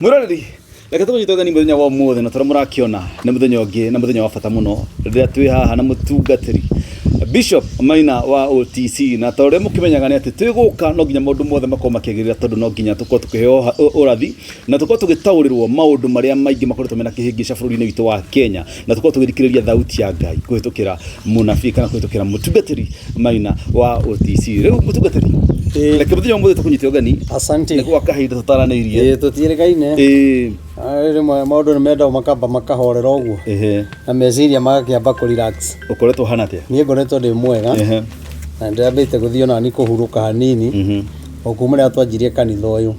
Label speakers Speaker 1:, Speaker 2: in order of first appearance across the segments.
Speaker 1: Mwĩroreri, reke tũkũnyite ũgeni mũthenya wa ũmũthĩ na tũrĩa mũrakĩona nĩ mũthenya ũngĩ na mũthenya wa bata mũno rĩrĩa twĩ haha na mũtungatĩri Bishop Maina wa OTC. Na ta ũrĩa mũkĩmenyaga nĩ atĩ twĩ gũka no nginya maũndũ mothe makorwo makĩagĩrĩra, tondũ no nginya tũkorwo tũkĩheo ũrathi na tũkorwo tũgĩtaũrĩrwo maũndũ marĩa maingĩ makoretwo mena kĩhĩngĩca bũrũri-inĩ witũ wa Kenya, na tũkorwo tũgĩthikĩrĩria thauti ya Ngai kũhĩtũkĩra mũnabii kana kũhĩtũkĩra mũtungatĩri Maina wa OTC. Rĩu mũtungatĩri, reke mũthenya ũmũthĩ tũkũnyite ũgeni.
Speaker 2: Asante.
Speaker 1: Nĩ gwa kahinda tũtaranĩirie.
Speaker 2: Ĩĩ, tũtiĩrĩgaine. Rĩmwe maũndũ nĩ mendagwo makamba makahorera ũguo na meciria magakĩamba kũ relax.
Speaker 1: Ũkoretwo hana atĩa?
Speaker 2: Niĩ ngoretwo ndĩ mwega na ndĩrambĩte gũthiĩ onani kũhurũka hanini o kuma rĩrĩa twanjirie kanitha ũyũ.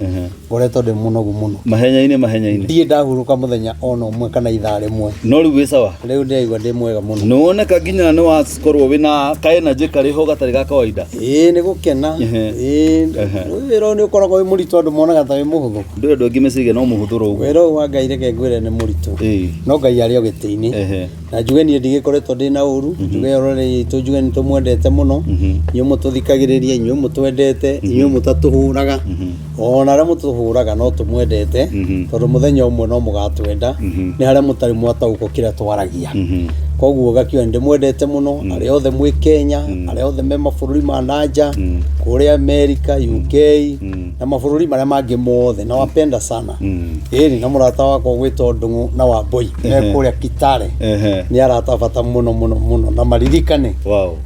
Speaker 2: Ngoretwo ndĩ mũnogu mũno.
Speaker 1: Mahenya-inĩ, mahenya-inĩ.
Speaker 2: Ndirĩ ndahurũka mũthenya ona ũmwe kana ithaa rĩmwe.
Speaker 1: No rĩu wĩ sawa?
Speaker 2: Rĩu ndĩraigua ndĩ mwega mũno.
Speaker 1: Nĩ woneka nginya nĩ wakorwo wĩna ka energy karĩ ho gatarĩ ga kawaida.
Speaker 2: Ĩĩ, nĩ gũkena. Ĩĩ, wĩra ũyũ nĩ ũkoragwo wĩ mũritũ, andũ monaga ta wĩ mũhũthũ.
Speaker 1: Ndũrĩ andũ aingĩ meciragia no mũhũthũ ro ũguo.
Speaker 2: Wĩra ũyũ wa Ngai, reke ngwĩre, nĩ mũritũ. No Ngai arĩ o gĩtĩ-inĩ. Na njuge niĩ ndigĩkoretwo ndĩ na ũru, njuge rũrĩrĩ itũ, njuge nĩ tũmwendete mũno, inyuĩ mũtũthikagĩrĩria, inyuĩ mũtwendete, inyuĩ mũtatũhũraga, ona arĩa mũtũhũraga no tũmwendete, tondũ mũthenya ũmwe no mũgatwenda, nĩ harĩa mũtarĩ mwataũkwo kĩrĩa twaragia. Koguo ngakiuga nĩ ndĩmwendete mũno, arĩa othe mwĩ Kenya, arĩa othe me mabũrũri ma nanja, kũrĩa America, UK na mabũrũri marĩa mangĩ mothe, nawapenda sana. Ĩni na mũrata wakwa ũgwĩtwo Ndung'u na Wambui me kũrĩa Kitale, nĩ arata bata mũno mũno mũno, na maririkane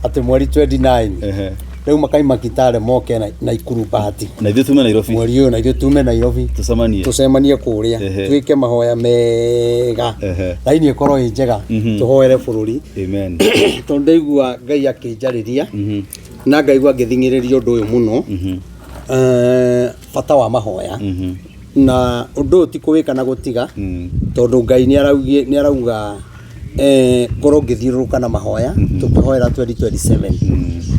Speaker 2: atĩ mweri 29 rĩu makaima Kitale moke Naikuru Bahati.
Speaker 1: Na ithuĩ tume Nairobi.
Speaker 2: Mweri ũyũ na ithuĩ tume Nairobi.
Speaker 1: Tũcemanie.
Speaker 2: Tũcemanie kũrĩa. Twĩke mahoya mega, raini ĩkorwo ĩ njega, tũhoere bũrũri.
Speaker 1: Amen.
Speaker 2: Tondũ ndaigua Ngai akĩnjarĩria na ngaigua ngĩthing'ĩrĩria ũndũ ũyũ mũno, bata wa mahoya, na ũndũ ũyũ ti kũwĩka na gũtiga, tondũ Ngai nĩ arauga ngorwo ngĩthiũrũrũka na mahoya tũkĩhoera 2027,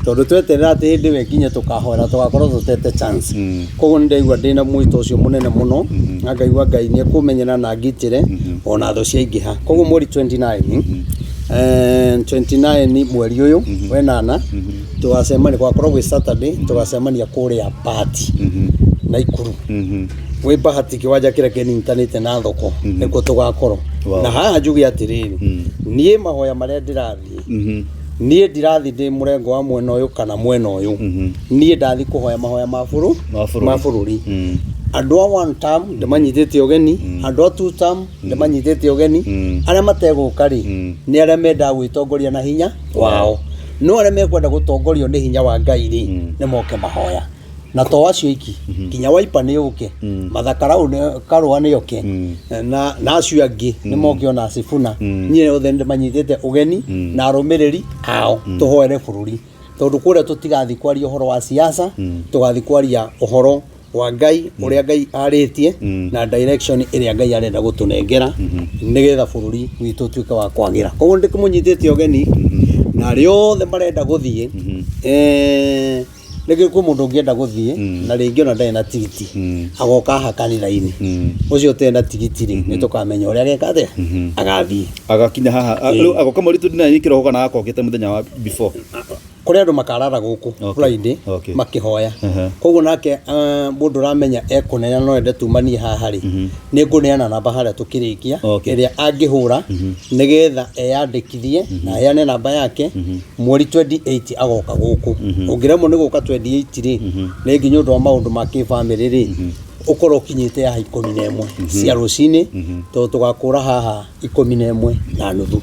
Speaker 2: tondũ tweterera atĩ hĩndĩ ĩyo ĩkinye tũkahoera, tũgakorwo tũtete chance. Koguo nĩ ndaigua ndĩna mwĩto ũcio mũnene mũno na ngaigua Ngai nĩ ekũmenyera na ngitĩre ona thũ ciaingĩha. Koguo mweri 29, 29 mweri ũyũ wenana, tũgacemania, gwakorwo gwĩ Saturday, tũgacemania kũrĩa Bahati, Naikuru, gwĩ Bahati, kĩwanja kĩrĩa kĩnyitanĩte na thoko, nĩkuo tũgakorwo. Na haha njuge atĩrĩrĩ, niĩ mahoya marĩa ndĩrathiĩ, niĩ ndirathiĩ ndĩ mũrengo wa mwena ũyũ kana mwena ũyũ. Niĩ ndathiĩ kũhoya mahoya ma bũrũ
Speaker 1: Ma bũrũri.
Speaker 2: Ma bũrũri. Andũ a one term ndĩmanyitĩte ũgeni, andũ a two term ndĩmanyitĩte ũgeni. Arĩa mategũka rĩ, nĩ arĩa mendaga gwĩtongoria na hinya wao, no arĩa mekwenda gũtongorio nĩ hinya wa Ngai rĩ, nĩ moke mahoya. Na to acio iki, nginya Wiper nĩ ũke, Martha Karũa nĩ oke, na acio angĩ nĩ moke, ona Sifuna. Niĩ othe ndĩmanyitĩte ũgeni na arũmĩrĩri ao, tũhoere bũrũri, tondũ kũrĩa tũtigathiĩ kwaria ũhoro wa siasa, tũgathiĩ kwaria ũhoro wa Ngai, ũrĩa Ngai arĩtie na direction ĩrĩa Ngai arenda gũtũnengera nĩgetha bũrũri witũ ũtuĩke wa kwagĩra. Koguo ndĩkĩmũnyitĩte ũgeni na arĩa othe marenda gũthiĩ. Rĩngĩ kwĩ mũndũ ũngĩenda gũthiĩ na rĩngĩ ona ndarĩ na tigiti, agoka haha kanitha-inĩ. Ũcio ũtarĩ na tigiti rĩ, nĩ tũkamenya ũrĩa ageka atĩa, agathiĩ.
Speaker 1: Agakinya haha rĩu agoka mweri 29 kĩroko kana agakokĩte mũthenya wa before?
Speaker 2: Kũrĩ andũ makarara gũkũ Friday makĩhoya. Koguo nake mũndũ ũramenya ekũneana no ende tumanie haha rĩ, nĩ ngũneana namba harĩa tũkĩrĩkia, ĩrĩa angĩhũra nĩgetha eyandĩkithie na aheane namba yake. Mweri 28 agoka gũkũ. Ũngĩremwo nĩ gũka 28 rĩ, rĩngĩ nĩ ũndũ wa maũndũ ma kĩbamĩrĩ rĩ, ũkorwo ũkinyĩte haha 11 cia rũcinĩ, tondũ tũgakũra haha 11:30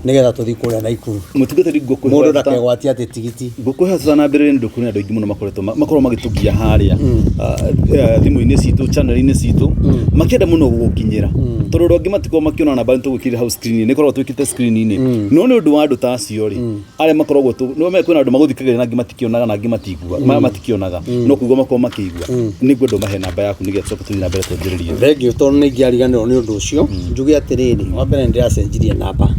Speaker 2: nĩgetha tũthiĩ kũrĩa Naikuru.
Speaker 1: Mũtungatĩri,
Speaker 2: Mũndũ
Speaker 1: ngũkwĩhoya
Speaker 2: ndakegwatie atĩ tigiti.
Speaker 1: Ngũkwĩhoya tũtanambĩrĩria, nĩ ũndũ kũrĩ andũ aingĩ mũno makoretwo makorwo magĩtũgia harĩa thimũ-inĩ citũ, channel-inĩ citũ, makĩenda mũno gũgũkinyĩra, tondũ andũ angĩ matikoragwo makĩona namba nĩ tũgwĩkĩrĩra hau screen-inĩ, nĩ ĩkoragwo twĩkĩte screen-inĩ. No nĩ ũndũ wa andũ ta acio rĩ, arĩa makoragwo nĩ ũmenye kwĩna andũ magũthikagĩrĩria na angĩ matikĩonaga na angĩ matigua matikĩonaga no kũigua makorwo makĩigua. Nĩ ngwenda ũmahe namba yaku nĩgetha tũcoke tũthiĩ na mbere twanjĩrĩrie.
Speaker 2: Thengiũ, tondũ nĩ ingĩariganĩrwo nĩ ũndũ ũcio. Njuge atĩrĩrĩ, wa mbere nĩ ndĩracenjirie namba.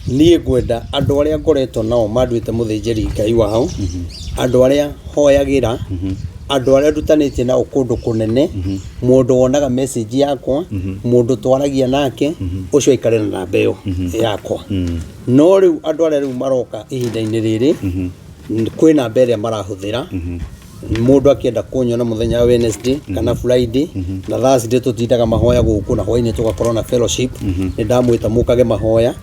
Speaker 2: Niĩ ngwenda andũ arĩa ngoretwo nao manduĩte mũthĩnjĩri Ngai wao, andũ arĩa hoyagĩra, andũ arĩa ndutanĩtie nao kũndũ kũnene, mũndũ wonaga message yakwa, mũndũ twaragia nake, ũcio aikare na namba ĩyo yakwa. No rĩu andũ arĩa rĩu maroka ihinda-inĩ rĩrĩ, kwĩ namba ĩrĩa marahũthĩra. Mũndũ akĩenda kũnyona mũthenya wa Wednesday kana Friday na Thursday, tũtindaga mahoya gũkũ na hwainĩ tũgakorwo na fellowship. Nĩ ndamwĩta mũkage mahoya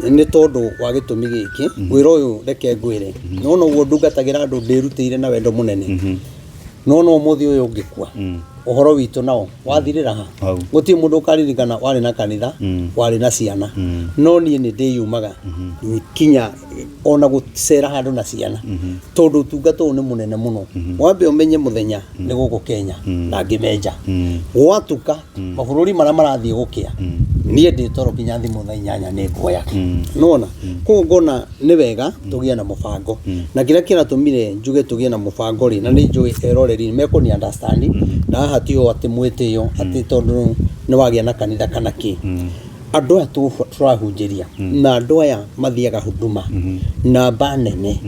Speaker 2: nĩ tondũ wa gĩtũmi gĩkĩ. Wĩra ũyũ, reke ngwĩre, nona ũguo ndungatagĩra andũ ndĩrutĩire na wendo mũnene, no ũmũthĩ ũyũ ũngĩkua, ũhoro witũ nao wathirĩra ha?
Speaker 1: Hau.
Speaker 2: Gũtirĩ mũndũ ũkaririkana warĩ na kanitha, warĩ na ciana. No niĩ nĩ ndĩyumaga kinya ona gũcera handũ na ciana, tondũ ũtungata ũyũ nĩ mũnene mũno. Wambe ũmenye mũthenya nĩ gũkũ Kenya na ngĩmenja gwatuka mabũrũri marĩa marathiĩ gũkĩa, niĩ ndĩ toro kinya thimũ thaa 8 nĩ nguoya. Nona koguo ngona nĩ wega tũgĩe na mũbango, na kĩrĩa kĩratũmire njuge tũgĩe na mũbango rĩ, na nĩ njũĩ eroreri mekũni understand, na haha tiho atĩ mwĩtĩo atĩ tondũ nĩ wagĩa na kanitha kana kĩ. Andũ aya tũrahunjĩria na andũ aya mathiaga huduma namba nene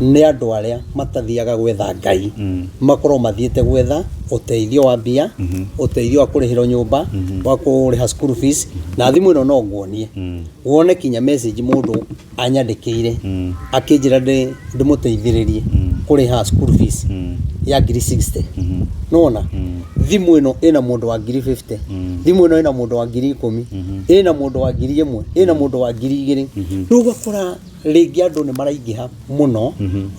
Speaker 2: nĩ andũ arĩa matathiaga gwetha Ngai, makorwo mathiĩte gwetha ũteithio wa mbia, ũteithio wa kũrĩhĩrwo nyũmba, wa kũrĩha school fees. Na thimũ ĩno no nguonie wone kinya message mũndũ anyandĩkĩire akĩnjĩra ndĩmũteithĩrĩrie kũrĩha school fees ya ngiri 60. Nona thimũ ĩno ĩna mũndũ wa ngiri 50, thimũ ĩno ĩna mũndũ wa ngiri 10, ĩna mũndũ wa 1000, ĩna mũndũ wa 2000. Rĩu ũgakora rĩngĩ andũ nĩ maraingĩha mũno.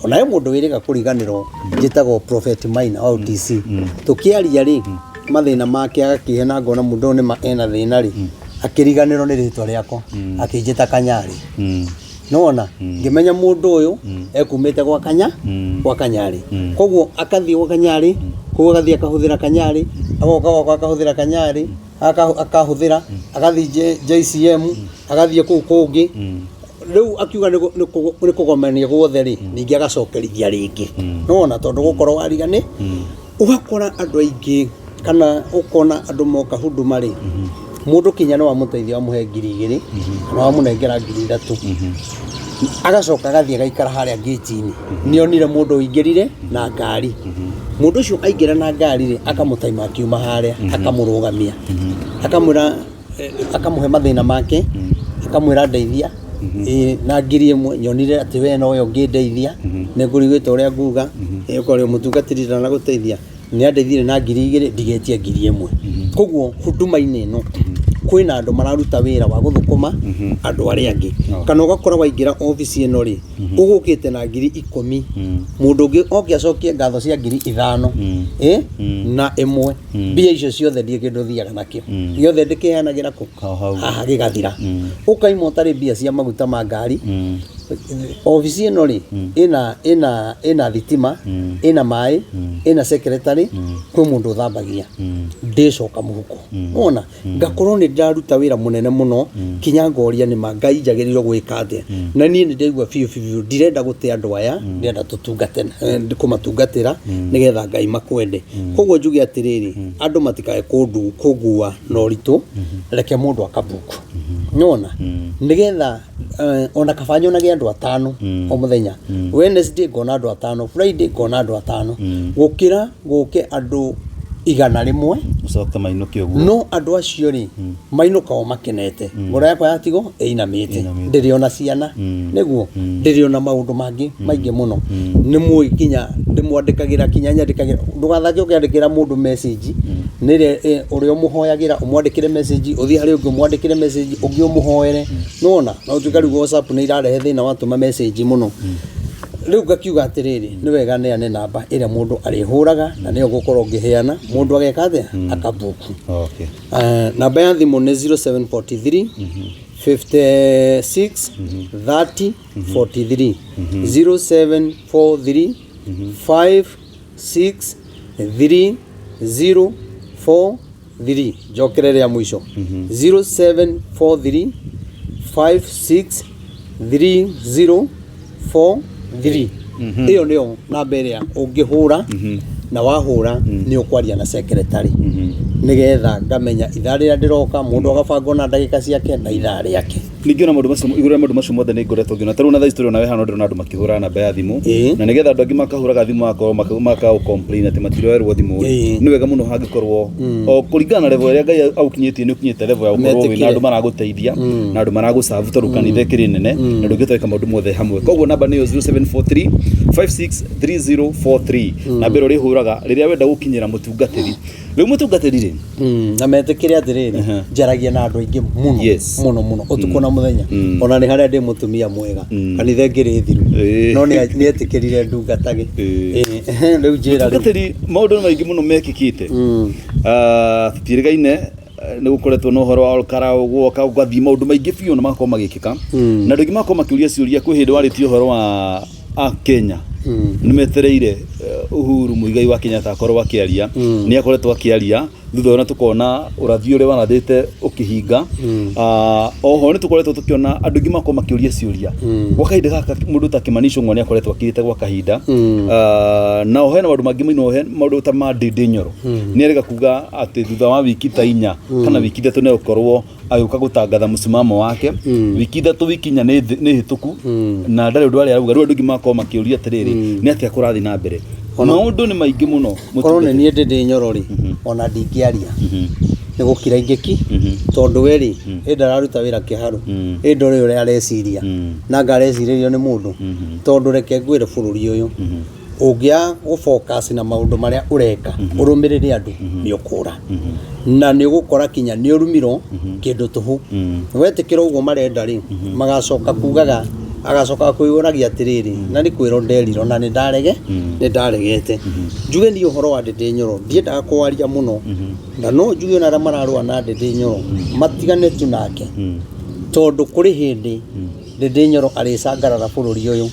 Speaker 2: Ona he mũndũ wĩrĩga kũriganĩrwo, njĩtagwo Prophet Maina wa OTC, tũkĩaria rĩ mathĩna make agakĩhe, na ngona mũndũ ũyũ nĩma ena thĩna rĩ, akĩriganĩrwo nĩ rĩtwa rĩakwa, akĩnjĩta Kanyarĩ. Nona ngĩmenya mũndũ ũyũ ekumĩte gwa Kanya, gwa Kanyarĩ. Koguo akathiĩ gwa Kanyarĩ, koguo agathiĩ akahũthĩra Kanyarĩ, agoka gwakwa akahũthĩra Kanyarĩ, akahũthĩra agathiĩ JCM, agathiĩ kũu kũngĩ. Rĩu akiuga nĩ kũgomania guothe rĩ, ningĩ agacokerithia rĩngĩ. Nona tondũ gũkorwo warigani, ũgakora andũ aingĩ kana ũkona andũ moka huduma rĩ, mũndũ kinya nĩ wamũteithia, wamũhe 2000 kana wamũnengera 3000, agacoka agathiĩ agaikara harĩa ngĩti-inĩ. Nĩ onire mũndũ ũingĩrire na ngari, mũndũ ũcio aingĩra na ngari rĩ, akamũtaima akiuma harĩa, akamũrũgamia, akamwĩra akamũhe mathĩna make, akamwĩra, "Ndeithia na 1000, nyonire atĩ we nowe ũngĩndeithia, nĩ ngũrigĩte ũrĩa nguga ũkorwo mũtungatĩri ndanagũteithia, nĩ andeithire na 2000, ndigetie 1000." Koguo huduma-inĩ ĩno kwĩna andũ mararuta wĩra wa gũthũkũma andũ arĩa angĩ. Kana ũgakora waingĩra obici ĩno rĩ, ũgũkĩte na 10,000, mũndũ ũngĩ oke acokie ngatho cia 5000 na ĩmwe. Mbia icio ciothe ndirĩ kĩndũ thiaga nakĩo, gĩothe ndĩkĩheanagĩra kũ?
Speaker 1: Hau hau.
Speaker 2: Haha gĩgathira, ũkaima ũtarĩ mbia cia maguta ma ngari. Obici ĩno rĩ, ĩna thitima, ĩna maĩ, ĩna secretary, kwĩ mũndũ ũthambagia, ndĩcoka mũhuko. Wona ngakorwo nĩ ndĩraruta wĩra mũnene mũno, kinya ngoria nĩ ma Ngai njagĩrĩirwo gwĩka atĩa. Na niĩ nĩ ndaigua biũ biũ biũ ndirenda gũte andũ aya, ndĩrenda tũtungate, kũmatungatĩra nĩgetha Ngai makwende. Koguo njuge atĩrĩrĩ, andũ matikae kũngua na ũritũ, reke mũndũ akabuku nona nĩgetha ona kaba nyonage andũ atano o mũthenya. Wednesday ngona andũ atano, Friday ngona andũ atano, gũkĩra gũke andũ 100.
Speaker 1: Ũcoke mainũke ũguo.
Speaker 2: No andũ acio rĩ, mainũka o makenete, ngoro yakwa yatigwo ĩinamĩte.
Speaker 1: Ĩinamĩte.
Speaker 2: Ndĩrĩ ona ciana nĩguo, ndĩrĩ ona maũndũ mangĩ maingĩ mũno. Nĩ mũĩ kinya ndĩmwandĩkagĩra, kinya nyandĩkagĩra, ndũgathake ũkĩandĩkĩra mũndũ message nĩ ĩrĩa ũrĩa ũmũhoyagĩra, ũmwandĩkĩre message, ũthiĩ harĩ ũngĩ ũmwandĩkĩre message, ũngĩ ũmũhoere. Nĩwona na ũtuĩka rĩu WhatsApp nĩ irarehe thĩna watũma message mũno. Rĩu ngakiuga atĩrĩrĩ, nĩ wega neane namba ĩrĩa mũndũ arĩhũraga, na nĩyo ngũkorwo ngĩheana, mũndũ ageka atĩa, akabuku. Namba ya thimũ nĩ 0743 56 30 43, 0743 5 6 3 0 4 3. Njokere rĩa mũico, 0743 5 6 3 0 4 3. Ĩyo nĩyo namba ĩrĩa ũngĩhũra, na wahũra nĩ ũkwaria na secretary, nĩgetha ngamenya ithaa rĩrĩa ndĩroka, mũndũ agabangwo na ndagĩka ciake na ithaa rĩake.
Speaker 1: Ningĩ ona maũndũ macio, igũrũ rĩa maũndũ macio mothe nĩ ngoretwo ngĩona ta rĩu na thaa ici tũrĩ onawe hana ndĩrona andũ makĩhũra namba ya thimũ. Na nĩgetha andũ angĩ makahũraga thimũ magakorwo maka complain atĩ matiroerwo thimũ rĩ, nĩ wega mũno hangĩkorwo o kũringana na level ĩrĩa Ngai agũkinyĩtie, nĩ ũkinyĩte level ya gũkorwo wĩna
Speaker 2: Metĩkĩre.
Speaker 1: andũ maragũteithia na andũ maragũcabu, tondũ kanitha ĩkĩrĩ nene na ndũngĩhota gwĩka maũndũ mothe hamwe. Koguo namba nĩyo 0743 563043, namba ĩrĩa ũrĩhũraga rĩrĩa wenda gũkinyĩra mũtungatĩri. Rĩu mũtungatĩri rĩ,
Speaker 2: Na metĩkĩre atĩrĩrĩ, njaragia na andũ aingĩ mũno, mũno mũno, ũtukũ na mũthenya. Ona nĩ harĩa ndĩ mũtumia mwega, kanitha ĩngĩrĩ thiru, no nĩ etĩkĩrire ndungatage. Rĩu njĩra rĩu.
Speaker 1: Mũtungatĩri, maũndũ nĩ maingĩ mũno mekĩkĩte. Ah, tũtiĩrĩgaine, nĩ gũkoretwo na ũhoro wa Olkarau gwoka gũgathiĩ maũndũ maingĩ biũ na magakorwo magĩkĩka, na andũ aingĩ magakorwo makĩũria ciũria. Kwĩ hĩndĩ warĩtie ũhoro wa a Kenya nĩ metereire Uhuru Muigai wa Kenyatta akorwo akĩaria. Nĩ akoretwo akĩaria thutha ũyũ na tũkona ũrathi ũrĩa warathĩte ũkĩhinga. Ah, oho nĩ tũkoretwo tũkĩona andũ aingĩ makorwo makĩũria ciũria gwa kahinda gaka. Mũndũ ta Kimani Ichung'wa nĩ akoretwo akirĩte gwa kahinda. Ah, na oho hena maũndũ mangĩ mũno, he maũndũ ta ma Ndindi Nyoro, nĩ arega kuga atĩ thutha wa wiki ta 4 kana wiki 3 nĩ egũkorwo agĩũka gũtangatha mũsimamo wake. Wiki 3, wiki 4 nĩ hĩtũku na ndarĩ ũndũ arĩa arauga. Rĩu andũ aingĩ magakorwo makĩũria atĩrĩrĩ, nĩ atĩa kũrathiĩ na mbere? Maũndũ nĩ maingĩ mũno.
Speaker 2: Korwo nĩ niĩ Ndĩndĩ Nyoro rĩ, ona ndingĩaria, nĩ gũkira ingĩki, tondũ we rĩ, ĩ ndararuta wĩra kĩharu, ĩ ndore ũrĩa areciria na anga arecirĩrio nĩ mũndũ. Tondũ reke ngwĩre, bũrũri ũyũ ũngĩaga gũ focus na maũndũ marĩa ũreka, ũrũmĩrĩre andũ, nĩ ũkũra na nĩ ũgũkora kinya nĩ ũrumirwo kĩndũ tũhũ. Wetĩkĩra ũguo marenda rĩ, magacoka kugaga, agacoka kwĩyũragia atĩrĩrĩ, na nĩ kwĩrwo nderirwo na nĩ ndarege, nĩ ndaregete. Njuge niĩ ũhoro wa Ndĩndĩ Nyoro ndiendaga kwaria mũno, na no njuge ona arĩa mararũa na Ndĩndĩ Nyoro matigane tu nake, tondũ kũrĩ hĩndĩ Ndĩndĩ Nyoro arĩcangarara bũrũri ũyũ,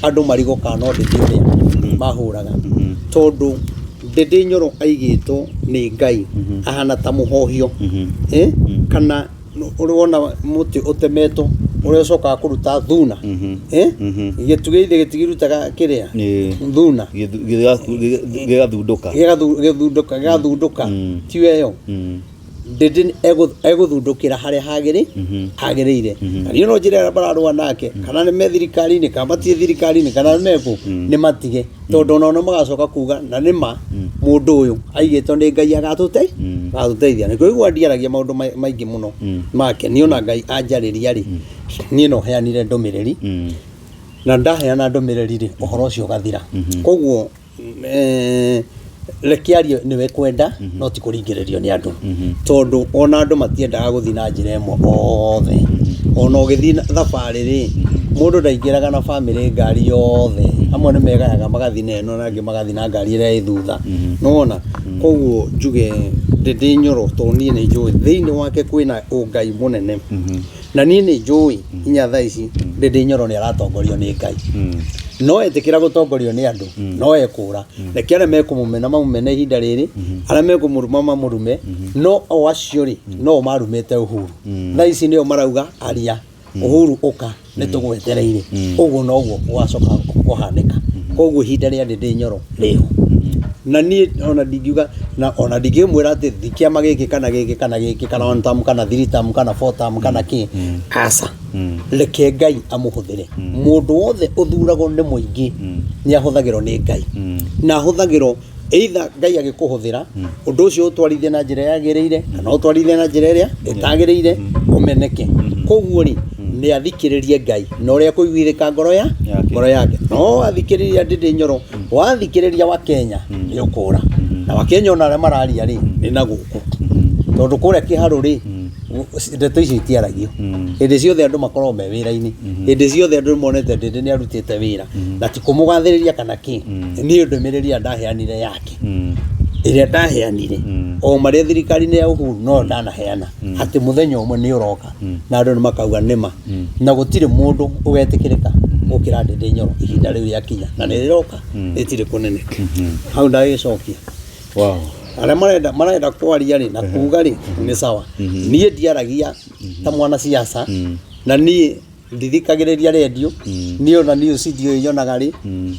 Speaker 2: andũ marigwo kana no Ndĩndĩ ũrĩa mahũraga, tondũ Ndĩndĩ Nyoro aigĩtwo nĩ Ngai ahana ta mũhohio, eh? Kana ũrĩ wona mũtĩ ũtemetwo ũrĩa ũcokaga kũruta thuna, eh? Gĩtugĩ ithe gĩtigirutaga kĩrĩa thuna.
Speaker 1: Gĩgathundũka.
Speaker 2: Gĩgathundũka, gĩgathundũka, tiwe ĩyo Ndĩndĩ egũthundũkĩra harĩa hagĩrĩire. Na niĩ no njĩre arĩa mararũa nake, kana nĩ me thirikari-inĩ kana matirĩ thirikari-inĩ kana nĩ mekũ, nĩ matige, tondũ onao nĩ magacoka kuga na nĩ ma mũndũ ũyũ aigĩtwo nĩ Ngai agatũteithia. Nĩkĩo igua ndiaragia maũndũ maingĩ mũno make. Niĩ ona Ngai anjarĩria rĩ, niĩ no heanire ndũmĩrĩri, na ndaheana ndũmĩrĩri rĩ, ũhoro ũcio ũgathira. Koguo reke arie nĩwe kwenda, no ti kũringĩrĩrio nĩ andũ, tondũ ona andũ matiendaga gũthiĩ na njĩra ĩmwe othe. Ona ũgĩthiĩ na thabarĩ rĩ, mũndũ ndaingĩraga na bamĩrĩ ngari yothe. Amwe nĩ megayaga magathiĩ na ĩno, na angĩ magathiĩ na ngari ĩrĩa ĩ thutha, nĩwona? Koguo njuge Ndĩndĩ Nyoro, tondũ niĩ nĩ njũĩ thĩinĩ wake kwĩna ũngai mũnene, na niĩ nĩ njũĩ nginya thaa ici Ndĩndĩ Nyoro nĩ aratongorio nĩ Ngai. No etĩkĩra gũtongorio nĩ andũ, no ekũra. Reke arĩa mekũmũmena mamũmene ihinda rĩrĩ, arĩa mekũmũruma mamũrume, no o acio rĩ, no marumĩte Uhuru, thaa ici nĩo marauga aria, Uhuru ũka, nĩ tũgwetereire. Ũguo noguo gũgacoka kũhanĩka. Koguo ihinda rĩa Ndĩndĩ Nyoro rĩho, na niĩ ona ndingiuga na ona ndingĩmwĩra atĩ thi kĩama gĩkĩ kana gĩkĩ kana gĩkĩ kana one term kana three term kana four term kana kĩ. Aca, reke Ngai amũhũthĩre. Mũndũ wothe ũthuragwo nĩ mũingĩ nĩ ahũthagĩrwo nĩ Ngai, na ahũthagĩrwo either Ngai agĩkũhũthĩra ũndũ ũcio ũtwarithie na njĩra yagĩrĩire kana ũtwarithie na njĩra ĩrĩa ĩtagĩrĩire, ũmeneke. Koguo rĩ, nĩ athikĩrĩrie Ngai na ũrĩa kũiguithĩka ngoro ya
Speaker 1: Yake.
Speaker 2: Ngoro yake. No wathikĩrĩria Ndĩndĩ Nyoro, wathikĩrĩria wa Kenya, nĩ ũkũra. Na wa Kenya ona arĩa mararia rĩ, nĩ na gũkũ, tondũ kũrĩa kĩharũ rĩ, ndeto icio itiaragio. Hĩndĩ ciothe andũ makoragwo me wĩra-inĩ, hĩndĩ ciothe andũ nĩmonete Ndĩndĩ nĩ arutĩte wĩra, na ti kũmũgathĩrĩria kana kĩ. Niĩ ndũmĩrĩri ĩrĩa ndaheanire yake, ĩrĩa ndaheanire o marĩa thirikari-inĩ ya Uhuru, no ndanaheana atĩ mũthenya ũmwe nĩ ũroka na andũ nĩ makauga nĩma, na gũtirĩ mũndũ ũgetĩkĩrĩka gũkĩra Ndĩndĩ Nyoro ihinda rĩu rĩakinya, na nĩ rĩroka, rĩtirĩ kũnene hau ndagĩcokia. Arĩa marenda kwaria rĩ na kuga rĩ, nĩ sawa. Niĩ ndiaragia ta mwanasiasa, na niĩ ndithikagĩrĩria rendio. Niĩ ona news ndiũĩ nyonaga rĩ,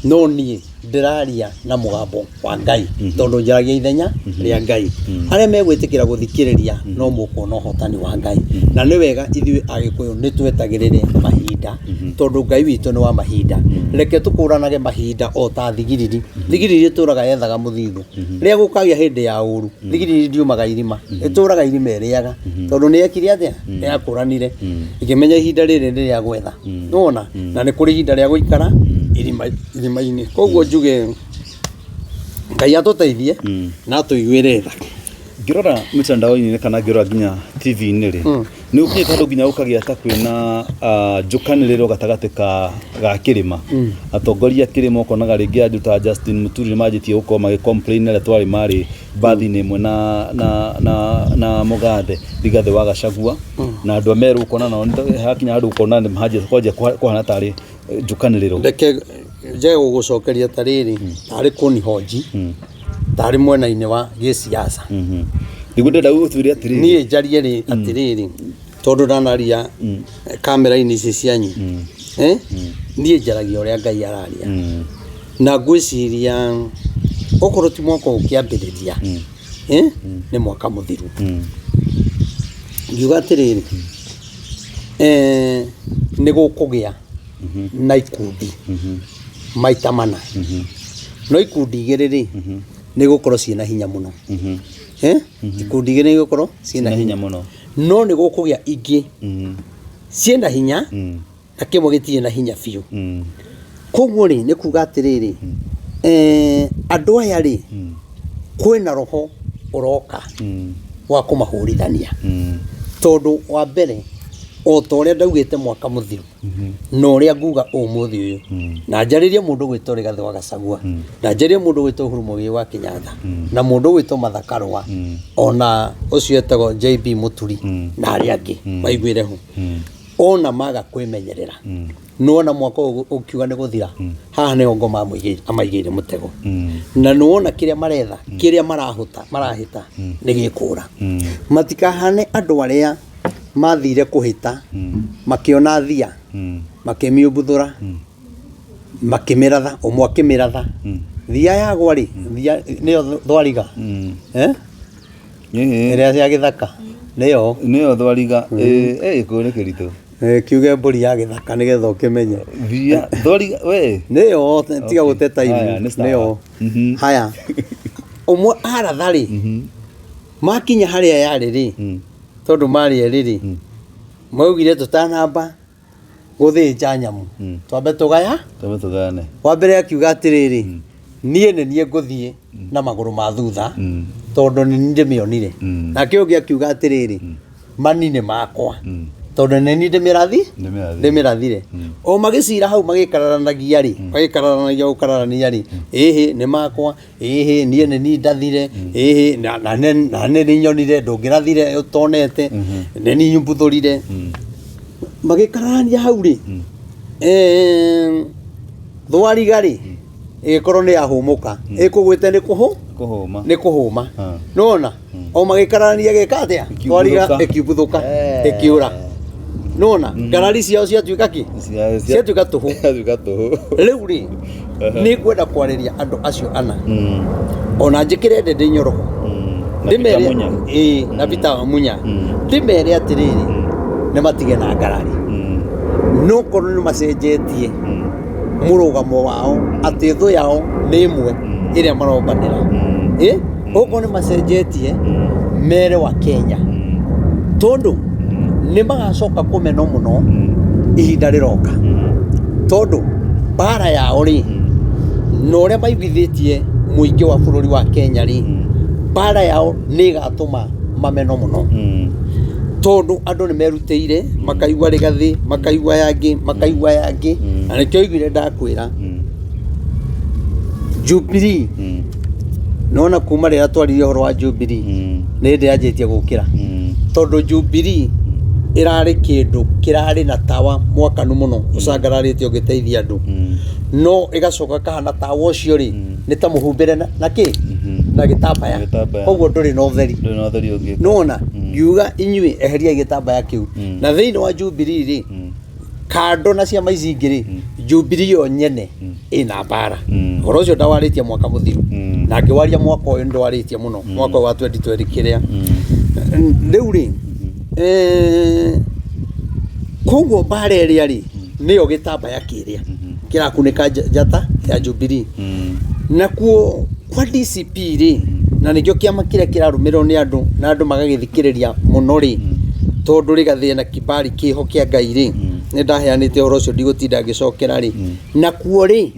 Speaker 2: no niĩ Ndĩraria na mũgambo wa Ngai tondũ njaragia ithenya rĩa Ngai. Arĩa megwĩtĩkĩra gũthikĩrĩria no mũkuona ũhotani wa Ngai. Na nĩ wega ithuĩ Agĩkũyũ nĩ twetagĩrĩre mahinda tondũ Ngai witũ nĩ wa mahinda. Reke tũkũranage mahinda o ta thigiriri. Thigiriri ĩtũraga yethaga mũthithũ. Rĩrĩa gũkagĩa hĩndĩ ya ũru, thigiriri ndiumaga irima, ĩtũraga irima ĩrĩaga tondũ nĩ yekire atĩa? Nĩ yakũranire ĩkĩmenya ihinda rĩrĩ nĩ rĩa gwetha. Nĩwona? Na nĩ kũrĩ ihinda rĩa gũikara irima irima-inĩ. Koguo njuge Ngai atũteithie na atũiguĩre tha.
Speaker 1: Ngĩrora mĩtandao-inĩ kana ngĩrora nginya TV-inĩ rĩ, nĩ ũkinyĩte handũ nginya ũkagĩa ta kwĩna njũkanĩrĩro gatagatĩ ka ga kĩrĩma. Atongoria a kĩrĩma ũkonaga rĩngĩ andũ ta Justin Muturi nĩ manjĩtie gũkorwo magĩ complain arĩa twarĩ marĩ mbathi-inĩ ĩmwe na na na na mũgathe Rigathĩ wa Gachagua na andũ a Meru ũkona nao hakinya handũ ũkona nĩ manjia kwanjia kũhana tarĩ njũkanĩrĩro.
Speaker 2: Reke njage gũgũcokeria ta rĩrĩ, tarĩ kũnihoji, tarĩ mwena-inĩ wa gĩsiasa.
Speaker 1: Nĩguo ndĩrenda ũtwĩre atĩrĩrĩ.
Speaker 2: Niĩ njarie rĩ atĩrĩrĩ, tondũ ndanaria kamera-inĩ ici cianyu, eh? Niĩ njaragia ũrĩa Ngai araria. Na ngwĩciria okorwo ti mwaka ũyũ ũkĩambĩrĩria, eh? Nĩ mwaka mũthiru. Ngiuga atĩrĩrĩ, eh, nĩ gũkũgĩa na ikundi maita mana. No ikundi igĩrĩ rĩ, nĩ gũkorwo ciĩna hinya mũno. Eh? Ikundi igĩrĩ nĩ gũkorwo ciĩna
Speaker 1: hinya mũno.
Speaker 2: No nĩ gũkũgĩa ingĩ ciĩna hinya na kĩmwe gĩtirĩ na hinya biũ. Koguo rĩ, nĩ kuga atĩrĩrĩ, andũ aya rĩ, kwĩna roho ũroka wa kũmahũrithania. Tondũ wa mbere, o ta ũrĩa ndaugĩte mwaka mũthiru, na ũrĩa nguga ũmũthĩ ũyũ, na njarĩrie mũndũ ũgwĩtwo Rigathĩ wa Gachagua, na njarĩrie mũndũ ũgwĩtwo Uhuru Muigai wa Kenyatta, na mũndũ ũgwĩtwo Martha Karũa, ona ũcio etagwo JB Mũturi, na arĩa angĩ maiguĩre ho. Ona maga kwĩmenyerera, nĩwona mwaka ũyũ ũkiuga nĩ gũthira, haha nĩho ngoma amaigĩire mũtego. Na nĩwona kĩrĩa maretha, kĩrĩa marahũta, marahĩta nĩ gĩkũra. Matikahane andũ arĩa mathire kũhĩta, makĩona thia, makĩmiumbuthũra, makĩmĩratha, ũmwe akĩmĩratha. Thia yagwa rĩ, thia nĩyo thwariga. Eh? Ĩrĩa ya gĩthaka nĩyo.
Speaker 1: Nĩyo thwariga. Ĩ kũu nĩ kĩritũ.
Speaker 2: Kiuge mbũri ya gĩthaka nĩgetha ũkĩmenye.
Speaker 1: Thia thwariga we.
Speaker 2: Nĩyo tiga gũte time. Nĩyo. Haya. Ũmwe aratha rĩ, makinya harĩa yarĩ rĩ, tondũ marĩ erĩ rĩ, maugire tũtanamba gũthĩnja nyamũ, twambe tũgaya.
Speaker 1: Twambe tũgayane.
Speaker 2: Wa mbere akiuga atĩrĩrĩ, niĩ nĩ niĩ ngũthiĩ na magũrũ ma thutha tondũ nĩ niĩ ndĩmĩonire. Nake ũngĩ akiuga atĩrĩrĩ, mani nĩ makwa tondũ nĩ niĩ ndĩmĩrathi ndĩmĩrathire. O magĩcira hau magĩkararanagia rĩ, magĩkararanagia gũkararania rĩ, ĩhĩ nĩ makwa, ĩhĩ niĩ nĩ niĩ ndathire, ĩhĩ na nĩ niĩ nyonire, ndũngĩrathire ũtonete, nĩ niĩ nyumbuthũrire. Magĩkararania hau rĩ, thwariga rĩ, ĩgĩkorwo nĩ yahũmũka, ĩkũgwĩte nĩ kũhũ
Speaker 1: Kũhũma.
Speaker 2: Nĩ kũhũma. Nĩwona? O magĩkararania gĩka atĩa? Thwariga ĩkiumbuthũka, ĩkĩũra. Nĩwona? Ngarari ciao ciatuĩka kĩ? Ciatuĩka tũhũ.
Speaker 1: Ciatuĩka tũhũ.
Speaker 2: Rĩu rĩ, nĩ ngwenda kwarĩria andũ acio ana. Ona njĩkĩre Ndĩndĩ Nyoro.
Speaker 1: Na Peter Munya.
Speaker 2: Ĩĩ, na Peter Munya. Ndĩmere atĩrĩrĩ, nĩ matige na ngarari. No korwo nĩ macenjetie mũrũgamo wao atĩ thũ yao nĩ ĩmwe ĩrĩa marombanĩra. Ĩ? Okorwo nĩ macenjetie mere wa Kenya. Tondũ nĩ magacoka kũmenwo mũno ihinda rĩroka. Tondũ mbara yao rĩ, na ũrĩa maiguithĩtie mũingĩ wa bũrũri wa Kenya rĩ, mbara yao nĩ ĩgatũma mamenwo mũno. Tondũ andũ nĩ merutĩire makaigua Rigathĩ, makaigua aya angĩ, makaigua aya angĩ, na nĩkĩo ũiguire ndakwĩra Jubilee, nona kuma rĩrĩa twaririe ũhoro wa Jubilee, nĩ hĩndĩ yanjĩtie gũkĩra. Tondũ Jubilee ĩrarĩ kĩndũ kĩrarĩ na tawa mwakanu mũno ũcangararĩte ũgĩteithia andũ. No ĩgacoka ĩkahana tawa ũcio rĩ, nĩ ta mũhumbĩre na kĩ? Na gĩtambaya.
Speaker 1: Gĩtambaya.
Speaker 2: Koguo ndũrĩ na ũtheri.
Speaker 1: Ndũrĩ na ũtheri ũngĩ.
Speaker 2: Nĩwona? Ngiuga inyuĩ eheriai gĩtambaya kĩu. Na thĩinĩ wa Jubilee rĩ, kando na ciama ici ingĩ rĩ, Jubilee yo nyene. Ĩna mbara. Ũhoro ũcio ndawarĩtie mwaka mũthiru na ngĩwaria mwaka ũyũ, nĩndwarĩtie mũno mwaka ũyũ wa 2020 kĩrĩa rĩu rĩ, koguo mbara ĩrĩa rĩ nĩyo gĩtambaya kĩrĩa kĩrakunĩka njata ya Jubilee. Nakuo kwa DCP rĩ, na nĩkĩo kĩama kĩrĩa kĩrarũmĩrĩrwo nĩ andũ na andũ magagĩthikĩrĩria mũno rĩ, tondũ rĩgathĩe na kibali kĩho kĩa Ngai rĩ, nĩ ndaheanĩte ũhoro ũcio, ndigũtinda ngĩcokera rĩ. Nakuo rĩ,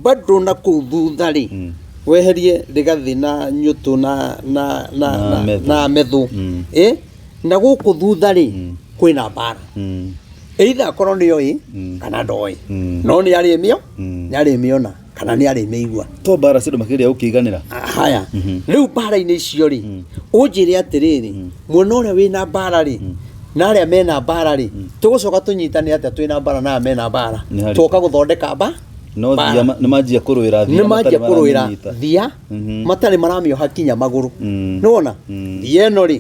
Speaker 2: bado na kũu thutha rĩ, weherie rĩgathĩ na nyũtũ na na na
Speaker 1: Na
Speaker 2: na
Speaker 1: metho.
Speaker 2: Na metho. Na gũkũ thutha rĩ, kwĩna mbara, either akorwo nĩ oĩ kana ndoĩ, no nĩ arĩmĩo, nĩ arĩmĩona kana nĩ arĩmĩigua.
Speaker 1: To mbara cia andũ makĩgeria gũkĩiganĩra.
Speaker 2: Haya, rĩu mbara-inĩ icio rĩ, ũnjĩre atĩrĩrĩ, mwena ũrĩa wĩna mbara rĩ na arĩa mena mbara rĩ, tũgũcoka tũnyitane atĩa twĩna mbara na aya mena mbara?
Speaker 1: Nĩ harĩ.
Speaker 2: Twoka gũthondeka mba
Speaker 1: No
Speaker 2: mbara.
Speaker 1: thia nĩ manjia kũrũĩra thia
Speaker 2: Nĩ manjia
Speaker 1: matarĩ
Speaker 2: kũrũĩra
Speaker 1: maramĩnyita.
Speaker 2: thia matarĩ maramĩoha kinya magũrũ. Nĩwona thia ĩno rĩ,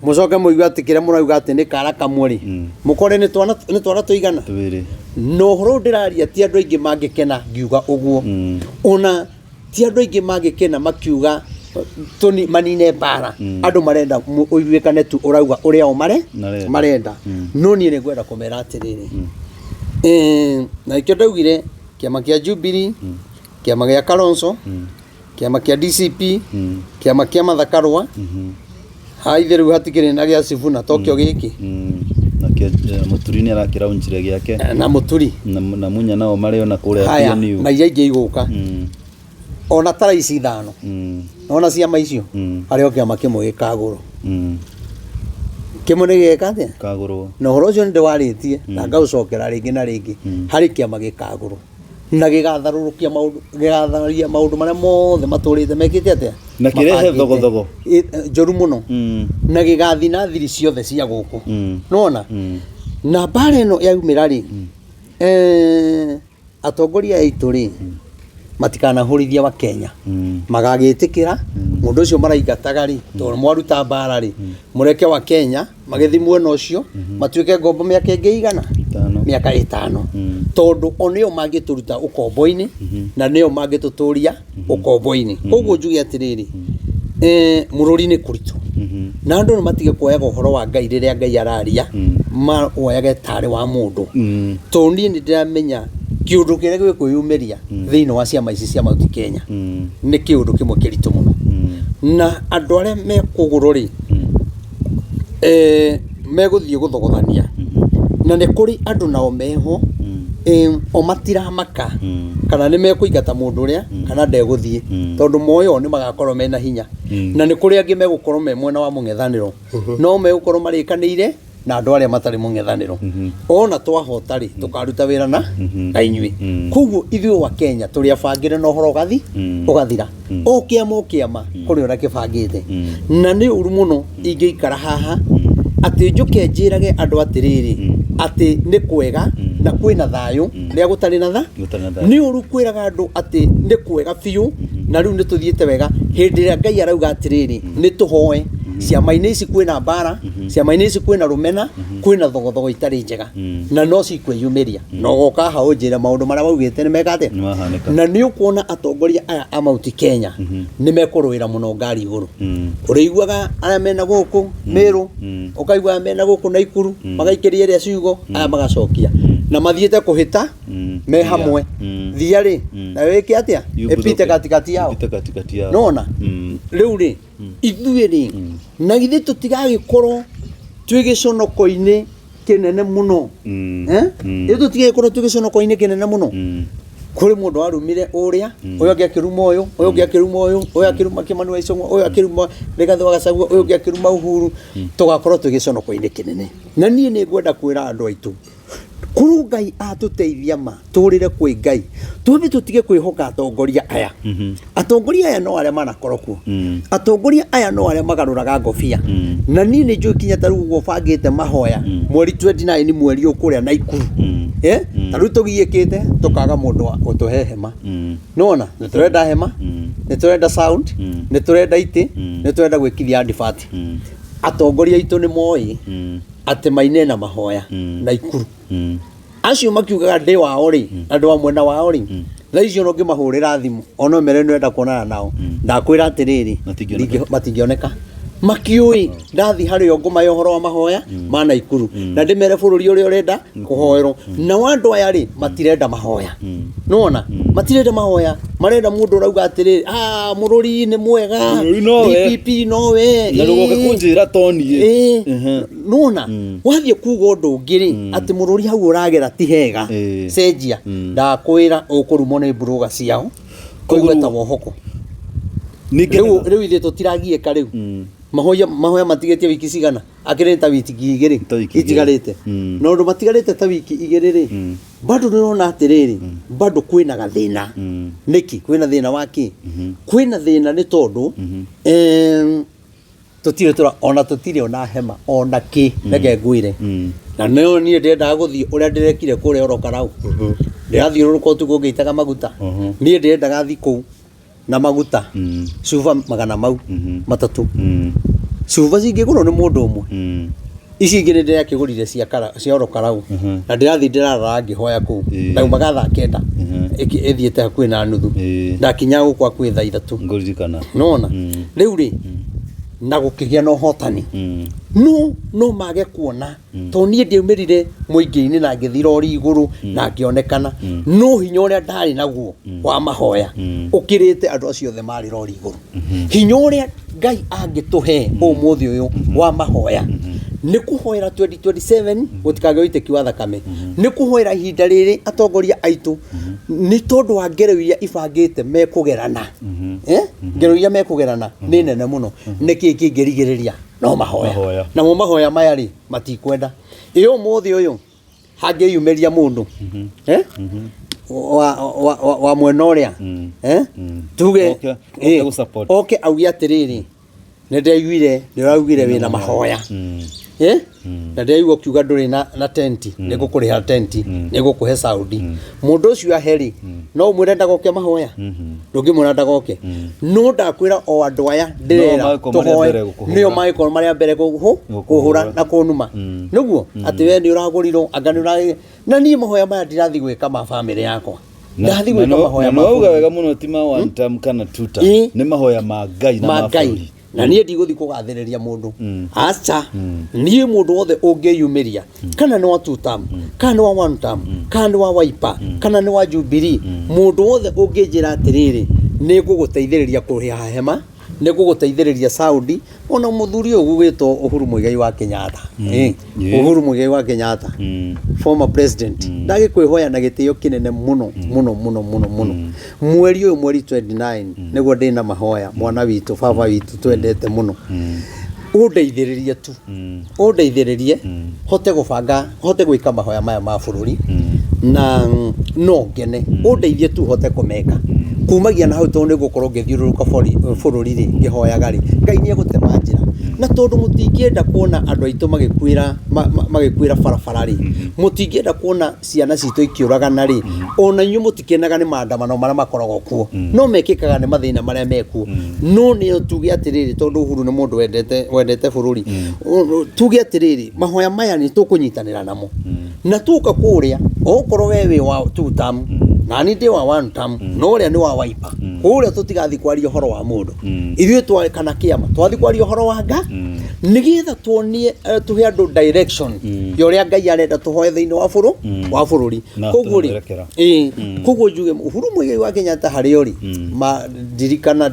Speaker 2: mũcoke mũigue atĩ kĩrĩa mũrauga atĩ nĩ kara kamwe rĩ, mũkore nĩ twana, nĩ twana tũigana.
Speaker 1: Twĩrĩ.
Speaker 2: Na ũhoro ũyũ ndĩraria, ti andũ aingĩ mangĩkena ngiuga ũguo, ona ti andũ aingĩ mangĩkena makiuga tũni manine mbara. Andũ marenda ũiguĩkane tu ũrauga ũrĩa o mare
Speaker 1: Marenda.
Speaker 2: Marenda. No niĩ nĩ ngwenda kũmera atĩrĩrĩ, na nĩkĩo ndaugire kĩama kĩa Jubilee, kĩama gĩa Kalonzo, kĩama kĩa DCP, kĩama kĩa Martha Karũa, haha ithe rĩu hatikĩrĩ na gĩa Sifuna tokĩo gĩkĩ.
Speaker 1: Nakĩo Mũturi nĩ arakĩraunchire gĩake.
Speaker 2: Na Mũturi.
Speaker 1: Na Munya nao marĩ ona kũrĩa
Speaker 2: Haya.
Speaker 1: PNU.
Speaker 2: Na iria ingĩ igũka, ona tara ici ithano, ona ciama icio, harĩ o kĩama kĩmwe gĩkagũrwo. Kĩmwe nĩ gĩgeka atĩa?
Speaker 1: Kagũrwo.
Speaker 2: Na ũhoro ũcio nĩ ndĩwarĩtie na ngaũcokera rĩngĩ na rĩngĩ. Harĩ kĩama gĩkagũrwo na gĩgatharũrũkia maũndũ, gĩgatharia maũndũ marĩa mothe matũrĩte mekĩte atĩa.
Speaker 1: Na kĩrehe
Speaker 2: Mabangĩte.
Speaker 1: thogothogo.
Speaker 2: Njũru mũno, na gĩgathi na thiri ciothe cia gũkũ. Nĩwona na mbara ĩno yaumĩra rĩ, atongoria aitũ rĩ, matikanahũrithia wa Kenya, magagĩtĩkĩra mũndũ ũcio maraingataga rĩ, tondũ mwaruta mbara rĩ, mũreke wa Kenya magĩthiĩ mwena ũcio, matuĩke ngombo mĩaka ĩngĩ igana.
Speaker 1: 5.
Speaker 2: Mĩaka 5, tondũ o nĩo mangĩtũruta ũkombo-inĩ na nĩo mangĩtũtũria ũkombo-inĩ. Koguo njuge atĩrĩrĩ, mũrũri nĩ kũritũ, na andũ nĩ matige kuoyaga ũhoro wa Ngai rĩrĩa Ngai araria mawoyage tarĩ wa mũndũ, tondũ niĩ nĩ ndĩramenya kĩũndũ kĩrĩa gĩkwĩyumĩria thĩinĩ wa ciama ici cia Mount Kenya nĩ kĩũndũ kĩmwe kĩritũ mũno, na andũ arĩa mekũgũrũ rĩ, megũthiĩ gũthogothania, na nĩ kũrĩ andũ nao meho, o matiramaka kana nĩ mekũingata mũndũ ũrĩa kana ndegũthiĩ, tondũ moyo nĩ magakorwo mena hinya. Na nĩ kũrĩ angĩ megũkorwo me mwena wa mũng'ethanĩro, no megũkorwo marĩkanĩire na andũ arĩa matarĩ mũng'ethanĩro, ona twahota rĩ, tũkaruta wĩra na inyuĩ. Koguo ithuĩ wa Kenya tũrĩ abangĩre na ũhoro ũgathi ũgathira, o kĩama o kĩama kũrĩ ũrĩa kĩbangĩte. Na nĩ ũru mũno ingĩikara haha atĩ njũke njĩrage andũ atĩrĩrĩ, atĩ nĩ kwega na kwĩna thayũ rĩrĩa gũtarĩ na tha.
Speaker 1: Gũtarĩ na thayũ.
Speaker 2: Nĩ ũru kwĩraga andũ atĩ nĩ kwega biũ na rĩu nĩ tũthiĩte wega, hĩndĩ ĩrĩa Ngai arauga atĩrĩrĩ, nĩ tũhoe. Ciama-inĩ ici kwĩna mbara, ciama-inĩ ici kwĩna rũmena, kwĩna thogothogo itarĩ njega, na no cikwĩyumĩria na ũgoka haha ũnjĩre maũndũ marĩa waugĩte nĩ meka atĩa.
Speaker 1: Nĩ mahanĩka.
Speaker 2: Na nĩ ũkuona atongoria aya a Mount Kenya nĩ mekũrũĩra mũno ngari igũrũ. Ũrĩiguaga arĩa mena gũkũ Meru, ũkaigua arĩa mena gũkũ Naikuru magaikĩria ĩrĩa ciugo, aya magacokia na mathiĩte kũhĩta me hamwe. Thia rĩ, nayo ĩke atĩa? Ĩpite katikati yao.
Speaker 1: Ipite katikati yao.
Speaker 2: Nona rĩu rĩ, ithuĩ rĩ, na githĩ tũtigagĩkorwo twĩ gĩconoko-inĩ kĩnene mũno? Eh? Ithuĩ tũtigagĩkorwo twĩ gĩconoko-inĩ kĩnene mũno. Kũrĩ mũndũ warumire ũrĩa, ũyũ ũngĩ akĩruma ũyũ, ũyũ ũngĩ akĩruma ũyũ, ũyũ akĩruma Kĩmani wa Ichung'wa, ũyũ akĩruma Rigathĩ wa Gachagua, ũyũ ũngĩ akĩruma Uhuru. Tũgakorwo twĩ gĩconoko-inĩ kĩnene. Na niĩ nĩ ngwenda kwĩra andũ aitũ, korwo Ngai atũteithia ma tũrĩre kwĩ Ngai, twambe tũtige kwĩhoka atongoria aya. Atongoria aya no arĩa manakorwo kuo, atongoria aya no arĩa magarũraga ngobia. Na niĩ nĩ njũĩ kinya ta rĩu ũguo bangĩte mahoya mweri 29 mweri ũyũ kũrĩa Naikuru, eh, ta rĩu tũgiĩkĩte tũkaga mũndũ wa gũtũhe hema. Nĩwona nĩ tũrenda hema, nĩ tũrenda sound, nĩ tũrenda itĩ, nĩ tũrenda gwĩkithia advert. Atongoria aitũ nĩ moĩ atĩ maine na mahoya Naikuru. Acio makiugaga ndĩ wao rĩ, na ndĩ wa mwena wao rĩ, thaa icio no ngĩmahũrĩra thimũ ona mere nĩrenda kuonana nao, ndakwĩra atĩrĩrĩ,
Speaker 1: Matingĩoneka.
Speaker 2: Matingĩoneka. Makiũĩ ndathi harĩ o ngũmahe ũhoro wa mahoya ma Naikuru na ndĩmere bũrũri ũrĩa ũrenda kũhoerwo. Nao andũ aya rĩ, matirenda mahoya. Nĩwona matirenda mahoya, marenda mũndũ ũrauga atĩrĩrĩ, "Ah, mũrũri nĩ mwega,
Speaker 1: Mũrũri nowe.
Speaker 2: DPP nowe."
Speaker 1: Na ndũgoke kũnjĩra to niĩ.
Speaker 2: Ĩĩ. Nĩwona wathiĩ kuga ũndũ ũngĩ rĩ, atĩ mũrũri hau ũragera ti hega, cenjia, ndakwĩra ũkũrumwo nĩ mburũga ciao. Koguo ta wohoko.
Speaker 1: Nĩ
Speaker 2: Rĩu
Speaker 1: ngenaga.
Speaker 2: rĩu ithuĩ tũtiragiĩka rĩu. Mahoya matigĩtie wiki cigana? Akĩrĩ ta wiki igĩrĩ
Speaker 1: Ta wiki igĩrĩ.
Speaker 2: itigarĩte. Na ũndũ matigarĩte ta wiki igĩrĩ rĩ, bado nĩũrona atĩrĩrĩ, bado kwĩna gathĩna. Nĩkĩ kwĩna thĩna wa kĩ? Kwĩna thĩna nĩ tondũ tũtirĩ tũra ona tũtirĩ ona hema ona kĩ, reke ngwĩre. Na nĩo niĩ ndĩrendaga gũthiĩ ũrĩa ndĩrekire kũrĩa oro Karau. Ndĩrathiũrũrũka ũtukũ ngĩitaga maguta. Niĩ ndĩrendaga thiĩ kũu na maguta cuba magana mau matatũ. Cuba cingĩgũrwo nĩ mũndũ ũmwe, ici ingĩ nĩ ndĩrakĩgũrire cia kara cia oro Karau, na ndĩrathiĩ ndĩrarara ngĩhoya kũu. Ndaumaga thaa 9 ĩthiĩte hakuhĩ na nuthu. Ndakinya gũkũ hakuhĩ thaa 3.
Speaker 1: Ngũririkana.
Speaker 2: Nĩwona rĩu rĩ, na gũkĩgĩa na ũhotani. No mage kuona tondũ niĩ ndiaumĩrire mũingĩ-inĩ na ngĩthiĩ rori igũrũ na ngĩonekana, no hinya ũrĩa ndarĩ naguo wa mahoya ũkĩrĩte andũ acio othe marĩ rori igũrũ. Hinya ũrĩa Ngai angĩtũhe ũmũthĩ ũyũ wa mahoya nĩ kũhoera 2027 gũtikagĩe ũitĩki wa thakame, nĩ kũhoera ihinda rĩrĩ atongoria aitũ, nĩ tondũ wa ngero iria ibangĩte mekũgerana. Ngero iria mekũgerana nĩ nene mũno. Nĩkĩ kĩngĩrigĩrĩria? No mahoya.
Speaker 1: Mahoya.
Speaker 2: Namo mahoya maya rĩ, matikwenda ĩ ũmũthĩ ũyũ hangĩyumĩria mũndũ wa mwena ũrĩa, tuge
Speaker 1: Oke gũ-support.
Speaker 2: Oke auge atĩrĩrĩ, nĩ ndĩraiguire nĩ ũraugire wĩna mahoya, na ndĩraigua ũkiuga ndũrĩ na tenti, nĩ ngũkũrĩha tenti, nĩ ngũkũhe saudi. Mũndũ ũcio ahe rĩ, no ũmwĩre ndagoke mahoya? Ndũngĩmwĩra ndagoke. No ndakwĩra o andũ aya ndĩrera
Speaker 1: magĩkorwo marĩ a
Speaker 2: tũhoe,
Speaker 1: mbere gũkũhũra.
Speaker 2: Nĩo magĩkorwo marĩ a mbere kũhũra na kũnuma, nĩguo atĩ we nĩ ũragũrirwo anga nĩ ũra. Na niĩ mahoya maya ndirathiĩ gwĩka ma bamĩrĩ yakwa, ndathiĩ gwĩka mahoya
Speaker 1: Na
Speaker 2: ma
Speaker 1: nĩwauga
Speaker 2: bũrũri.
Speaker 1: wega mũno, ti ma one term kana two term. Nĩ mahoya ma Ngai na
Speaker 2: ma
Speaker 1: ma
Speaker 2: Ngai.
Speaker 1: bũrũri.
Speaker 2: Na niĩ ndigũthiĩ kũgathĩrĩria mũndũ, aca. Niĩ mũndũ wothe ũngĩyumĩria, kana nĩ wa two term, kana nĩ wa one term, kana nĩ wa Wiper, kana nĩ wa Jubilee, mũndũ wothe ũngĩnjĩra atĩrĩrĩ, nĩ ngũgũteithĩrĩria kũrĩha hema, nĩ ngũgũteithĩrĩria Saudi, ona mũthuri ũyũ ũgwĩtwo Uhuru Muigai wa Kenyatta, Uhuru Muigai wa Kenyatta, former president, ndagĩkwĩhoya na gĩtĩo kĩnene mũno mũno mũno mũno mũno, mweri ũyũ, mweri 29, nĩguo ndĩna mahoya, mwana witũ, baba witũ twendete mũno, ũndeithĩrĩrie tu, ũndeithĩrĩrie hote gũbanga, hote gwĩka mahoya maya ma bũrũri, na no ngene ũndeithie tu hote kũmeka kumagia na hau, tondũ nĩ ngũkorwo ngĩthiũrũrũka bũrũri rĩ, ngĩhoyaga rĩ, Ngai nĩ egũtema njĩra. Na tondũ mũtingĩenda kuona andũ aitũ magĩkuĩra magĩkuĩra barabara rĩ, mũtingĩenda kuona ciana citũ ikĩũragana rĩ, ona inyuĩ mũtikenaga nĩ maandamano marĩa makoragwo kuo, no mekĩkaga nĩ mathĩna marĩa mekuo. No nĩ tuge atĩrĩrĩ, tondũ Uhuru nĩ mũndũ wendete bũrũri, tuge atĩrĩrĩ, mahoya maya nĩ tũkũnyitanĩra namo na tuka kũrĩa, okorwo we wĩ wa two term na niĩ ndĩ wa one term, no ũrĩa nĩ wa Wiper, kũrĩa tũtigathiĩ kwaria ũhoro wa mũndũ ithuĩ twa kana kĩama, twathiĩ kwaria ũhoro wa nga nĩgetha tuonie, tũhe andũ direction ya ũrĩa Ngai arenda tũhoe thĩinĩ wa bũrũri.
Speaker 1: Na
Speaker 2: Koguo rĩ,
Speaker 1: tũmwerekera.
Speaker 2: Ĩĩ, koguo njuge Uhuru Muigai wa Kenyatta harĩa ũrĩ, ma ndirikana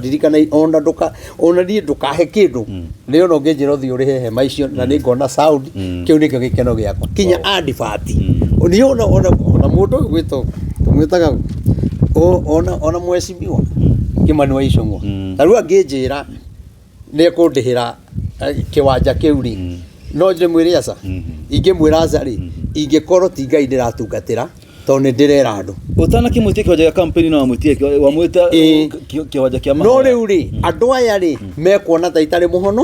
Speaker 2: ona ndũka ona niĩ ndũkahe kĩndũ rĩ, ona ũngĩnjĩra ũthiĩ ũrĩhe hema icio na nĩ ngona sound, kĩu nĩkĩo gĩkeno gĩakwa. Kinya advert niĩ ona mũndũ ũyũ gwĩtwo tũmwĩtaga ona mheshimiwa Kimani wa Ichung'wa, ta rĩu angĩnjĩra nĩ ekũndĩhĩra kĩwanja kĩu rĩ, no ndĩmwĩre aca. Ingĩmwĩra aca rĩ, ingĩkorwo ti Ngai ndĩratungatĩra, tondũ nĩ ndĩrera andũ.
Speaker 1: Ũtanakĩmwĩtia kĩwanja gĩa campaign, no wamwĩtie wamwĩta kĩwanja kĩa
Speaker 2: No
Speaker 1: mahoya.
Speaker 2: rĩu rĩ, andũ aya rĩ, mekuona ta itarĩ mũhono.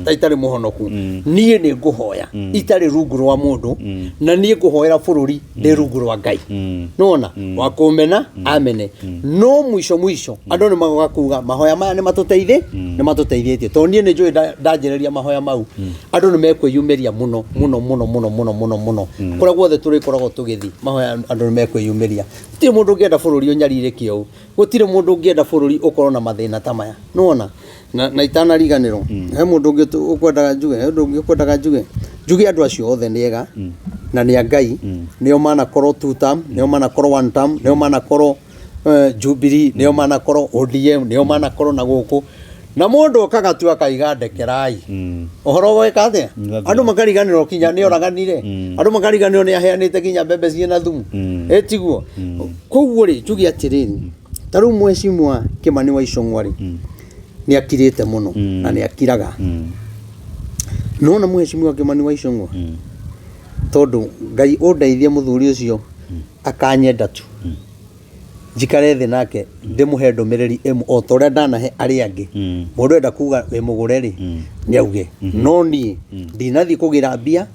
Speaker 2: Ta itarĩ mũhonoku, niĩ nĩ ngũhoya itarĩ rungu rwa mũndũ, na niĩ ngũhoera bũrũri ndĩ rungu rwa Ngai. Nĩwona wa kũmena amene, no mũico mũico andũ nĩ magoka kuga mahoya maya nĩ matũteithĩ nĩ matũteithĩtie, tondũ niĩ nĩ njũĩ ndanjĩrĩria mahoya mau, andũ nĩ mekwĩyumĩria mũno mũno mũno mũno mũno mũno mũno. Kũrĩa guothe tũrĩkoragwo tũgĩthiĩ mahoya, andũ nĩ mekwĩyumĩria. Gũtirĩ mũndũ ũngĩenda bũrũri ũnyarirĩke ũũ, gũtirĩ mũndũ ũngĩenda bũrũri ũkorwo na mathĩna ta maya. Nĩwona na itanariganĩrwo, he mũndũ ũngĩ ũkwendaga njuge, he ũndũ ũngĩ ũkwendaga njuge. Njuge andũ acio othe nĩ ega na nĩ a Ngai, nĩo manakorwo two term, nĩo manakorwo one term, nĩo manakorwo Jubilee, nĩo manakorwo ODM, nĩo manakorwo na gũkũ, na mũndũ okaga tu akaiga ndekerai ũhoro gwĩka atĩa.
Speaker 1: Nĩgathira.
Speaker 2: Andũ makariganĩrwo kinya nĩ oraganire, andũ makariganĩrwo nĩ aheanĩte kinya mbembe ciĩna thumu. Ĩtiguo koguo rĩ, njuge atĩrĩrĩ, ta rĩu mheshimiwa Kĩmani wa Ichung'wa rĩ, nĩ akirĩte mũno na nĩ akiraga. Nona mheshimiwa Kĩmani wa Ichung'wa, tondũ Ngai ũndeithie, mũthuri ũcio akanyenda tu njikare thĩ nake ndĩmũhe ndũmĩrĩri ĩmwe o ta ũrĩa ndanahe arĩa angĩ. Mũndũ enda kuga wĩ mũgũre rĩ, nĩ auge, no niĩ ndinathiĩ kũgĩra mbia.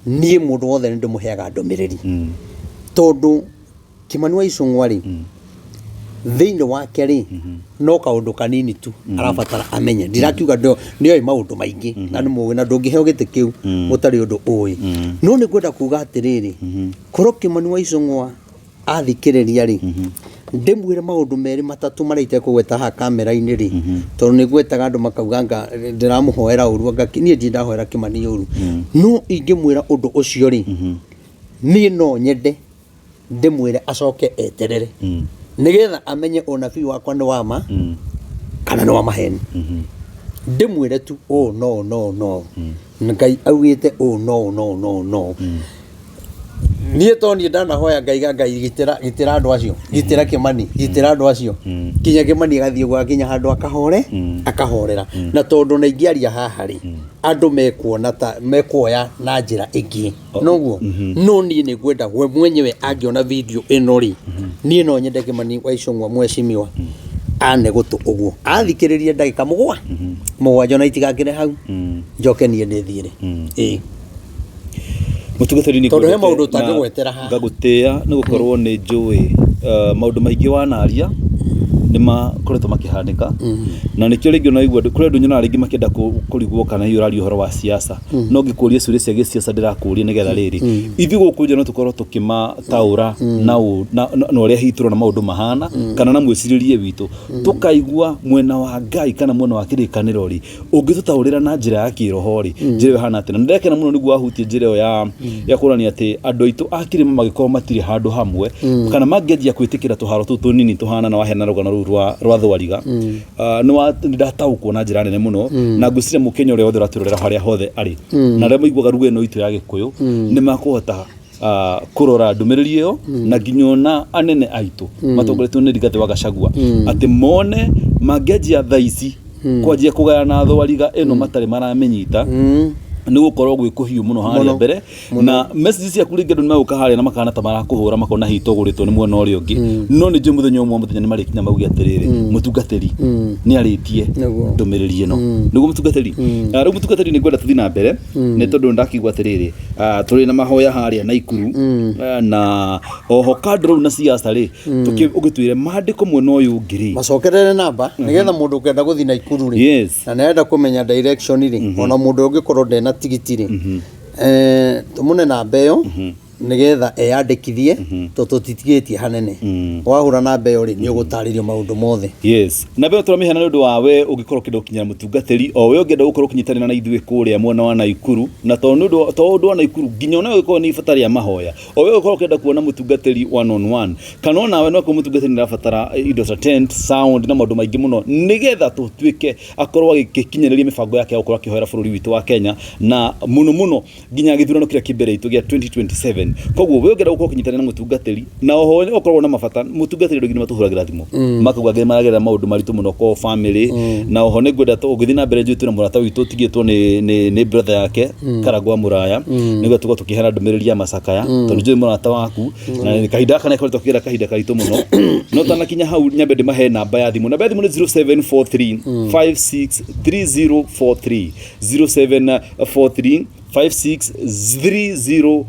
Speaker 2: Niĩ mũndũ wothe nĩ ndĩmũheaga ndũmĩrĩri, tondũ Kĩmani wa Ichung'wa rĩ, thĩinĩ wake rĩ, no kaũndũ kanini tu arabatara amenye. Ndirakiuga nĩoĩ maũndũ maingĩ na nĩ mũũgĩ, na ndũngĩheo gĩtĩ kĩu ũtarĩ ũndũ ũĩ, no nĩ ngwenda kuga atĩrĩrĩ, korwo Kĩmani wa Ichung'wa athikĩrĩria rĩ, ndĩmwĩre maũndũ merĩ matatũ marĩa itekũgweta haha kamera-inĩ rĩ, tondũ nĩ ngwetaga andũ makauga anga ndĩramũhoera ũru, anga niĩ ndirĩ ndahoera Kĩmani ũru. No ingĩmwĩra ũndũ ũcio rĩ, niĩ no nyende ndĩmwĩre acoke eterere nĩgetha amenye ũnabii wakwa nĩ wa ma kana nĩ wa maheni. Ndĩmwĩre tu ũũ no no no Ngai augĩte ũũ no no no no. Niĩ to niĩ ndanahoya ngaiga, Ngai gitĩra, gitĩra andũ acio, gitĩra Kĩmani, gitĩra andũ acio, kinya Kĩmani agathiĩ gwakinya handũ akahore akahorera. Na tondũ na ingĩaria haha rĩ, andũ mekuona ta mekuoya na njĩra ĩngĩ noguo, no niĩ nĩ ngwenda we mwenyewe angĩona video ĩno rĩ, niĩ no nyende Kĩmani wa Ichung'wa mheshimiwa ane gũtũ ũguo athikĩrĩrie ndagĩka mũgwanja ona itigakĩre hau, njoke niĩ ndĩthiĩre. Ĩĩ.
Speaker 1: Mũtungatĩri, nĩ
Speaker 2: Tondũ he
Speaker 1: ngwendete
Speaker 2: maũndũ
Speaker 1: na
Speaker 2: ũtangĩgwetera haha.
Speaker 1: Ngagũtĩĩa nĩ gũkorwo nĩ njũĩ maũndũ maingĩ wanaria nĩ makoretwo makĩhanĩka, na nĩkĩo rĩngĩ ũnaigua kũrĩ andũ nyonaga rĩngĩ makĩenda kũrigwo kana hihi ũraria ũhoro wa siasa. No ngĩkũria ciũria cia gĩsiasa, ndĩrakũria nĩgetha rĩrĩ ithuĩ gũkũ nja no tũkorwo tũkĩmataũra na ũrĩa hihi tũrona maũndũ mahana, kana na mwĩcirĩrie witũ tũkaigua mwena wa Ngai kana mwena wa kĩrĩkanĩro rĩ, ũngĩtũtaũrĩra na njĩra ya kĩroho rĩ, njĩra ĩyo ĩhana atĩa? Na nĩndakena mũno nĩguo wahutie njĩra ĩyo ya kuonania atĩ andũ aitũ a kĩrĩma magĩkorwo matirĩ handũ hamwe, kana mangĩanjia gwĩtĩkĩra tũharo tũu tũnini tũhana na waheana rũgano rũu rwa thwariga. Ah, nĩ ndataũkwo na njĩra nene mũno, na ngwĩciria mũkenya ũrĩa wothe ũratwĩrorera harĩa hothe arĩ na arĩa maiguaga ruga ĩno itũ ya Gĩkũyũ nĩ makũhota kũrora ndũmĩrĩri ĩyo, na nginya ona anene aitũ matongoretio nĩ Rigathĩ wa Gachagua, atĩ mone mangĩanjia thaa ici kwanjia kũgayana thwariga ĩno matarĩ maramĩnyita, nĩ gũkorwo gwĩ kũhiũ mũno harĩa mbere. Na message ciaku rĩngĩ andũ nĩ magũka harĩa na makana ta marakũhũra, makona hihi tũgũrĩtwo nĩ mwena ũrĩa ũngĩ, no nĩ njũĩ mũthenya ũmwe wa mũthenya nĩ marĩkinya mauge atĩrĩrĩ, mũtungatĩri nĩ arĩtie ndũmĩrĩri ĩno. Nĩguo mũtungatĩri. Ah, rĩu mũtungatĩri, nĩ ngwenda tũthiĩ na mbere, nĩ tondũ ndakigua atĩrĩrĩ, tũrĩ na mahoya harĩa Naikuru. Ah, na oho kando rĩu na siasa rĩ, ũgĩtwĩre maandĩko mwena ũyũ ũngĩ rĩ.
Speaker 2: Macokerere namba nĩgetha mũndũ ũkenda gũthiĩ Naikuru rĩ, na nĩarenda kũmenya direction rĩ, ona mũndũ ũngĩkorwo ndena tigiti rĩ, tũmũne namba ĩyo nĩgetha eyandĩkithie, tondũ tũtitigĩtie hanene. Wahũra namba ĩyo rĩ, nĩ ũgũtarĩrio maũndũ mothe.
Speaker 1: Yes, na mbere tũramĩheana nĩ ũndũ wa we ũngĩkorwo ũkĩenda gũkinyĩra mũtungatĩri, o we ũngĩenda gũkorwo ũkĩnyitanĩra na ithuĩ kũrĩa mwena wa Naikuru, na to nĩ ũndũ to ũndũ wa Naikuru, nginya ona ũngĩkorwo nĩ ibata rĩa mahoya, o we ũngĩkorwo ũkĩenda kuona mũtungatĩri one on one, kana onawe no akorwo mũtungatĩri nĩ arabatara indo ta tent, sound na maũndũ maingĩ mũno, nĩgetha tũtuĩke akorwo agĩkinyanĩria mĩbango yake ya gũkorwo akĩhoera bũrũri witũ wa Kenya, na mũno mũno nginya gĩthurano kĩrĩa kĩ mbere itũ gĩa 2027. 7. Koguo we ũngĩenda gũkorwo ũkĩnyitanĩra na mũtungatĩri, na oho ũkorwo na mabata, mũtungatĩri andũ aingĩ nĩ matũhũragĩra thimũ makauga angĩ maragerera maũndũ maritũ mũno ko family. Na oho nĩ ngwenda ũngĩthiĩ na mbere, njũĩ twĩna mũrata witũ ũtigĩtwo nĩ brother yake Karangwa Mũraya, nĩguo tũkorwo tũkĩheana ndũmĩrĩri ya macakaya, tondũ njũĩ mũrata waku na kahinda gaka nĩkoretwo akĩgera kahinda karitũ mũno. No tanakinya hau, nyambe ndĩmahe namba ya thimũ. Namba ya thimũ nĩ 0743 563043, 0743 563043.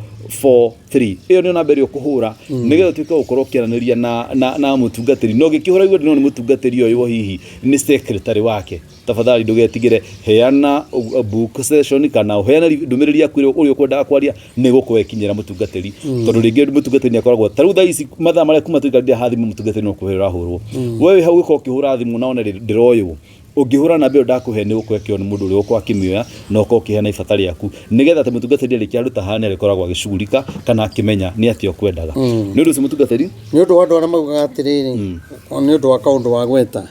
Speaker 1: Ĩyo nĩyo namba ĩrĩa ũkũhũra nĩgetha ũtuĩke gũkorwo ũkĩaranĩria na mũtungatĩri. Na ũngĩkĩhũra igue no nĩ mũtungatĩri ũyũ, hihi nĩ secretary wake, tafadhali ndũgetigĩre, heana book session kana ũheane ndũmĩrĩri yaku ĩrĩa ũrĩa ũkwendaga kwaria, nĩ gũkorwo ĩkinyĩra mũtungatĩri, tondũ rĩngĩ mũtungatĩri nĩ akoragwo ta rĩu thaa ici mathaa marĩa kuma tũikarire haha, thimũ mũtungatĩri no kũhũra ũrahũrwo. We wĩ hau ũgĩkorwo ũkĩhũra thimũ na one ndĩroywo, ũngĩhũra namba ĩyo ndakũhe, nĩ gũkorwo ĩkĩoywo nĩ mũndũ ũrĩa ũgũkorwo akĩmĩoya na ũkorwo ũkĩheana ibata rĩaku, nĩgetha atĩ mũtungatĩri arĩkia handũ ta haha nĩ arĩkoragwo agĩcugurika kana akĩmenya nĩ atĩa ũkwendaga. Nĩ ũndũ ũcio, mũtungatĩri,
Speaker 2: Nĩ ũndũ wa andũ arĩa maugaga atĩrĩrĩ, nĩ ũndũ wa kaũndũ wa gweta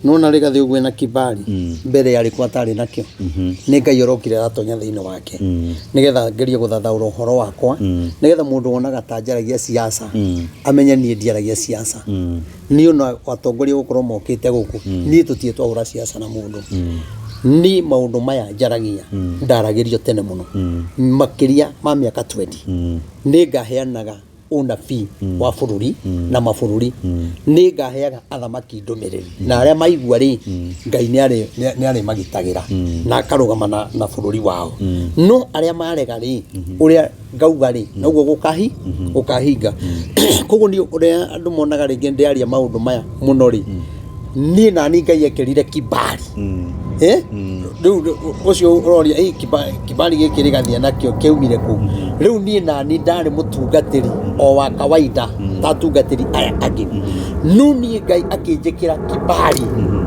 Speaker 2: nona Rigathĩ ũguo na kibali mbere yarĩ kwa atarĩ nakĩo, nĩ Ngai ũrokire aratonya thĩinĩ wake nĩgetha ngerie gũthathaũra ũhoro wakwa, nĩgetha mũndũ wonaga ta njaragia siasa amenye niĩ ndiaragia siasa. Niĩ ona atongoria gũkorwo mokĩte gũkũ, niĩ tũtirĩ twahũra siasa na mũndũ. Niĩ maũndũ maya njaragia ndaragĩrio tene mũno, makĩria ma mĩaka 20. Nĩ ngaheanaga ũnabii wa bũrũri na mabũrũri, nĩ ngaheaga athamaki ndũmĩrĩri, na arĩa maigua rĩ, Ngai nĩ arĩmagitagĩra na akarũgama na bũrũri wao. No arĩa marega rĩ, ũrĩa ngauga rĩ, noguo gũkahinga. Koguo niĩ ũrĩa andũ monaga rĩngĩ ndĩaria maũndũ maya mũno rĩ, niĩ nani Ngai ekĩrire kibali. Eh? Rĩu ũcio ũroria, "Ĩ, kibali gĩkĩ rĩgathiĩ nakĩo kĩaumire kũ?" Rĩu niĩ nani ndarĩ mũtungatĩri o wa kawaida ta atungatĩri aya angĩ, no niĩ Ngai akĩnjĩkĩra kibali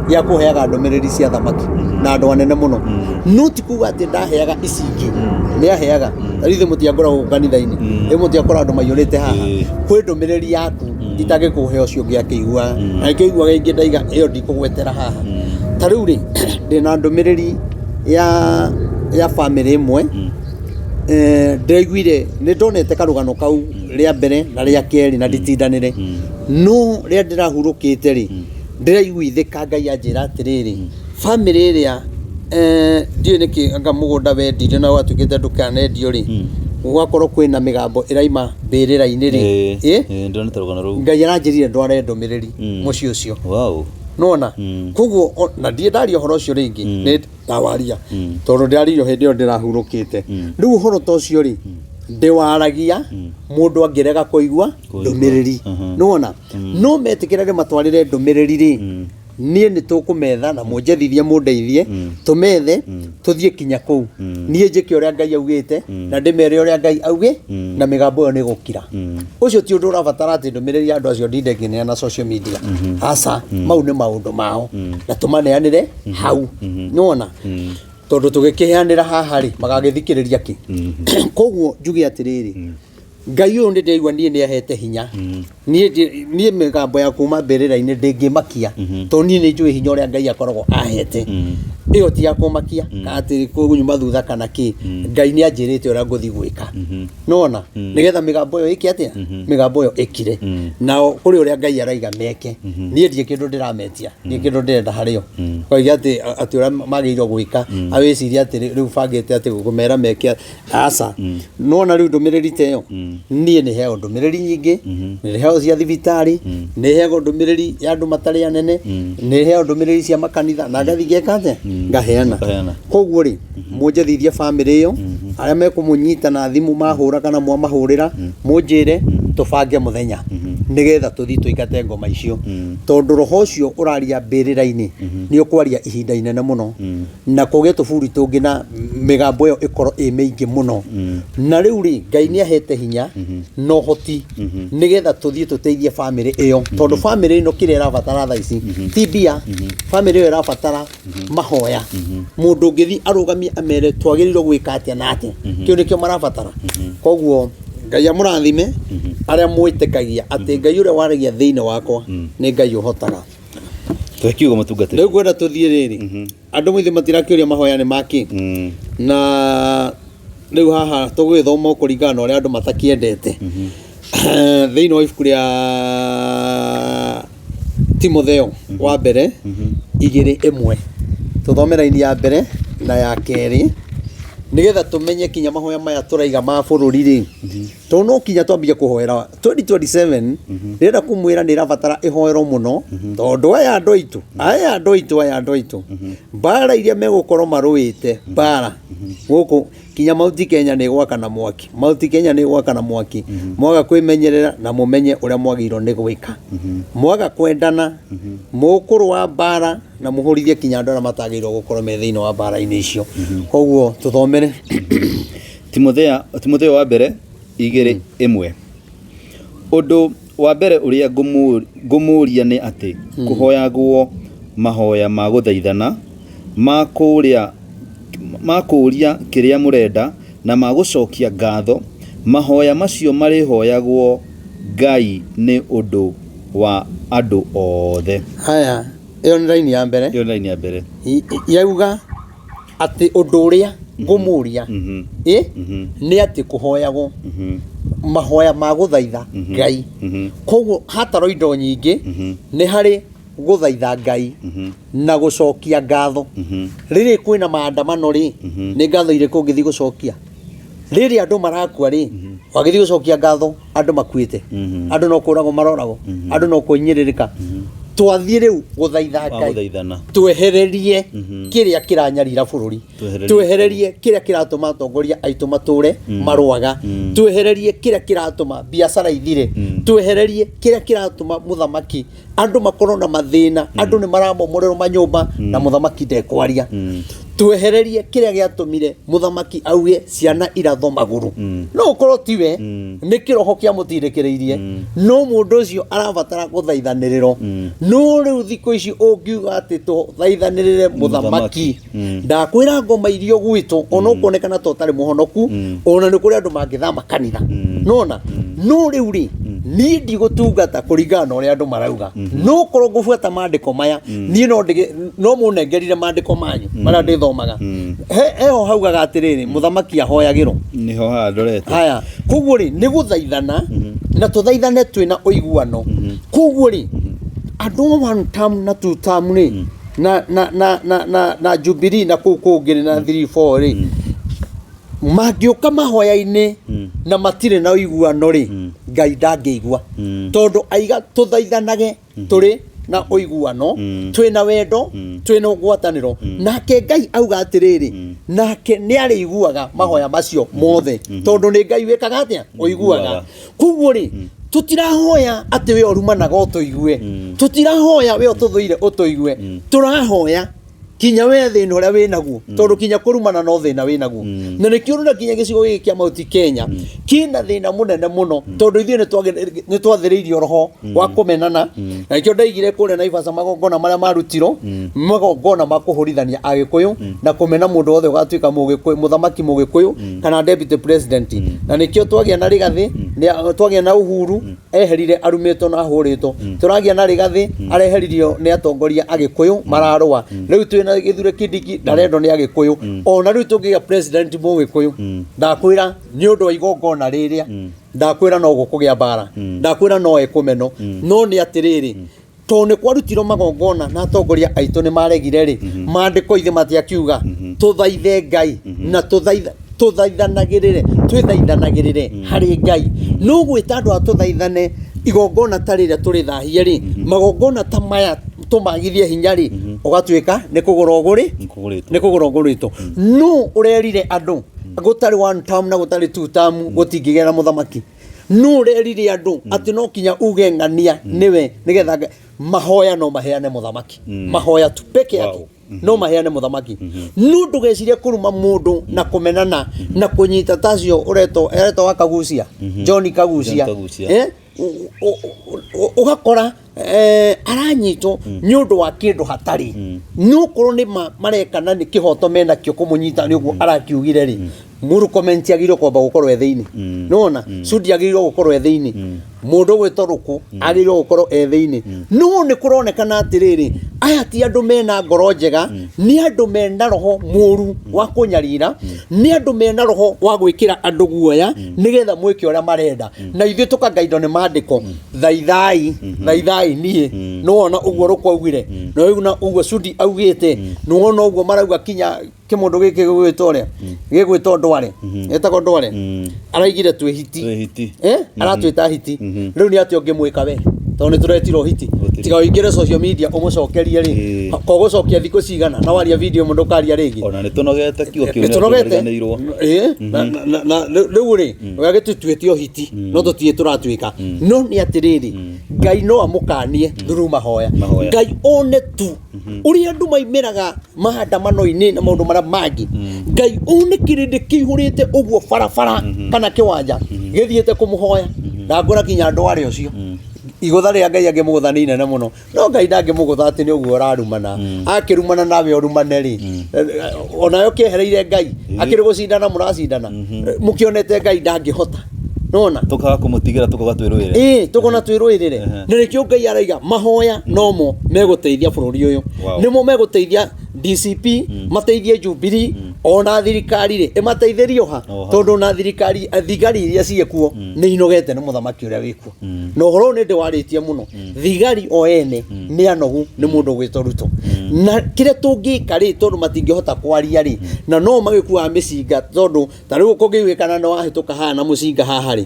Speaker 2: gĩa kũheaga ndũmĩrĩri cia thamaki na andũ anene mũno. No ti kuga atĩ ndaheaga ici ingĩ, nĩ aheaga. Rĩu ithuĩ mũtiangora gũkũ kanitha-inĩ, rĩu mũtiakora andũ maiyũrĩte haha. Kwĩ ndũmĩrĩri yaku itangĩkũhe ũcio ũngĩ akĩiguaga, na akĩiguaga ingĩ ndaiga ĩyo ndikũgwetera haha. Ta rĩu rĩ, ndĩna ndũmĩrĩri ya bamĩrĩ ĩmwe. Ndĩraiguire nĩ ndonete karũgano kau rĩa mbere na rĩa kerĩ na nditindanĩre, no rĩrĩa ndĩrahurũkĩte rĩ, ndĩraiguithĩka Ngai anjĩra atĩrĩrĩ, bamĩrĩ ĩrĩa ndiũĩ nĩkĩ anga mũgũnda wendirio na gwatuĩkĩte ndũkanendio rĩ, gũgakorwo kwĩna mĩgambo ĩraima mbĩrĩra-inĩ rĩ.
Speaker 1: Ĩĩ, ndĩronete rũgano rũu.
Speaker 2: Ngai aranjĩrire ndware ndũmĩrĩri mũciĩ ũcio. Nona koguo na ndirĩ ndaria ũhoro ũcio rĩngĩ, nĩ ndawaria tondũ ndĩraririo hĩndĩ ĩyo ndĩrahurũkĩte. Rĩu ũhoro ta ũcio rĩ, ndĩwaragia mũndũ angĩrega kũigua ndũmĩrĩri, nĩwona no metĩkĩra ndĩmatwarĩre ndũmĩrĩri rĩ, niĩ nĩ tũkũmetha na mũnjethithie mũndeithie, tũmethe tũthiĩ kinya kũu, niĩ njĩke ũrĩa Ngai augĩte na ndĩmere ũrĩa Ngai augĩ, na mĩgambo ĩyo nĩ gũkira. Ũcio ti ũndũ ũrabatara atĩ ndũmĩrĩri ya andũ acio ndinde ngĩneana social media, aca. Mau nĩ maũndũ mao na tũmaneanĩre hau, nĩwona, tondũ tũgĩkĩheanĩra haha rĩ, magagĩthikĩrĩria kĩ? Koguo njuge atĩrĩrĩ, Ngai ũyũ nĩ ndĩraigua niĩ nĩ ahete hinya. Niĩ mĩgambo ya kuma mbĩrĩra-inĩ ndĩngĩmakia, tondũ niĩ nĩ njũĩ hinya ũrĩa Ngai akoragwo ahete. Ĩyo ti ya kũmakia kana atĩ kũnyuma thutha kana kĩ. Ngai nĩ anjĩrĩte ũrĩa ngũthiĩ gwĩka, nona nĩgetha mĩgambo ĩyo ĩke atĩa, mĩgambo ĩyo ĩkire. Nao kũrĩ ũrĩa Ngai araiga meke, niĩ ndirĩ kĩndũ ndĩrametia, ndirĩ kĩndũ ndĩrenda harĩo koiga atĩ ũrĩa magĩrĩirwo gwĩka, awĩciria atĩ rĩu bangĩte atĩ kũmera meke, aca. Nona rĩu ndũmĩrĩri ta ĩyo, niĩ nĩ heagwo ndũmĩrĩri nyingĩ, nĩ heagwo cia thibitarĩ, nĩ heagwo ndũmĩrĩri ya andũ matarĩ anene, nĩ heagwo ndũmĩrĩri cia makanitha na ngathiĩ ngeka atĩa, ngaheana.
Speaker 1: Ngaheana.
Speaker 2: Koguo rĩ, mũnjethithie bamĩrĩ ĩyo, arĩa mekũmũnyita na thimũ mahũra kana mwamahũrĩra, mũnjĩre tũbange mũthenya nĩgetha tũthiĩ tũingate ngoma icio, tondũ roho ũcio ũraria mbĩrĩra-inĩ nĩ ũkwaria ihinda inene mũno na kũgĩe tũburi tũngĩ na mĩgambo ĩyo ĩkorwo ĩ mĩingĩ mũno. Na rĩu rĩ, Ngai nĩ ahete hinya na ũhoti nĩgetha tũthiĩ tũteithie bamĩrĩ ĩyo, tondũ bamĩrĩ ĩno kĩrĩa ĩrabatara thaa ici ti mbia, bamĩrĩ ĩyo ĩrabatara mahoya, mũndũ ũngĩthiĩ arũgamie amere twagĩrĩirwo gwĩka atĩa na atĩa. Kĩu nĩkĩo marabatara. Koguo Ngai amũrathime arĩa mwĩtĩkagia atĩ Ngai ũrĩa waragia thĩinĩ wakwa nĩ Ngai ũhotaga.
Speaker 1: Tũhe kiugo, mũtungatĩri.
Speaker 2: Rĩu ngwenda tũthiĩ rĩrĩ, andũ mũithĩ matirakĩũria mahoya nĩ makĩ, na Rĩu haha tũgũgĩthoma o kũringana na ũrĩa andũ matakĩendete. Thĩinĩ wa ibuku rĩa Timotheo wa mbere 2:1, tũthome raini ya mbere na ya kerĩ, nĩgetha tũmenye kinya mahoya maya tũraiga ma bũrũri rĩ, tondũ no kinya twambie kũhoera 2027. Ndĩrenda kũmwĩra nĩ ĩrabatara ĩhoerwo mũno, tondũ aya andũ aitũ, aya andũ aitũ, aya andũ aitũ, mbara iria megũkorwo marũĩte, mbara gũkũ kinya Mount Kenya nĩ ĩgwakana mwaki. Mount Kenya nĩ ĩgwakana mwaki mwaga kwĩmenyerera na mũmenye ũrĩa mwagĩrĩirwo nĩ gwĩka. Mwaga kwendana, mũkũrũa mbara na mũhũrithie kinya andũ arĩa matagĩrĩirwo gũkorwo me thĩinĩ wa mbara-inĩ icio. Koguo tũthomere.
Speaker 1: Timotheo wa mbere 2:1. Ũndũ wa mbere ũrĩa ngũmũũria nĩ atĩ kũhoyagwo mahoya ma gũthaithana, ma kũũria kĩrĩa mũrenda, na ma gũcokia ngatho, mahoya macio marĩhoyagwo Ngai nĩ ũndũ wa andũ othe.
Speaker 2: Haya, ĩyo nĩ raini ya mbere.
Speaker 1: Ĩyo nĩ raini ya mbere.
Speaker 2: Yauga atĩ ũndũ ũrĩa ngũmũria ĩ nĩ atĩ kũhoyagwo mahoya ma gũthaitha Ngai. Koguo hatarwo indo nyingĩ, nĩ harĩ gũthaitha Ngai na gũcokia ngatho. Rĩrĩ kwĩna maandamano rĩ, nĩ ngatho irĩkũ ũngĩthiĩ gũcokia? Rĩrĩ andũ marakua rĩ, wagĩthiĩ gũcokia ngatho andũ makuĩte? Andũ no kũragwo maroragwo, andũ no kũhinyĩrĩrĩka. Twathiĩ rĩu gũthaitha
Speaker 1: Wa
Speaker 2: Ngai
Speaker 1: gũthaithana.
Speaker 2: Twehererie kĩrĩa kĩranyarira bũrũri,
Speaker 1: Twehererie.
Speaker 2: Twehererie kĩrĩa kĩratũma atongoria aitũ matũre marũaga, twehererie kĩrĩa kĩratũma biacara ithire, twehererie kĩrĩa kĩratũma mũthamaki andũ makorwo na mathĩna, andũ nĩ maramomorerwo manyũmba na mũthamaki ndekwaria, twehererie kĩrĩa gĩatũmire mũthamaki auge ciana iratho magũrũ. No ũkorwo tiwe, nĩ kĩroho kĩamũtindĩkĩrĩirie, no mũndũ ũcio arabatara gũthaithanĩrĩrwo. No rĩu thikũ ici ũngiuga atĩ tũthaithanĩrĩre mũthamaki, ndakwĩra ngoma iria ũgwĩtwo, ona ũkuonekana ta ũtarĩ mũhonoku, ona nĩ kũrĩ andũ mangĩthama kanitha nona. No rĩu rĩ, niĩ ndigũtungata kũringana na ũrĩa andũ marauga, no korwo ngũbuata maandĩko maya, niĩ no ndĩge no mũnengerire maandĩko manyu marĩa ndĩthomaga. Heho haugaga atĩrĩrĩ, mũthamaki ahoyagĩrwo.
Speaker 1: Nĩho haha ndorete.
Speaker 2: Haya, koguo rĩ, nĩ gũthaithana na tũthaithane twĩna ũiguano. Koguo rĩ, andũ a one term na two term rĩ, na Jubilee na kũu kũngĩ rĩ, na 3 4 rĩ, mangĩũka mahoya-inĩ na matirĩ na ũiguano rĩ, Ngai ndangĩigua, tondũ aiga tũthaithanage tũrĩ na ũiguano, twĩna wendo, twĩna ngwatanĩro. Nake Ngai auga atĩrĩrĩ, nake nĩ arĩiguaga mahoya macio mothe, tondũ nĩ Ngai wĩkaga atĩa? Ũiguaga. Koguo rĩ, tũtirahoya atĩ we ũrumanaga ũtũigue, tũtirahoya we ũtũthũire ũtũigue, tũrahoya kinya we thĩna ũrĩa wĩ naguo, tondũ kinya kũrumana no thĩna wĩ naguo. Na nĩkĩo ũrona kinya gĩcigo gĩkĩ kĩa Mount Kenya kĩna thĩna mũnene mũno, tondũ ithuĩ nĩ twathĩrĩirio roho wa kũmenana. Na nĩkĩo ndaigire kũrĩa Naivasha magongona marĩa marutirwo, magongona ma kũhũrithania Agĩkũyũ na kũmena mũndũ wothe ũgatuĩka Mũgĩkũyũ, mũthamaki Mũgĩkũyũ kana deputy president. Na nĩkĩo twagĩa na Rigathĩ, twagĩa na Uhuru, eherire arumĩtwo na ahũrĩtwo. Tũragĩa na Rigathĩ, areheririo nĩ atongoria Agĩkũyũ mararũa. Rĩu twĩna Gĩthure Kindiki, ndarendwo nĩ Agĩkũyũ. Ona rĩu tũngĩgĩa president Mũgĩkũyũ, ndakwĩra nĩ ũndũ wa igongona rĩrĩa, ndakwĩra no gũkũgĩa mbara, ndakwĩra no ekũmenwo. No nĩ atĩrĩrĩ, tondũ nĩ kwarutirwo magongona na atongoria aitũ nĩ maregire rĩ, maandĩko ithe matiakiuga tũthaithe Ngai na tũthaithanagĩrĩre, twĩthaithanagĩrĩre harĩ Ngai. No gwĩta andũ a tũthaithane igongona ta rĩrĩa tũrĩthahie rĩ, magongona ta maya tũmagithie hinya rĩ, ũgatuĩka nĩ kũgũra ũgũrĩ.
Speaker 1: Nĩkũgũrĩtwo.
Speaker 2: Nĩ kũgũra ũgũrĩtwo. No ũrerire andũ gũtarĩ one term na gũtarĩ two term gũtingĩgĩa na mũthamaki? No ũrerire andũ atĩ no kinya uge ng'ania nĩwe nĩgetha mahoya no maheane mũthamaki? Mahoya tu peke yake no maheane mũthamaki. No ndũgecirie kũruma mũndũ na kũmenana na kũnyita tacio ũretwo aretwo wa Kagucia, John Kagucia.
Speaker 1: John Kagucia.
Speaker 2: Eh? Ũgakora aranyitwo nĩ ũndũ wa kĩndũ hatarĩ. No korwo nĩ mareka na nĩ kĩhoto menakĩo kũmũnyita nĩ ũguo arakiugire rĩ, Murkomen agĩrĩirwo kwamba gũkorwo e thĩinĩ. Nĩwona Sudi agĩrĩirwo gũkorwo e thĩinĩ. Mũndũ ũgwĩtwo Rũkũ agĩrĩirwo gũkorwo e thĩinĩ. No nĩ kũronekana atĩrĩrĩ, aya ti andũ mena ngoro njega, nĩ andũ mena roho mũru wa kũnyarira, nĩ andũ mena roho wa gwĩkĩra andũ guoya nĩgetha mwĩke ũrĩa marenda. Na ithuĩ tũkangaindwo nĩ mandĩko, thaithai, thaithai niĩ. Nĩwona ũguo Rũkũ augire, nĩwona ũguo Sudi augĩte, nĩwona ũguo marauga kinya kĩmũndũ gĩkĩ gĩgwĩtwo ũrĩa gĩgwĩtwo ndware, gĩtagwo ndware, araigire twĩ hiti.
Speaker 1: Twĩ hiti.
Speaker 2: Eh, aratwĩta hiti. Rĩu nĩ atĩa ũngĩmwĩka we, tondũ nĩ tũretirwo hiti?
Speaker 1: Gũtirĩ.
Speaker 2: Tiga ũingĩre social media ũmũcokerie rĩ, ko gũcokia thikũ cigana na waria video ĩmwe ndũkaria rĩngĩ.
Speaker 1: Ona nĩ tũnogete kiugo kĩu.
Speaker 2: Nĩtũnogete.
Speaker 1: Nĩtũriganĩirwo.
Speaker 2: Ĩĩ, na rĩu rĩ, ũgagĩtũtuĩte o hiti, no tũtirĩ tũratuĩka. No nĩ atĩrĩrĩ, Ngai no amũkanie through mahoya.
Speaker 1: Mahoya.
Speaker 2: Ngai one tu ũrĩa andũ maimĩraga maandamano-inĩ na maũndũ marĩa mangĩ. Ngai one kĩrĩndĩ kĩihũrĩte ũguo barabara kana kĩwanja gĩthiĩte kũmũhoya, ndangũra kinya andũ arĩa ũcio igũtha rĩrĩa Ngai angĩmũgũtha nĩ inene mũno, no Ngai ndangĩmũgũtha atĩ nĩ ũguo ũrarumana. Akĩrumana nawe ũrumane rĩ, onawe ũkĩehereire Ngai akĩrĩ gũcindana mũracindana, mũkĩonete Ngai ndangĩhota nona.
Speaker 1: Tũkaga kũmũtigĩra, tũkoga twĩrũĩre.
Speaker 2: Ĩĩ, tũkona twĩrũĩrĩre. Na nĩkĩo Ngai araiga mahoya nomo megũteithia bũrũri ũyũ. Nĩmo megũteithia DCP, mateithie Jubilee, ona thirikari rĩ ĩmateithĩrie ha?
Speaker 1: O ha.
Speaker 2: Tondũ ona thirikari, thigari iria ciĩkuo nĩ inogete nĩ mũthamaki ũrĩa wĩkuo. Na ũhoro ũyũ nĩ ndĩwarĩtie mũno, thigari o ene nĩ anogu nĩ mũndũ ũgwĩtwo Ruto. Na kĩrĩa tũngĩka rĩ, tondũ matingĩhota kwaria rĩ, na no magĩkuaga mĩcinga, tondũ ta rĩu kũngĩiguĩkana nĩ wahĩtũka haha na mũcinga haha rĩ,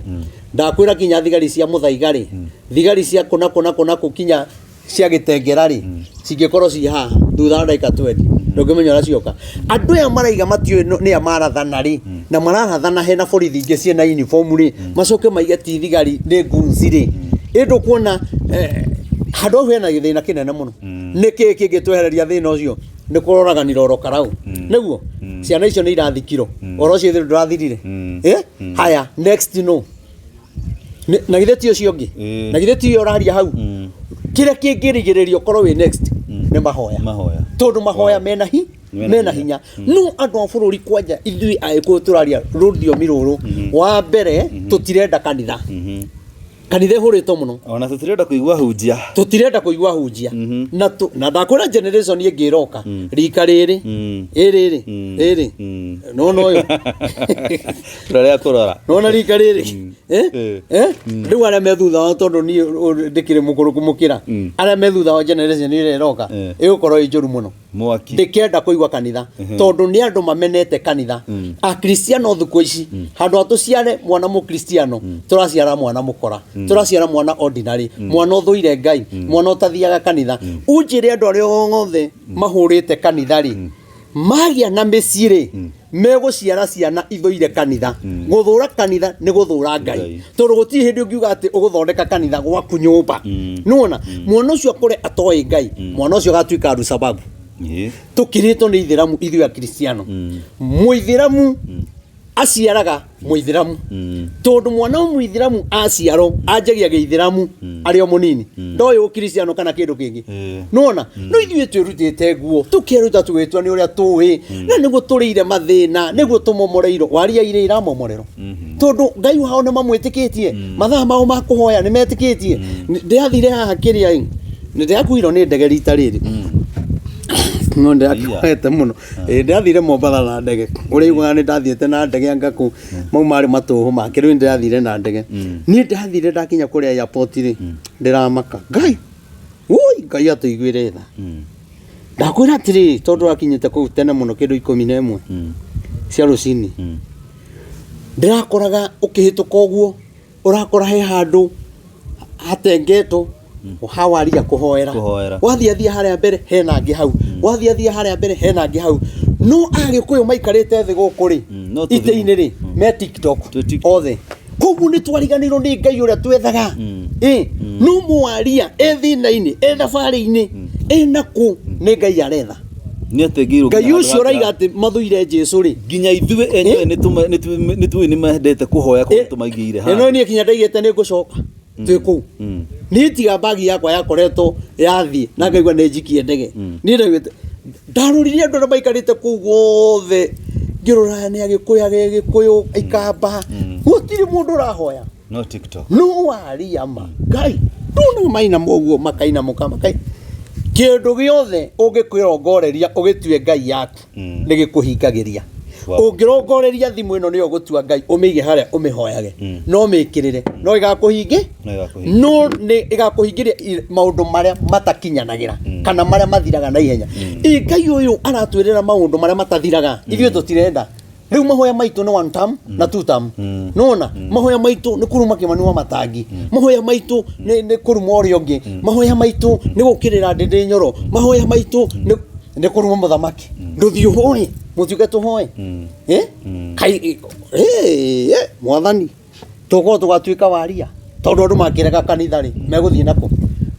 Speaker 2: ndakwĩra kinya thigari cia Mũthaiga rĩ, thigari cia kũna kũna kũna kũ kinya cia Gĩtengera rĩ, cingĩkorwo ci haha thutha wa ndagĩka 20 ndũngĩmenya ũrĩa cioka. Andũ aya maraiga matiũĩ nĩa marathana rĩ, na mararathana hena borithi ingĩ ciĩna uniform rĩ, macoke maige ti thigari nĩ goons rĩ, ĩ ndũkuona handũ hau hena gĩthĩna kĩnene mũno. Nĩkĩ kĩngĩtwehereria thĩna ũcio? Nĩ kũroraganira oro karau nĩguo ciana icio nĩ irathikirwo ũhoro ũcio ithuĩ ndũrathirire. Eh? Haya, next no na githĩ ti ũcio ũngĩ? Na githĩ ti ũyũ ũraria hau? Kĩrĩa kĩngĩrigĩrĩria ũkorwo wĩ next nĩ mahoya.
Speaker 1: Mahoya.
Speaker 2: Tondũ mahoya mena hi
Speaker 1: Mena
Speaker 2: mena hinya. No andũ a bũrũri kwanja ithuĩ Agĩkũyũ tũraria rũthiomi rũrũ, wa mbere tũtirenda kanitha. Kanitha ĩhũrĩtwo mũno.
Speaker 1: Ona tũtirenda kũigua hunjia.
Speaker 2: Tũtirenda kũigua hunjia. Na tu, na ndakwĩra generation ĩngĩ ĩroka, rika rĩrĩ ĩrĩrĩ rĩrĩ nona ũyũ.
Speaker 1: Tũrarĩa kũrora.
Speaker 2: Nona rika rĩrĩ. Eh? Eh? Rĩu arĩa me thutha wao, tondũ niĩ ndĩkĩrĩ mũkũrũ kũmũkĩra, arĩa me thutha wa generation ĩrĩa ĩroka ĩgũkorwo ĩ njũru mũno.
Speaker 1: Mwaki.
Speaker 2: Ndĩkenda kũigua kanitha, tondũ nĩ andũ mamenete kanitha. Akristiano thikũ ici, handũ ha tũciare mwana mũkristiano, tũraciara mwana mũkora, tũraciara mwana ordinary, mwana ũthũire Ngai, mwana ũtathiaga kanitha. Unjĩre andũ arĩa othe mahũrĩte kanitha rĩ, magĩa na mĩciĩ rĩ, megũciara ciana ithũire kanitha. Gũthũra kanitha nĩ gũthũra Ngai.
Speaker 1: Ngai.
Speaker 2: Tondũ gũtirĩ hĩndĩ ũngiuga atĩ ũgũthondeka kanitha gwaku nyũmba. Nĩwona mwana ũcio akũre atoĩ Ngai, mwana ũcio agatuĩka arusababu. Tũkirĩtwo nĩ ithĩramu ithuĩ Akristiano. Mũithĩramu aciaraga mũithĩramu, tondũ mwana wa mũithĩramu aciarwo anjagia gĩithĩramu arĩ o mũnini, ndoĩ ũkristiano kana kĩndũ kĩngĩ. Nĩwona no ithuĩ twĩrutĩte nguo, tũkeruta tũgĩtua nĩ ũrĩa tũĩ, na nĩguo tũrĩire mathĩna, nĩguo tũmomoreirwo waria irĩ iramomorerwo, tondũ Ngai wao nĩ mamwĩtĩkĩtie, mathaa mao ma kũhoya nĩ metĩkĩtie. Ndĩrathire haha kĩrĩa ĩ, nĩ ndĩrakuirwo nĩ ndege rita rĩrĩ, no ndĩrakuete mũno. Ĩĩ, ndĩrathire Mombatha na ndege. Ũrĩa iguaga nĩ ndathiĩte na ndege anga kũ, mau marĩ matũhũ make. Rĩu ndĩrathire na ndege. Niĩ ndathire ndakinya kũrĩa airport rĩ, ndĩramaka. Ngai, woi, Ngai atũiguĩre tha. Ndakwĩra atĩrĩrĩ, tondũ twakinyĩte kũu tene mũno kĩndũ 11 cia rũcinĩ. Ndĩrakoraga ũkĩhĩtũka ũguo, ũrakora he handũ hatengetwo hawaria kũhoera.
Speaker 1: Kũhoera.
Speaker 2: Wathiĩ athiĩ harĩa mbere hena angĩ hau, wathiĩ athiĩ harĩa mbere hena angĩ hau, no Agĩkũyũ maikarĩte thĩ gũkũ rĩ,
Speaker 1: no tũthimũ.
Speaker 2: itĩ-inĩ rĩ, me TikTok.
Speaker 1: Twĩ TikTok.
Speaker 2: Othe. Koguo nĩ twariganĩirwo nĩ Ngai ũrĩa twethaga. Ĩ no mwaria e thĩna-inĩ, e thabarĩ-inĩ, e nakũ, nĩ Ngai aretha.
Speaker 1: Nĩ atengĩirwo.
Speaker 2: Ngai ũcio ũraiga atĩ mathũire Jesu rĩ,
Speaker 1: Nginya ithuĩ enyewe nĩ tũĩ nĩ mendete kũhoya kũu tũmaigĩire.
Speaker 2: Ĩno niĩ kinya ndaigĩte nĩ ngũcoka twĩ kũu, niĩ tiga mbagi yakwa yakoretwo yathiĩ na ngaigua nĩ njikie ndege. Niĩ ndaiguĩte ndaroririe andũ arĩa maikarĩte kũu guothe, ngĩrora nĩ Agĩkũyũ, Agĩkũyũ, Ikamba, gũtirĩ mũndũ ũrahoya.
Speaker 1: No TikTok.
Speaker 2: No waria ma Ngai ndona maina moguo makainamũka makai kĩndũ gĩothe ũngĩkwĩrongoreria ũgĩtue Ngai yaku nĩ gĩkũhingagĩria. Ũngĩrongoreria thimũ ĩno nĩyo gũtua Ngai, ũmĩige harĩa ũmĩhoyage, no mĩkĩrĩre no ĩgakũhingĩ
Speaker 1: No ĩgakũhingĩria.
Speaker 2: No nĩ ĩgakũhingĩria maũndũ marĩa matakinyanagĩra kana marĩa mathiraga na ihenya. Ĩ Ngai ũyũ aratwĩrĩra maũndũ marĩa matathiraga, ithuĩ tũtirenda. Rĩu mahoya maitũ nĩ one term na two term. Nona mahoya maitũ nĩ kũruma Kĩmani wa Matangi, mahoya maitũ nĩ kũruma ũrĩa ũngĩ, mahoya maitũ nĩ gũkĩrĩra Ndĩndĩ Nyoro, mahoya maitũ nĩ kũruma mũthamaki. Ndũthiĩ ũhoe, mũtiuge tũhoe. Eh? Kai, mwathani tũkorwo tũgatuĩka waria tondũ andũ makĩrega kanitha rĩ megũthiĩ nako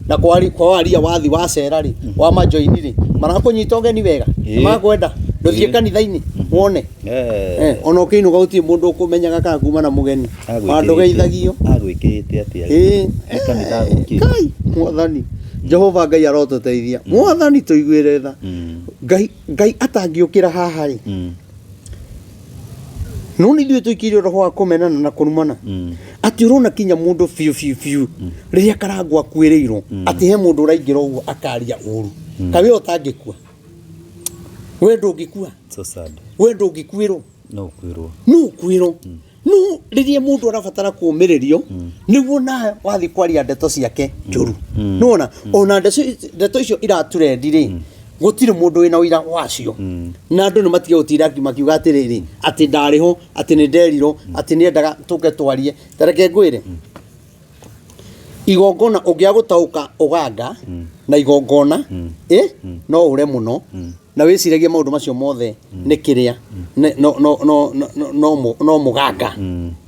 Speaker 2: na kwa waria wathi wacera rĩ wa majoini rĩ marakũnyita ũgeni wega? Makwenda ndũthiĩ kanitha-inĩ wone. Ona ũkĩinũka gũtirĩ mũndũ ũkũmenyaga kana kuma na mũgeni. Wandũgeithagio.
Speaker 1: Agwĩkĩrĩte atĩa? Nĩ kanitha agũkĩte.
Speaker 2: Ngai mwathani Jehova Ngai arotũteithia, mwathani tũiguĩre tha. Ngai Ngai atangĩũkĩra haha rĩ, no nĩ ithuĩ tũikĩirio roho wa kũmenana na kũrumana, atĩ ũrona kinya mũndũ biũ biũ biũ rĩrĩa Karangũ akuĩrĩirwo atĩ he mũndũ ũraingĩra ũguo akaria ũru. Kaĩ we ũtangĩkua? We ndũngĩkua?
Speaker 1: So sad.
Speaker 2: We ndũngĩkuĩrwo?
Speaker 1: No ũkuĩrwo.
Speaker 2: No ũkuĩrwo. No rĩrĩa mũndũ arabatara kũũmĩrĩrio nĩguo nawe wathiĩ kwaria ndeto ciake njũru, nĩwona ona ndeto icio iraturendi rĩ, gũtirĩ mũndũ wĩna ũira wacio, na andũ nĩ matige gũtinda makiuga atĩrĩrĩ, atĩ ndarĩ ho, atĩ nĩ nderirwo, atĩ nĩendaga tũke twarie. Ta reke ngwĩre, igongona ũngĩaga gũtaũka ũganga na igongona no ũre mũno na wĩciragie maũndũ macio mothe nĩ kĩrĩa no no no no no no mũganga.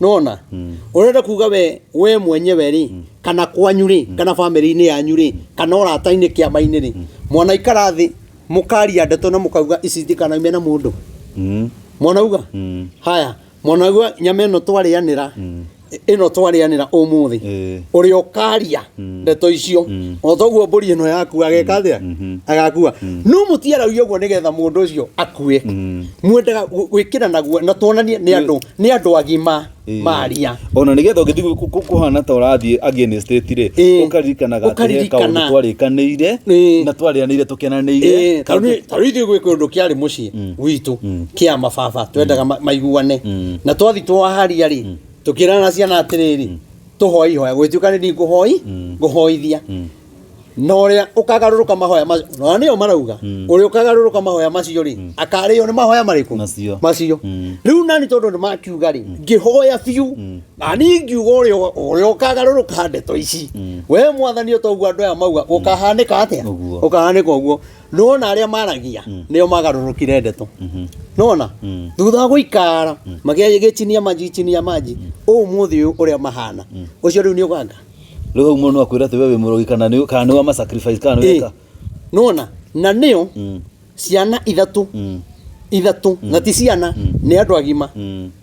Speaker 2: Nĩwona ũrenda kuga we mwenyewe rĩ, kana kwanyu rĩ, kana bamĩrĩ-inĩ yanyu rĩ, kana ũrata-inĩ, kĩama-inĩ rĩ, mwanaikara thĩ mũkaria ndeto na mũkauga ici itikanaume na mũndũ. Mwanauga haya, mwanauga nyama ĩno twarĩanĩra, ĩno twarĩanĩra ũmũthĩ, ũrĩa ũkaria ndeto icio o toguo mbũri ĩno yaku ageka atĩa? Agakua. No mũtiaragia ũguo nĩgetha mũndũ ũcio akue, mwendaga gwĩkĩra naguo na tuonanie nĩ andũ agima maria.
Speaker 1: Ona nĩgetha ũngĩthiĩ kũhana ta ũrathiĩ against it rĩ, ũkaririkanaga atĩ he kaũndũ twarĩkanĩire na twarĩanĩire tũkenanĩire.
Speaker 2: Ta rĩu ithuĩ gwĩ kĩũndũ kĩarĩ mũciĩ gwitũ kĩa mababa, twendaga maiguane, na twathi twaharia rĩ, tũkĩrana na ciana atĩrĩrĩ, tũhoe ihoya gwĩtuĩka nĩ niĩ ngũhoi ngũhoithia, na ũrĩa ũkagarũrũka mahoya macio, na nĩo marauga ũrĩa ũkagarũrũka mahoya macio rĩ, akarĩo nĩ mahoya marĩkũ?
Speaker 1: Macio.
Speaker 2: Macio. Rĩu nani tondũ nĩ makiuga rĩ, ngĩhoya biũ na niĩ ngiuga ũrĩa ũkagarũrũka ndeto ici, we mwathani, ũtoguo andũ aya mauga gũkahanĩka atĩa?
Speaker 1: Ũguo.
Speaker 2: Gũkahanĩka ũguo. Nona arĩa maragia nĩo magarũrũkire ndeto, nona thutha wa gũikara magĩgĩchinia maji chinia maji ũmũthĩ ũyũ ũrĩa mahana ũcio rĩu nĩ ũganga.
Speaker 1: Rĩu hau mũndũ no akwĩra atĩ we wĩ mũrogi kana nĩ wa ma sacrifice kana nĩ weka.
Speaker 2: Nona na nĩo ciana ithatũ ithatũ, na ti ciana, nĩ andũ agima,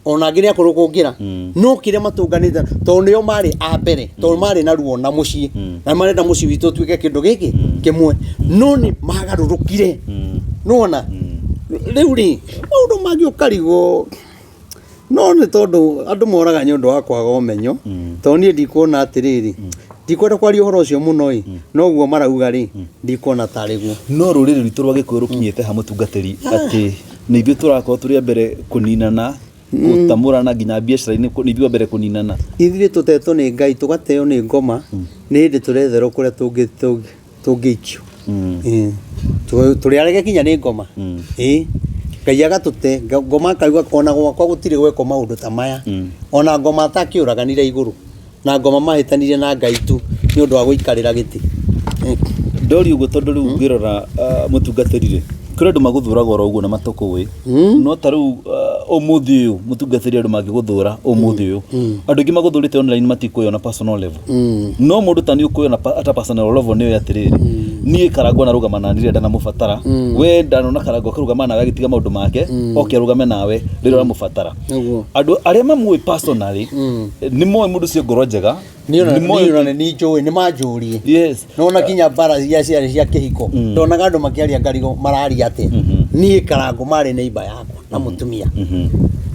Speaker 2: ona angĩ nĩ akũrũ kũngĩra, no kĩrĩa matũnganĩte tondũ nĩo marĩ a mbere, tondũ marĩ na ruo na mũciĩ na marenda mũciĩ witũ ũtuĩke kĩndũ gĩkĩ kĩmwe, no nĩ magarũrũkire. Nĩwona rĩu rĩ, maũndũ mangĩ ũkarigwo, no nĩ tondũ andũ moraga nĩ ũndũ wa kwaga ũmenyo, tondũ niĩ ndikuona atĩrĩrĩ, ndikwenda kwaria ũhoro ũcio mũno ĩ, noguo marauga rĩ, ndikuona tarĩ guo.
Speaker 1: No rũrĩrĩ rwitũ rwa Gĩkũyũ rũkinyĩte ha, mũtungatĩri, atĩ nĩ ithuĩ tũrakorwo tũrĩ a mbere kũninana, gũtamũrana nginya biacara-inĩ, nĩ ithuĩ a mbere kũninana?
Speaker 2: Ithuĩ tũtetwo nĩ Ngai, tũgateo nĩ ngoma, nĩ hĩndĩ tũretherwo kũrĩa tũngĩikio. Tũrĩ arege kinya nĩ ngoma. Ĩĩ Ngai agatũte ngoma akauga ona gwakwa gũtirĩ gwekwo maũndũ ta maya. Ona ngoma atakĩũraganire igũrũ na ngoma mahĩtanirie na Ngai tu nĩ ũndũ wa gũikarĩra gĩtĩ.
Speaker 1: Ndori ũguo tondũ rĩu ngĩrora, mũtungatĩri rĩ, kũrĩ andũ magũthũraga oro ũguo na matũkũĩ, no ta rĩu ũmũthĩ ũyũ, mũtungatĩri, andũ mangĩgũthũra ũmũthĩ ũyũ, andũ aingĩ magũthũrĩte online matikũĩ ona personal level, no mũndũ ta nĩ ũkũĩ ona at a personal level nĩ oĩ atĩrĩrĩ, niĩ Karangũ anarũgama na niĩ rĩrĩa ndanamũbatara. We ndanona Karangũ akĩrũgama nawe agĩtiga maũndũ make oke arũgame nawe rĩrĩa ũramũbatara. Andũ arĩa mamũĩ personally nĩ moĩ mũndũ ũcio ngoro njega.
Speaker 2: Niĩ ona
Speaker 1: Nĩ moĩ.
Speaker 2: Niĩ ona nĩ njũĩ nĩ manjũrie. Nona kinya mbara iria ciarĩ cia kĩhiko, ndonaga andũ makĩaria ngarigo mararia atĩa. Niĩ Karangũ marĩ neighbor yakwa na mũtumia.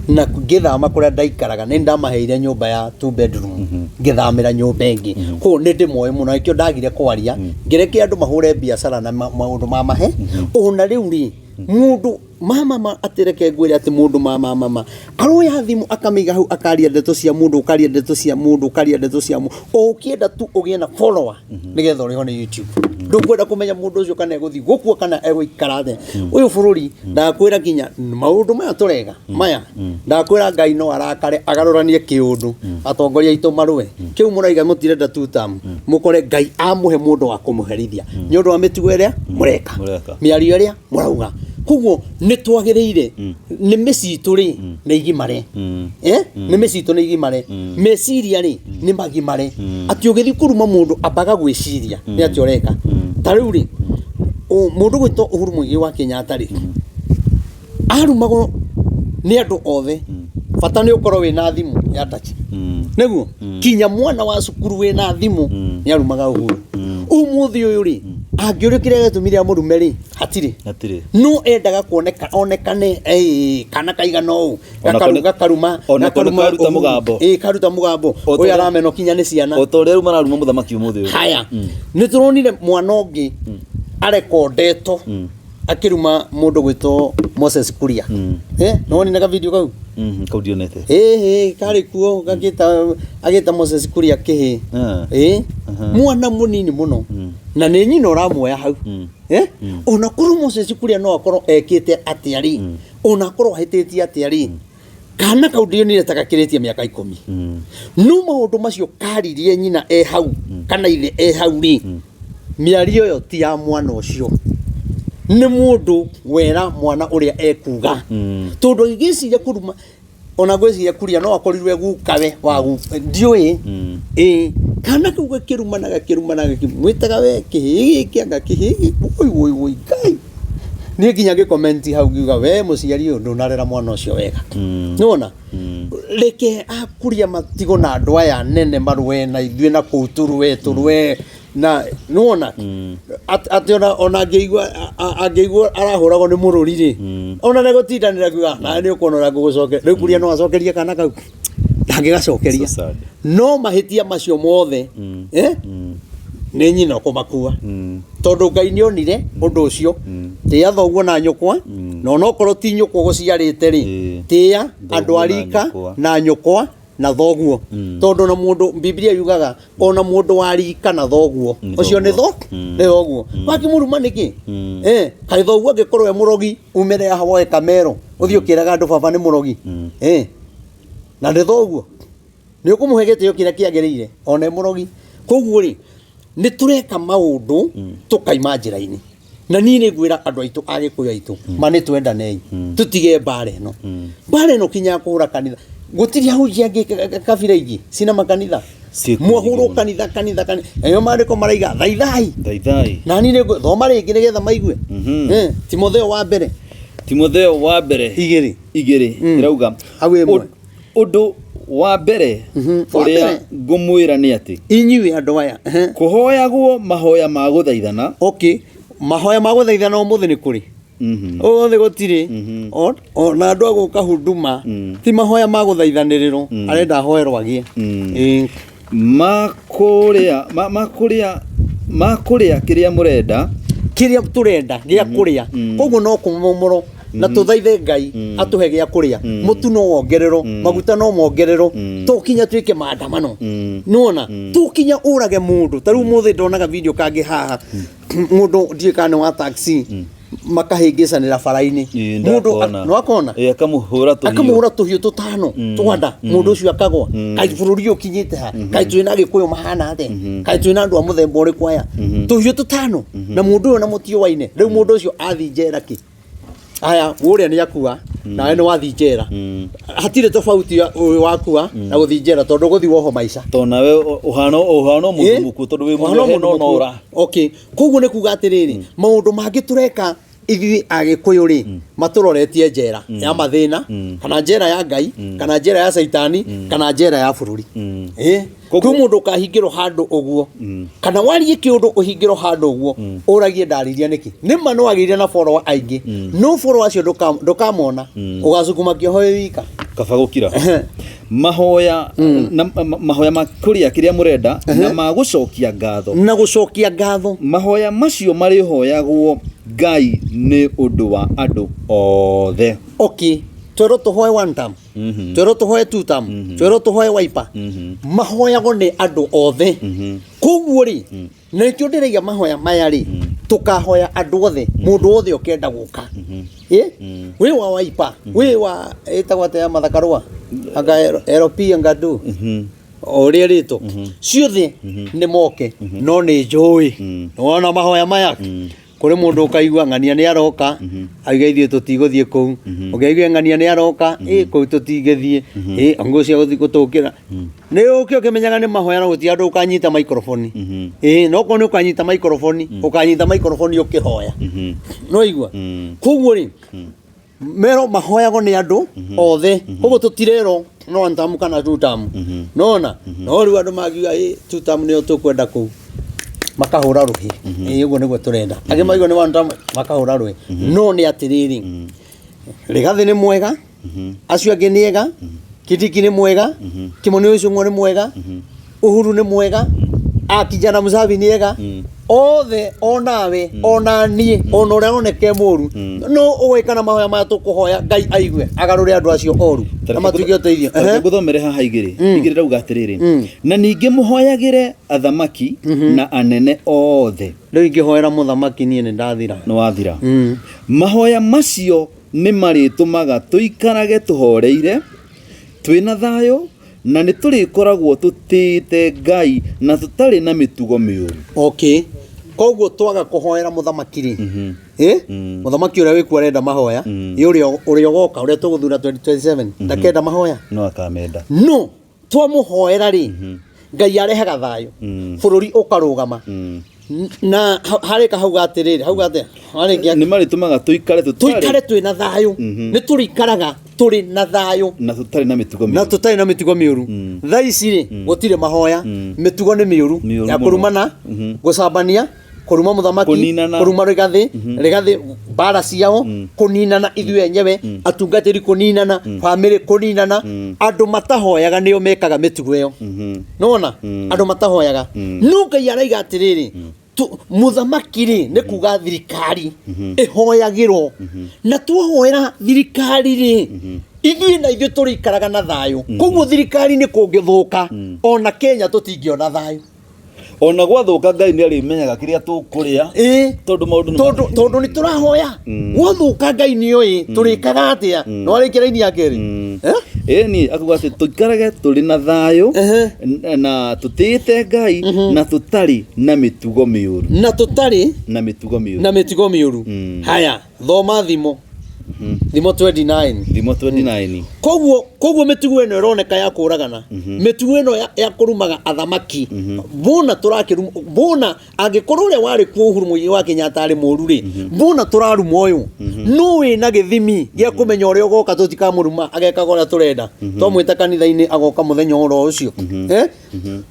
Speaker 2: Na ngĩthama kũrĩa ndaikaraga nĩ ndamaheire nyũmba ya two bedroom, ngĩthamĩra nyũmba ĩngĩ. Koguo nĩ ndĩmoĩ mũno, nĩkĩo ndagire kwaria, ngĩreke andũ mahũre biacara na maũndũ ma mahe. Ona rĩu rĩ, mũndũ mama ma atĩ reke ngwĩre atĩ mũndũ mama mama aroya thimũ akamĩiga hau, akaria ndeto cia mũndũ, ũkaria ndeto cia mũndũ, ũkaria ndeto cia mũndũ, o ũkĩenda tu ũgĩe na follower nĩgetha ũrĩhwo nĩ YouTube. Ndũkwenda kũmenya mũndũ ũcio kana egũthiĩ gũkua kana egũikara thĩ ũyũ bũrũri. Ndakwĩra nginya maũndũ maya tũrega maya, ndakwĩra Ngai no arakare agarũranie kĩũndũ, atongoria aitũ marũe kĩu mũraiga mũtirenda two term, mũkore Ngai amũhe mũndũ wa kũmũherithia nĩ ũndũ wa mĩtugo ĩrĩa mũreka,
Speaker 1: Mũreka.
Speaker 2: Mĩario ĩrĩa mũrauga. Koguo nĩ twagĩrĩire nĩ mĩciĩ itũ rĩ nĩ igimare. Eh? Nĩ mĩciĩ itũ nĩ igimare, meciria rĩ nĩ magimare, atĩ ũgĩthiĩ kũruma mũndũ ambaga gwĩciria nĩ atĩ ũreka. Ta rĩu rĩ, mũndũ gwĩtwo Uhuru Muigai wa Kenyatta rĩ, arumagwo nĩ andũ othe, bata nĩ ũkorwo wĩna thimũ ya touch. Nĩguo kinya mwana wa cukuru wĩna thimũ nĩ arumaga Uhuru. Ũmũthĩ ũyũ rĩ, angĩũrio kĩrĩa gĩatũmire amũrume rĩ, hatirĩ.
Speaker 1: Hatirĩ.
Speaker 2: No endaga kuoneka onekane, kana kaigana ũũ.
Speaker 1: Ona
Speaker 2: Gakaruma
Speaker 1: ona
Speaker 2: gakaruma
Speaker 1: karuta
Speaker 2: Uhuru.
Speaker 1: Mũgambo.
Speaker 2: Ĩĩ, karuta mũgambo.
Speaker 1: O ta
Speaker 2: Ũyũ aramenwo kinya nĩ ciana.
Speaker 1: O ta ũrĩa rĩu mararuma mũthamaki ũmũthĩ ũyũ.
Speaker 2: Haya, nĩ tũronire mwana ũngĩ arekondetwo akĩruma mũndũ gwĩtwo Moses Kuria. Eh, nĩwonire ka video kau?
Speaker 1: Kau ndionete.
Speaker 2: Ĩhĩ, karĩ kuo gagĩta agĩta Moses Kuria kĩhĩ. Ĩ mwana mũnini mũno, na nĩ nyina ũramuoya hau. Eh? Ona korwo Moses Kuria no akorwo ekĩte atĩa rĩ, ona akorwo ahĩtĩtie atĩa rĩ, kana kau ndionire ta gakĩrĩtie mĩaka 10. No maũndũ macio karirie nyina e hau kana ithe e hau rĩ, mĩario ĩyo ti ya mwana ũcio, nĩ mũndũ wera mwana ũrĩa ekuga, tondũ agĩgĩciria kũruma, ona ngwĩciria Kuria no akorirwo e gukawe wa guka, ndiũĩ. Ĩ kana kau gakĩruma na gakĩruma na gakĩmwĩtaga we kĩhĩ gĩkĩ, anga kĩhĩ gĩkĩ, woi woi woi Ngai. Niĩ nginya ngĩkomenti hau ngiuga, we mũciari ũyũ ndũnarera mwana ũcio wega. Nĩwona, reke akuria matigo na andũ aya nene marũe na ithuĩ na kũu tũrũe tũrũe na nĩwona atĩ ona angĩigua angĩigua arahũragwo nĩ mũrũri rĩ, ona nĩgũtindanĩra kuga nawe nĩ ũkuona ũrĩa ngũgũcokeria. Rĩu Kuria no acokerie kana kau? Ndangĩgacokeria.
Speaker 1: So sad.
Speaker 2: No mahĩtia macio mothe, eh? Nĩ nyina ũkũmakua, tondũ Ngai nĩ onire ũndũ ũcio. Tĩĩa thoguo na nyũkwa, na onokorwo ti nyũkwa ũgũciarĩte rĩ, tĩĩa andũ
Speaker 1: Thoguo
Speaker 2: a
Speaker 1: na
Speaker 2: rika
Speaker 1: nyũkwa.
Speaker 2: Na nyũkwa na thoguo, tondũ na mũndũ Biblia yugaga ona mũndũ wa rika na thoguo
Speaker 1: Nĩ
Speaker 2: ũcio nĩ
Speaker 1: thoguo.
Speaker 2: tho nĩ thoguo wakĩmũruma nĩkĩ? Eh, kaĩ thoguo angĩkorwo e mũrogi, umĩre haha woe kamero ũthiĩ ũkĩraga andũ baba nĩ mũrogi? Eh, na nĩ thoguo, nĩ ũkũmũhe gĩtĩo kĩrĩa kĩagĩrĩire ona e mũrogi. Koguo rĩ, nĩ tũreka maũndũ tũkaima njĩra-inĩ. Na niĩ nĩ ngwĩra andũ aitũ a Gĩkũyũ aitũ ma nĩ twendanei, tũtige mbara ĩno, mbara ĩno kinya ya kũhũra kanitha. Gũtirĩ ahunjia angĩ kabira ingĩ cina makanitha.
Speaker 1: Ciĩkuo nyingĩ
Speaker 2: Mwahũrwo
Speaker 1: mũno.
Speaker 2: kanitha kanitha kanitha, nayo maandĩko maraiga thaithai.
Speaker 1: Thaithai.
Speaker 2: Na niĩ nĩ thoma rĩngĩ nĩgetha maigue. Eh, Timotheo wa mbere.
Speaker 1: Timotheo wa mbere
Speaker 2: 2.
Speaker 1: 2 ĩrauga
Speaker 2: Hau ĩmwe.
Speaker 1: Ũndũ wa mbere
Speaker 2: Wa
Speaker 1: ũrĩa
Speaker 2: mbere.
Speaker 1: ngũmwĩra nĩ atĩ
Speaker 2: Inyuĩ andũ aya. Ehe.
Speaker 1: kũhoyagwo mahoya ma gũthaithana.
Speaker 2: Okay, mahoya ma gũthaithana ũmũthĩ nĩ kũrĩ? Ũmũthĩ gũtirĩ. Ona andũ a gũka huduma ti mahoya ma gũthaithanĩrĩrwo, arenda ahoerwo agĩe. Ĩĩ.
Speaker 1: Makũrĩa makũrĩa makũrĩa kĩrĩa mũrenda.
Speaker 2: Kĩrĩa tũrenda gĩa kũrĩa. Koguo no kũmomorwo na tũthaithe Ngai atũhe gĩa kũrĩa. Mũtu no wongererwo, maguta no mongererwo, to kinya twĩke maandamano. Nĩwona to kinya ũrage mũndũ. Ta rĩu ũmũthĩ ndonaga video kangĩ haha, mũndũ ndiũĩ kana nĩ wa taxi, makahĩngĩcanĩra bara-inĩ.
Speaker 1: Ĩĩ,
Speaker 2: Mũndũ
Speaker 1: ndakona.
Speaker 2: nĩwakona.
Speaker 1: Ĩĩ, akamũhũra tũhiũ.
Speaker 2: Akamũhũra tũhiũ tũtano twanda, mũndũ ũcio akagwa. Kaĩ bũrũri ũyũ ũkinyĩte ha? Kaĩ twĩna Agĩkũyũ mahana atĩa? Kaĩ twĩna andũ a mũthemba ũrĩkũ aya? Tũhiũ tũtano na mũndũ ũyũ na mũtiũaine. Rĩu mũndũ ũcio athi njera kĩ? Aya, ũrĩa nĩ akua nawe nĩ wathi njera, hatirĩ tofauti ya ũyũ wakua na gũthi njera, tondũ gũthi woho maica.
Speaker 1: Tondũ nawe ũhana ũhana mũndũ
Speaker 2: Ĩ?
Speaker 1: mũkuũ, tondũ wĩ
Speaker 2: Ũhana
Speaker 1: muohe
Speaker 2: mũndũ
Speaker 1: no
Speaker 2: mũkuũ.
Speaker 1: nora.
Speaker 2: Okay, koguo nĩ kuga atĩrĩrĩ, maũndũ mangĩ tũreka ithuĩ Agĩkũyũ rĩ, matũroretie njera ya mathĩna, kana njera ya Ngai, kana njera ya caitani, kana njera ya bũrũri. Ĩ, kwĩ mũndũ ũkahingĩrwo handũ ũguo, kana warie kĩũndũ ũhingĩrwo handũ ũguo, ũragie ndaririe nĩkĩ? Nĩ ma nĩ wagĩire na follower aingĩ, no follower acio ndũkamona, ũgacukuma kĩoho wĩ wika.
Speaker 1: Kaba gũkira. Mahoya na mahoya ma kũrĩa kĩrĩa mũrenda na ma gũcokia ngatho.
Speaker 2: Na gũcokia ngatho.
Speaker 1: Mahoya macio marĩhoyagwo Ngai nĩ ũndũ wa andũ othe.
Speaker 2: Okay, twerwo tũhoe one term, twerwo tũhoe two term, twerwo tũhoe Wiper, mahoyagwo nĩ andũ othe. Koguo rĩ, na nĩkĩo ndĩraiga mahoya maya rĩ, tũkahoya andũ othe, mũndũ wothe ũkenda gũka. Ĩ? Wĩ wa Wiper, wĩ wa ĩtagwo atĩa ya Martha Karũa? Anga LP anga ndũ? O ũrĩa rĩtwo. Ciothe nĩ moke, no nĩ njũĩ. Nĩwona mahoya maya? Kũrĩ mũndũ ũkaigua ng'ania nĩ aroka, auge ithuĩ tũtigũthiĩ kũu. Ũngĩ aigue ng'ania nĩ aroka, ĩ kũu tũtingĩthiĩ, ĩ anga ũcio agũthiĩ gũtũkĩra. Nĩ ũke ũkĩmenyaga nĩ mahoya no gũtirĩ andũ ũkanyita microphone. Ĩ no okorwo nĩ ũkanyita microphone, ũkanyita microphone ũkĩhoya. Nĩ waigua? Koguo rĩ, merwo mahoyagwo nĩ andũ othe. Koguo tũtirerwo no one term kana two term. Nona? No rĩu andũ mangiuga ĩ two term nĩyo tũkwenda kũu, makahũra rũhĩ. Ĩ ũguo nĩguo tũrenda. Angĩ maigua nĩ one term makahũra rũhĩ. No nĩ atĩrĩrĩ, Rigathĩ nĩ mwega, acio angĩ nĩ ega, Kindiki nĩ mwega, Kimani Ichung'wa nĩ mwega, Uhuru nĩ mwega, a kijana Musavi nĩ ega, othe onawe ona niĩ ona ũrĩa aroneka e mũru, no ũgwĩka na mahoya maya tũkũhoya Ngai aigue agarũre andũ acio oru na matuĩke ũteithio.
Speaker 1: Reke ngũthomere haha igĩrĩ. Igĩrĩ rauga atĩrĩrĩ, na ningĩ mũhoyagĩre athamaki na anene othe.
Speaker 2: Rĩu ingĩhoera mũthamaki niĩ nĩ ndathira.
Speaker 1: Nĩ wathira. Mahoya macio nĩ marĩtũmaga tũikarage tũhoreire, twĩ na thayũ, na nĩ tũrĩkoragwo tũtĩĩte Ngai na tũtarĩ na mĩtugo mĩũru.
Speaker 2: Okay. Koguo twaga kũhoera mũthamaki rĩ, ĩ mũthamaki ũrĩa wĩkuo arenda mahoya, ĩ ũrĩa ũrĩa ũgoka ũrĩa tũgũthura 2027 ndakenda mahoya?
Speaker 1: No akamenda.
Speaker 2: No twamũhoera rĩ, Ngai arehaga thayũ, bũrũri ũkarũgama. Na harĩka hauga atĩrĩrĩ, hauga atĩa? Harĩkia
Speaker 1: Nĩ marĩtũmaga tũikare tũtarĩ
Speaker 2: tũikare twĩ na thayũ. Nĩ tũrĩikaraga tũrĩ na thayũ
Speaker 1: na tũtarĩ na mĩtugo
Speaker 2: na
Speaker 1: mĩũru.
Speaker 2: Tũtarĩ na mĩtugo mĩũru. Thaa ici rĩ, gũtirĩ mahoya, mĩtugo nĩ mĩũru
Speaker 1: Mĩũru
Speaker 2: ya
Speaker 1: mũno.
Speaker 2: Kũrumana, gũcambania, kũruma mũthamaki,
Speaker 1: Kũninana.
Speaker 2: Kũruma Rigathĩ, Rigathĩ mbara ciao, kũninana ithuĩ enyewe atungatĩri, kũninana bamĩrĩ, kũninana. Andũ matahoyaga nĩo mekaga mĩtugo ĩyo. Nona andũ matahoyaga, no Ngai araiga atĩrĩrĩ, mũthamaki rĩ, nĩ kuga thirikari ĩhoyagĩrwo, na twahoera thirikari rĩ, ithuĩ na ithuĩ tũrĩikaraga na thayũ. Koguo thirikari nĩ kũngĩthũka, ona Kenya tũtingĩona thayũ.
Speaker 1: Ona gwathũka, Ngai nĩ arĩmenyaga kĩrĩa tũkũrĩa tondũ maũndũ nĩ
Speaker 2: Tondũ nĩ tũrahoya. Gwathũka, Ngai nĩ oĩ tũrĩkaga atĩa. No arĩkia raini ya kerĩ. Eh?
Speaker 1: Ĩni akuga atĩ tũikarage tũrĩ na thayũ na tũtĩĩte Ngai na tũtarĩ na mĩtugo mĩũru.
Speaker 2: Na tũtarĩ
Speaker 1: na mĩtugo mĩũru.
Speaker 2: Na mĩtugo mĩũru. Haya, thoma Thimo 29.
Speaker 1: Thimo 29.
Speaker 2: Koguo mĩtugo ĩno ĩroneka ya kũragana, mĩtugo ĩno ya kũrumaga athamaki, mbona tũrakĩruma? Mbona angĩkorwo ũrĩa warĩ kuo Uhuru Muigai wa Kenyatta arĩ mũru rĩ, mbona tũraruma ũyũ? No wĩna gĩthimi gĩa kũmenya ũrĩa ũgoka tũtikamũruma, agekaga ũrĩa tũrenda? Twamwĩta kanitha-inĩ agoka mũthenya oro ũcio. Eh?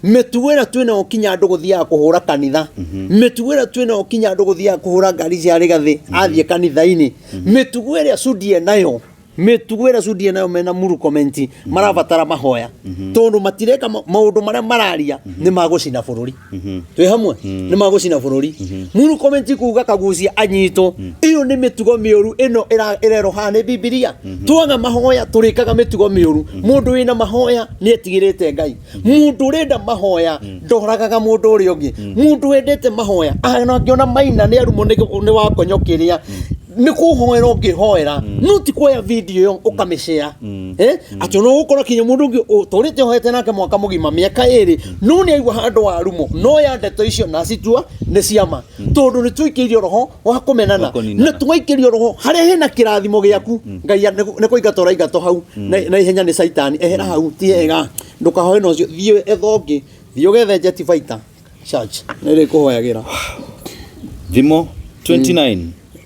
Speaker 2: Mĩtugo ĩrĩa twĩnayo kinya andũ gũthiaga kũhũra kanitha, mĩtugo ĩrĩa twĩnayo kinya andũ gũthiaga kũhũra ngari cia Rigathĩ athiĩ kanitha-inĩ, mĩtugo ĩrĩa Sudi enayo, mĩtugo ĩrĩa Sudi enayo mena Murkomen marabatara mahoya, tondũ matireka maũndũ marĩa mararia nĩ magũcina bũrũri. Twĩ hamwe, nĩ magũcina bũrũri. Murkomen kuga Kagucia anyitwo, ĩyo nĩ mĩtugo mĩũru. Ĩno ĩrerwo haha nĩ Bibilia, twaga mahoya tũrĩkaga mĩtugo mĩũru. Mũndũ wĩna mahoya nĩ etigĩrĩte Ngai. Mũndũ ũrenda mahoya ndoragaga mũndũ ũrĩa ũngĩ. Mũndũ wendete mahoya ana angĩona Maina nĩ arumwo nĩ wakonyo kĩrĩa nĩ kũhoera ũngĩhoera, no ti kuoya video ĩyo ũkamĩshare. Eh, atĩ ona ũgũkora kinya mũndũ ũngĩ ũtũrĩte ũhoete nake mwaka mũgima, mĩaka 2, no nĩ aigua handũ warumo, no ya ndeto icio na citua nĩ ciama, tondũ nĩ tũikĩirio roho wa kũmenana.
Speaker 1: Wa kũninana.
Speaker 2: Na twaikĩrio roho harĩa hena kĩrathimo gĩaku, Ngai nĩ kũingata ũraingatwo hau na ihenya nĩ Caitani. Ehera hau, ti hega, ndũkahoe na ũcio. Thiĩ etha ũngĩ, thiĩ ũgethe Jet Fighter Church, nĩ ĩrĩkũhoyagĩra.
Speaker 1: Thimo 29.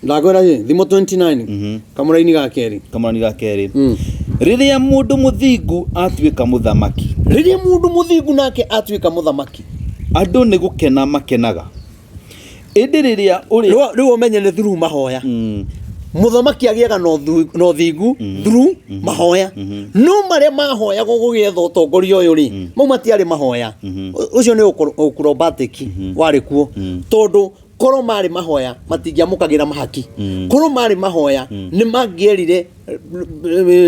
Speaker 2: Ndakwĩra ĩ Thimo 29 kamũraini ga kerĩ.
Speaker 1: Kamũrani ga kerĩ. Rĩrĩa mũndũ mũthingu atuĩka mũthamaki,
Speaker 2: Rĩrĩa mũndũ mũthingu nake atuĩka mũthamaki,
Speaker 1: andũ nĩ gũkena makenaga, ĩndĩ rĩrĩa ũrĩa
Speaker 2: Rĩu ũmenye nĩ through mahoya. Mũthamaki agĩaga na ũthingu through mahoya. No marĩa mahoyagwo gũgĩetha ũtongoria ũyũ rĩ, mau matiarĩ mahoya. Ũcio nĩ acrobatic warĩ kuo, tondũ korwo marĩ mahoya matingĩamũkagĩra mahaki. Korwo marĩ mahoya nĩ mangĩerire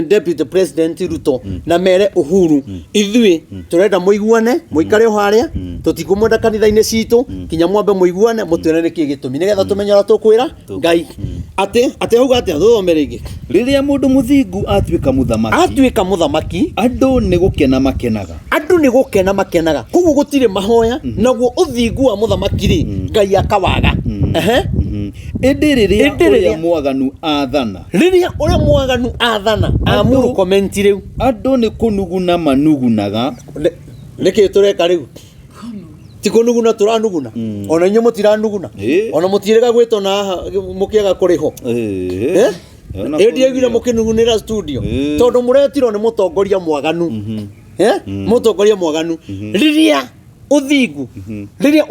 Speaker 2: Deputy President Ruto na mere Uhuru, ithuĩ tũrenda mũiguane, mũikare o harĩa, tũtikũmwenda kanitha-inĩ citũ kinya mwambe mũiguane, mũtwĩre nĩkĩ gĩtũmi, nĩgetha tũmenye ũrĩa tũkwĩra Ngai. Atĩ auga atĩa? Tũthome rĩngĩ.
Speaker 1: Rĩrĩa mũndũ mũthingu atuĩka mũthamaki,
Speaker 2: atuĩka mũthamaki,
Speaker 1: andũ nĩ gũkena makenaga.
Speaker 2: Andũ nĩ gũkena makenaga. Koguo gũtirĩ mahoya, naguo ũthingu wa mũthamaki rĩ, Ngai akawaga. Ehe.
Speaker 1: Ĩndĩ rĩrĩa
Speaker 2: Ĩndĩ
Speaker 1: ũrĩa
Speaker 2: rĩrĩa-
Speaker 1: mwaganu athana,
Speaker 2: rĩrĩa ũrĩa mwaganu athana, amuru comment rĩu,
Speaker 1: andũ nĩ kũnuguna manugunaga.
Speaker 2: Nĩkĩ tũreka rĩu? Ti kũnuguna tũranuguna? Ona inyuĩ mũtiranuguna? Ona mũtirĩga gwĩtwo na haha mũkĩaga kũrĩhwo. Eh?
Speaker 1: Ona
Speaker 2: Ĩ ndiaiguire
Speaker 1: kũrĩhwo.
Speaker 2: mũkĩnugunĩra studio tondũ mũretirwo nĩ mũtongoria mwaganu. Eh? Mũtongoria mwaganu. Rĩrĩa ũthingu, rĩrĩa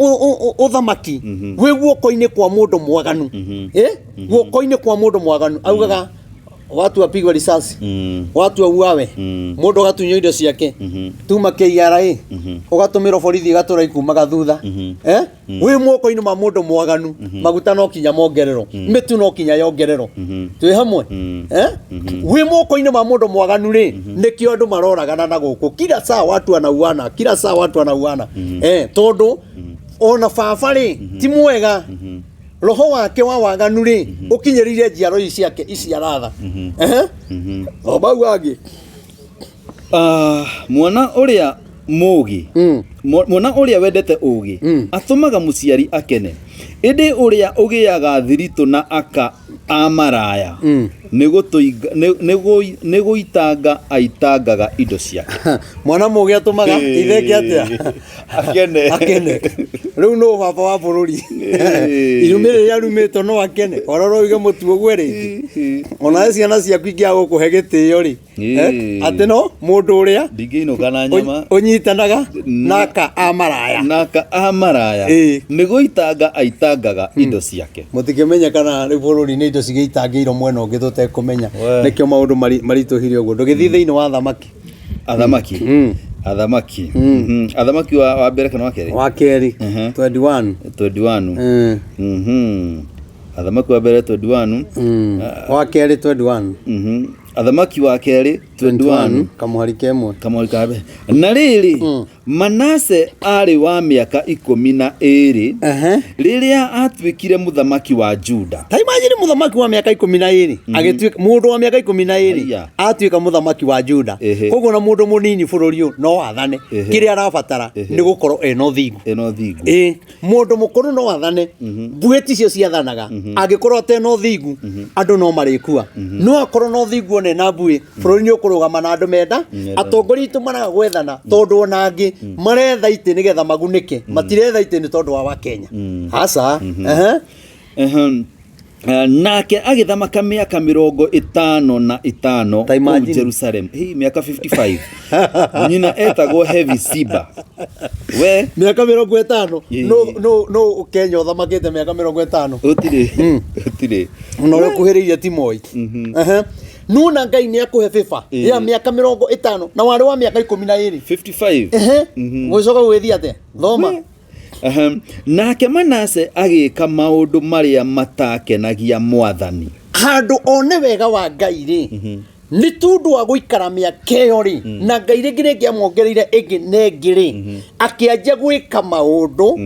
Speaker 2: ũthamaki wĩ guoko-inĩ kwa mũndũ mwaganu, eh? Guoko-inĩ kwa mũndũ mwaganu augaga watu wapigwe risasi, watu auawe, mũndũ agatunywo indo ciake, tuma KRA ũgatũmĩrwo borithi ĩgatũra ikumaga thutha. Eh? Wĩ moko-inĩ ma mũndũ mwaganu, maguta no kinya mongererwo, mĩtu no kinya yongererwo. Twĩ hamwe? Eh? Wĩ moko-inĩ ma mũndũ mwaganu rĩ, nĩkĩo andũ maroragana na gũkũ kila saa, watu wanauana kila saa, watu wanauana. Eh, tondũ ona baba rĩ ti mwega, roho wake wa waganu rĩ ũkinyĩrĩire njiaro ici ciake ici aratha. Ehe, o mau angĩ.
Speaker 1: Ah, mwana ũrĩa mũũgĩ, mwana ũrĩa wendete ũũgĩ atũmaga mũciari akene, ĩndĩ ũrĩa ũgĩaga thiritũ na aka a maraya nĩ gũitanga aitangaga indo ciake.
Speaker 2: Mwana mũũgĩ atũmaga itheke atĩa?
Speaker 1: Akene.
Speaker 2: Akene. Rĩu no baba wa bũrũri irumĩ rĩrĩa arumĩtwo no akene, orora uige mũtu ũgwe rĩngĩ, onawe ciana ciaku ingĩaga gũkũhe gĩtĩo rĩ, atĩ no mũndũ ũrĩa
Speaker 1: Ndingĩinũka na nyama.
Speaker 2: Ũnyitanaga naka a maraya.
Speaker 1: Naka a maraya nĩ gũitanga aitangaga indo ciake.
Speaker 2: Mũtikĩmenye kana rĩu bũrũri nĩ indo cigĩitangĩirwo mwena ũngĩ tũtekũmenya.
Speaker 1: We.
Speaker 2: Nĩkĩo maũndũ maritũhire ũguo. Ndũgĩthiĩ thĩinĩ wa thamaki.
Speaker 1: Athamaki, athamaki. Athamaki wa mbere kana wa kerĩ?
Speaker 2: Wa kerĩ. 21.
Speaker 1: 21. Athamaki wa mbere 21.
Speaker 2: Wa kerĩ 21.
Speaker 1: Athamaki wa kerĩ 21.
Speaker 2: Kamũhari kemwe.
Speaker 1: Kamũhari ka mbere. Na rĩrĩ, Manase aarĩ wa mĩaka 12 rĩrĩa atuĩkire mũthamaki wa Juda.
Speaker 2: Ta imagine mũthamaki wa mĩaka 12 agĩtuĩka, mũndũ wa mĩaka 12
Speaker 1: Haiya.
Speaker 2: atuĩka mũthamaki wa Juda. Koguo na mũndũ mũnini bũrũri ũyũ no athane. Kĩrĩa arabatara nĩ gũkorwo ena ũthingu.
Speaker 1: Ĩno thingu.
Speaker 2: Ĩ mũndũ mũkũrũ no athane, mbuĩ ticio ciathanaga. Angĩkorwo atena ũthingu, andũ no marĩkua. No akorwo na ũthingu ona ena mbuĩ, bũrũri nĩ ũkũrũgama na andũ menda. Atongoria aitũ maraga gwethana tondũ ona angĩ maretha itĩ nĩgetha magunĩke, matiretha itĩ nĩ tondũ wa Wakenya, aca. Ehe.
Speaker 1: Ehem. Nake agĩthamaka mĩaka 55
Speaker 2: Ta
Speaker 1: kũu
Speaker 2: imagine.
Speaker 1: Jerusalem. Hii mĩaka 55. Nyina etagwo Hephzibah. We
Speaker 2: Mĩaka 50. No Kenya ũthamakĩte mĩaka 50?
Speaker 1: Ũtirĩ. Ũtirĩ.
Speaker 2: Ona ũrĩa ũkuhĩrĩirie ti Moi. Ehe. Nuona Ngai nĩ akũhe bĩba ya mĩaka 50 na warĩ wa mĩaka 12.
Speaker 1: 55.
Speaker 2: Ehe. Gũcoka gũgĩthiĩ atĩa? Thoma.
Speaker 1: Ehem. Nake Manase agĩka maũndũ marĩa matakenagia Mwathani.
Speaker 2: Handũ one wega wa Ngai rĩ, nĩ tondũ wa gũikara mĩaka ĩyo rĩ, na Ngai rĩngĩ rĩngĩ amwongereire ĩngĩ na ĩngĩ rĩ, akĩanjia gwĩka maũndũ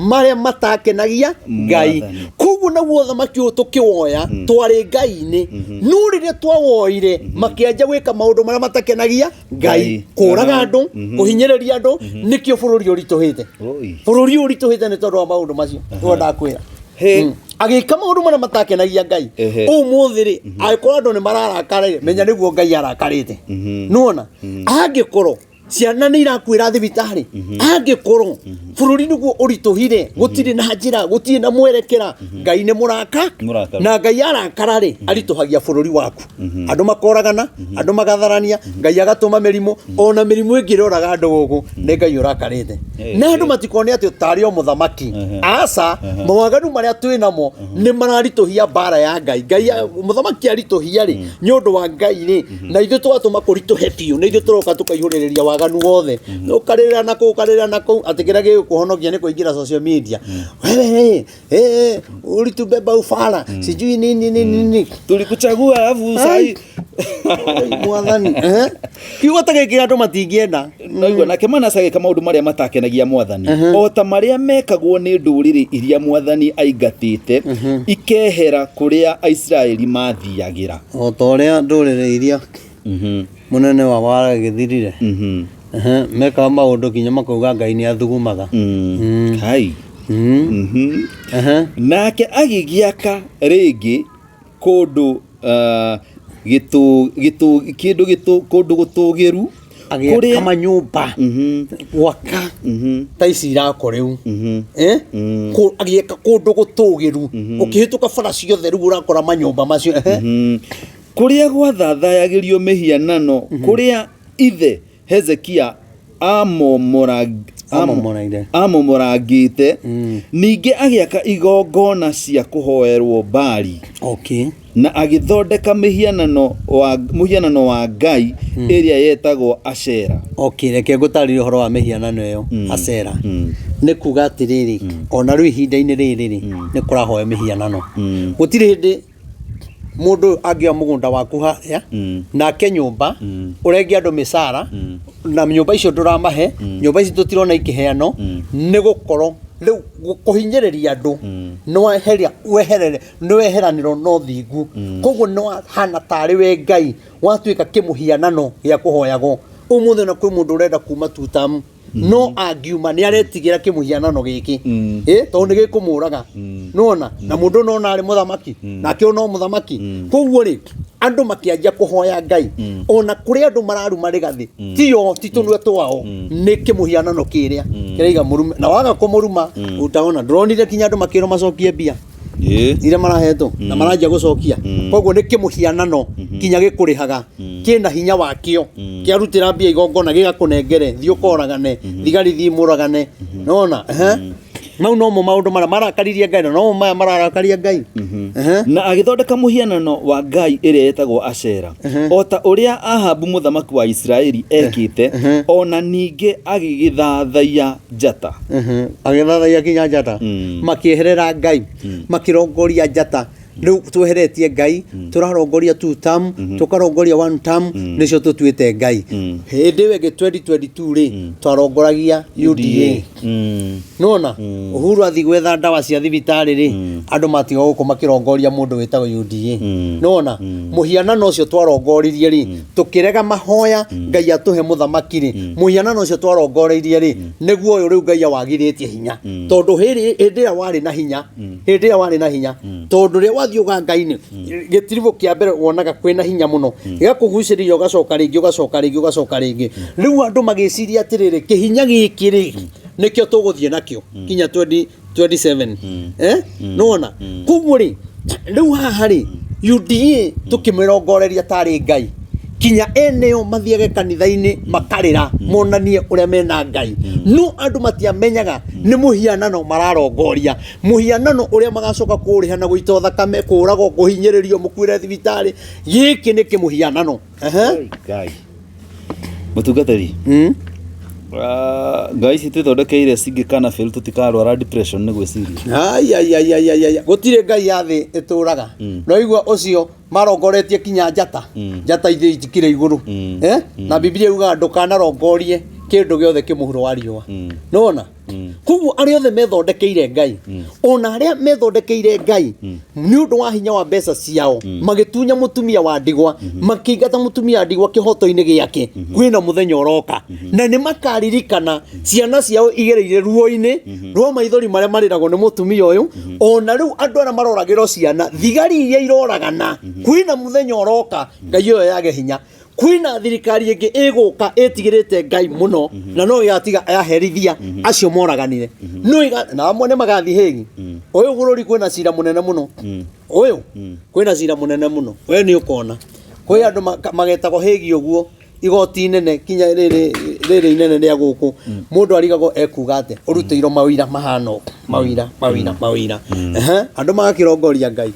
Speaker 2: marĩa matakenagia Ngai.
Speaker 1: Mwathani.
Speaker 2: Koguo naguo ũthamaki ũyũ tũkĩwoya twarĩ Ngai-inĩ, no rĩrĩa twawoire makĩanjia gwĩka maũndũ marĩa matakenagia Ngai,
Speaker 1: Ngai.
Speaker 2: Kũraga andũ, kũhinyĩrĩria andũ. Nĩkĩo bũrũri ũritũhĩte.
Speaker 1: Oi.
Speaker 2: Bũrũri ũyũ ũritũhĩte nĩ tondũ wa maũndũ macio nĩguo ndakwĩra.
Speaker 1: He.
Speaker 2: Agĩka maũndũ marĩa matakenagia Ngai. Ũmũthĩ rĩ, angĩkorwo andũ nĩ mararakara rĩ, menya nĩguo Ngai arakarĩte. Nĩwona angĩkorwo Ciana nĩ irakuĩra thibitarĩ. Angĩkorwo bũrũri nĩguo ũritũhire, gũtirĩ na njĩra, gũtirĩ na mwerekera, Ngai nĩ mũraka.
Speaker 1: Mũrakaru.
Speaker 2: Na Ngai arakara rĩ, aritũhagia bũrũri waku, andũ makoragana, andũ magatharania, Ngai agatũma mĩrimũ, ona mĩrimũ ĩngĩ ĩroraga andũ gũkũ nĩ Ngai ũrakarĩte. Na andũ matikone atĩ ũtarĩ o mũthamaki, aca. Mawaganu marĩa twĩ namo nĩ mararitũhia mbara ya Ngai. Ngai mũthamaki aritũhia rĩ, nĩ ũndũ wa Ngai rĩ, na ithuĩ tũgatũma kũritũhe biũ, nĩ ithuĩ tũroka tũkaihũrĩrĩria waganu wothe, ũkarĩrĩra na kũu, ũkarĩrĩra na kũu, atĩ kĩrĩa gĩgũkũhonokia nĩ kũingĩra social media. Wewe ulitubeba ufala, sijui nini nini nini.
Speaker 1: Tulikuchagua alafu sai.
Speaker 2: Oi, mwathani, kiugo ta gĩkĩ andũ matingĩenda.
Speaker 1: Naigua nake Manase agĩka maũndũ marĩa matakenagia mwathani, o ta marĩa mekagwo nĩ ndũrĩrĩ iria mwathani aingatĩte ikehera kũrĩa Aisiraeli mathiagĩra.
Speaker 2: O ta ũrĩa ndũrĩrĩ iria mũnene wa waragĩthirire mekaga maũndũ nginya makauga Ngai nĩ athugumaga.
Speaker 1: Kai. Nake agĩgĩaka rĩngĩ kũndũ gĩtũ gĩtũ kĩndũ gĩtũ kũndũ gũtũgĩru.
Speaker 2: Agĩaka
Speaker 1: kũrĩa
Speaker 2: manyũmba, gwaka ta ici irako rĩu. Eh? Agĩaka kũndũ gũtũgĩru, ũkĩhĩtũka bara ciothe rĩu ũrakora manyũmba macio.
Speaker 1: Kũrĩa gwathathayagĩrio mĩhianano, kũrĩa ithe Hezekia
Speaker 2: Amomoraire.
Speaker 1: amomorangĩte. Ningĩ agĩaka igongona cia kũhoerwo Baali na agĩthondeka mũhianano wa ngai ĩrĩa yetagwo Ashera.
Speaker 2: Okay, reke ngũtarĩrie ũhoro wa mĩhianano ĩyo, Asera. Nĩ kuga atĩrĩrĩ, ona rĩu ihinda-inĩ rĩrĩ rĩ, nĩ kũrahoya mĩhianano. Gũtirĩ hĩndĩ mũndũ angĩoya mũgũnda waku harĩa nake nyũmba ũrenge andũ mĩcara na nyũmba icio ndũramahe, nyũmba ici tũtirona ikĩheanwo, nĩ gũkorwo rĩu kũhinyĩrĩria andũ nĩ weheria weherere nĩ weheranĩrwo na ũthingu, koguo nĩ wahana tarĩ we Ngai watuĩka kĩmũhianano gĩa kũhoyagwo. Ũmũthĩ ona kwĩ mũndũ ũrenda kuma tutamu, no angiuma nĩ aretigĩra kĩmũhianano gĩkĩ, tondũ nĩ gĩkũmũraga. Nĩwona na mũndũ nona arĩ mũthamaki, nake ũyũ no mũthamaki. Koguo rĩ, andũ makĩanjia kũhoya Ngai, ona kũrĩ andũ mararuma rĩgathĩ, tio ti tũnua twao, nĩ kĩmũhianano kĩrĩa kĩraiga mũrume, na waga kũmũruma utaona. Ndũronire kinya andũ makĩrwo macokie mbia iria marahetwo na maranjia gũcokia? Koguo nĩ kĩmũhianano kinya gĩkũrĩhaga, kĩna hinya wakĩo, kĩarutĩra mbia igongona gĩgakũnengere, thiĩ ũkoragane thigari, thiĩ mũragane. Nona mau nomo maũndũ marĩa marakaririe Ngai, na nomo maya mararakaria Ngai.
Speaker 1: Na agĩthondeka mũhianano wa ngai ĩrĩa ĩtagwo Ashera, o ta ũrĩa Ahabu mũthamaki wa Isiraeli ekĩte, ona ningĩ agĩgĩthathaiya njata.
Speaker 2: Agĩthathaiya kinya njata. Makĩeherera Ngai, makĩrongoria njata. Rĩu tweheretie Ngai, tũrarongoria two term, tũkarongoria one term, nĩcio tũtuĩte Ngai. Hĩndĩ ĩyo ĩngĩ 2022 rĩ, twarongoragia UDA. Nona Uhuru athiĩ gwetha ndawa cia thibitarĩ rĩ, andũ matiga gũkũ makĩrongoria mũndũ wĩtagwo UDA. Nona mũhianano ũcio twarongoririe rĩ, tũkĩrega mahoya Ngai atũhe mũthamaki rĩ, mũhianano ũcio twarongoreirie rĩ, nĩguo ũyũ rĩu Ngai awagithĩtie hinya, tondũ hĩndĩ ĩrĩa warĩ na hinya, hĩndĩ ĩrĩa warĩ na hinya, tondũ rĩrĩa wathiĩ ũganga-inĩ, gĩtiribũ kĩa mbere wonaga kwĩna hinya mũno, gĩgakũgucĩrĩria, ũgacoka rĩngĩ, ũgacoka rĩngĩ, ũgacoka rĩngĩ. Rĩu andũ magĩciria atĩrĩrĩ, kĩhinya gĩkĩ rĩ, nĩkĩo tũgũthiĩ nakĩo kinya 2027. Nĩwona? Koguo rĩ, rĩu haha rĩ, UDA tũkĩmĩrongoreria tarĩ Ngai, kinya eneo mathiage kanitha-inĩ makarĩra monanie ũrĩa mena Ngai, no andũ matiamenyaga nĩ mũhianano mararongoria, mũhianano ũrĩa magacoka kũrĩha na gũitwo thakame, kũragwo, kũhinyĩrĩrio, mũkuĩre thibitarĩ. Gĩkĩ nĩ kĩmũhianano.
Speaker 1: Ngai mũtungatĩri, ngai ici twĩthondekeire cingĩkana fail, tũtikarwara depression nĩ gwĩciria.
Speaker 2: Ai, ai, ai, ai, ai, ai. Gũtirĩ ngai ya thĩ ĩtũraga. No igua ũcio marongoretie kinya njata, njata ithiĩ itikire igũrũ. Na Biblia yugaga ndũkanarongorie kĩndũ gĩothe kĩ mũhuro wa riũa. Nĩwona? Koguo arĩa othe methondekeire ngai, ona arĩa methondekeire ngai nĩ ũndũ wa hinya wa mbeca ciao, magĩtunya mũtumia wa ndigwa, makĩingata mũtumia wa ndigwa kĩhoto-inĩ gĩake, kwĩna mũthenya ũroka na nĩ makaririkana ciana ciao igereire ruo-inĩ rwa maithori marĩa marĩragwo nĩ mũtumia ũyũ. Ona rĩu andũ arĩa maroragĩrwo ciana, thigari iria iroragana, kwĩna mũthenya ũroka ngai ĩyo yage hinya. Kwĩna thirikari ĩngĩ ĩgũka ĩtigĩrĩte Ngai mũno, na no ĩgatiga yaherithia acio moraganire. No na amwe nĩ magathiĩ Hague. Ũyũ bũrũri kwĩna cira mũnene mũno. Ũyũ kwĩna cira mũnene mũno. We nĩ ũkona. Kwĩ andũ magetagwo Hague ũguo, igoti inene kinya rĩrĩ rĩrĩ inene rĩa gũkũ. Mũndũ arigagwo ekuga atĩa, ũrutĩirwo mawĩra mahana ũũ, mawĩra mawĩra mawĩra. Ehe, andũ magakĩrongoria Ngai.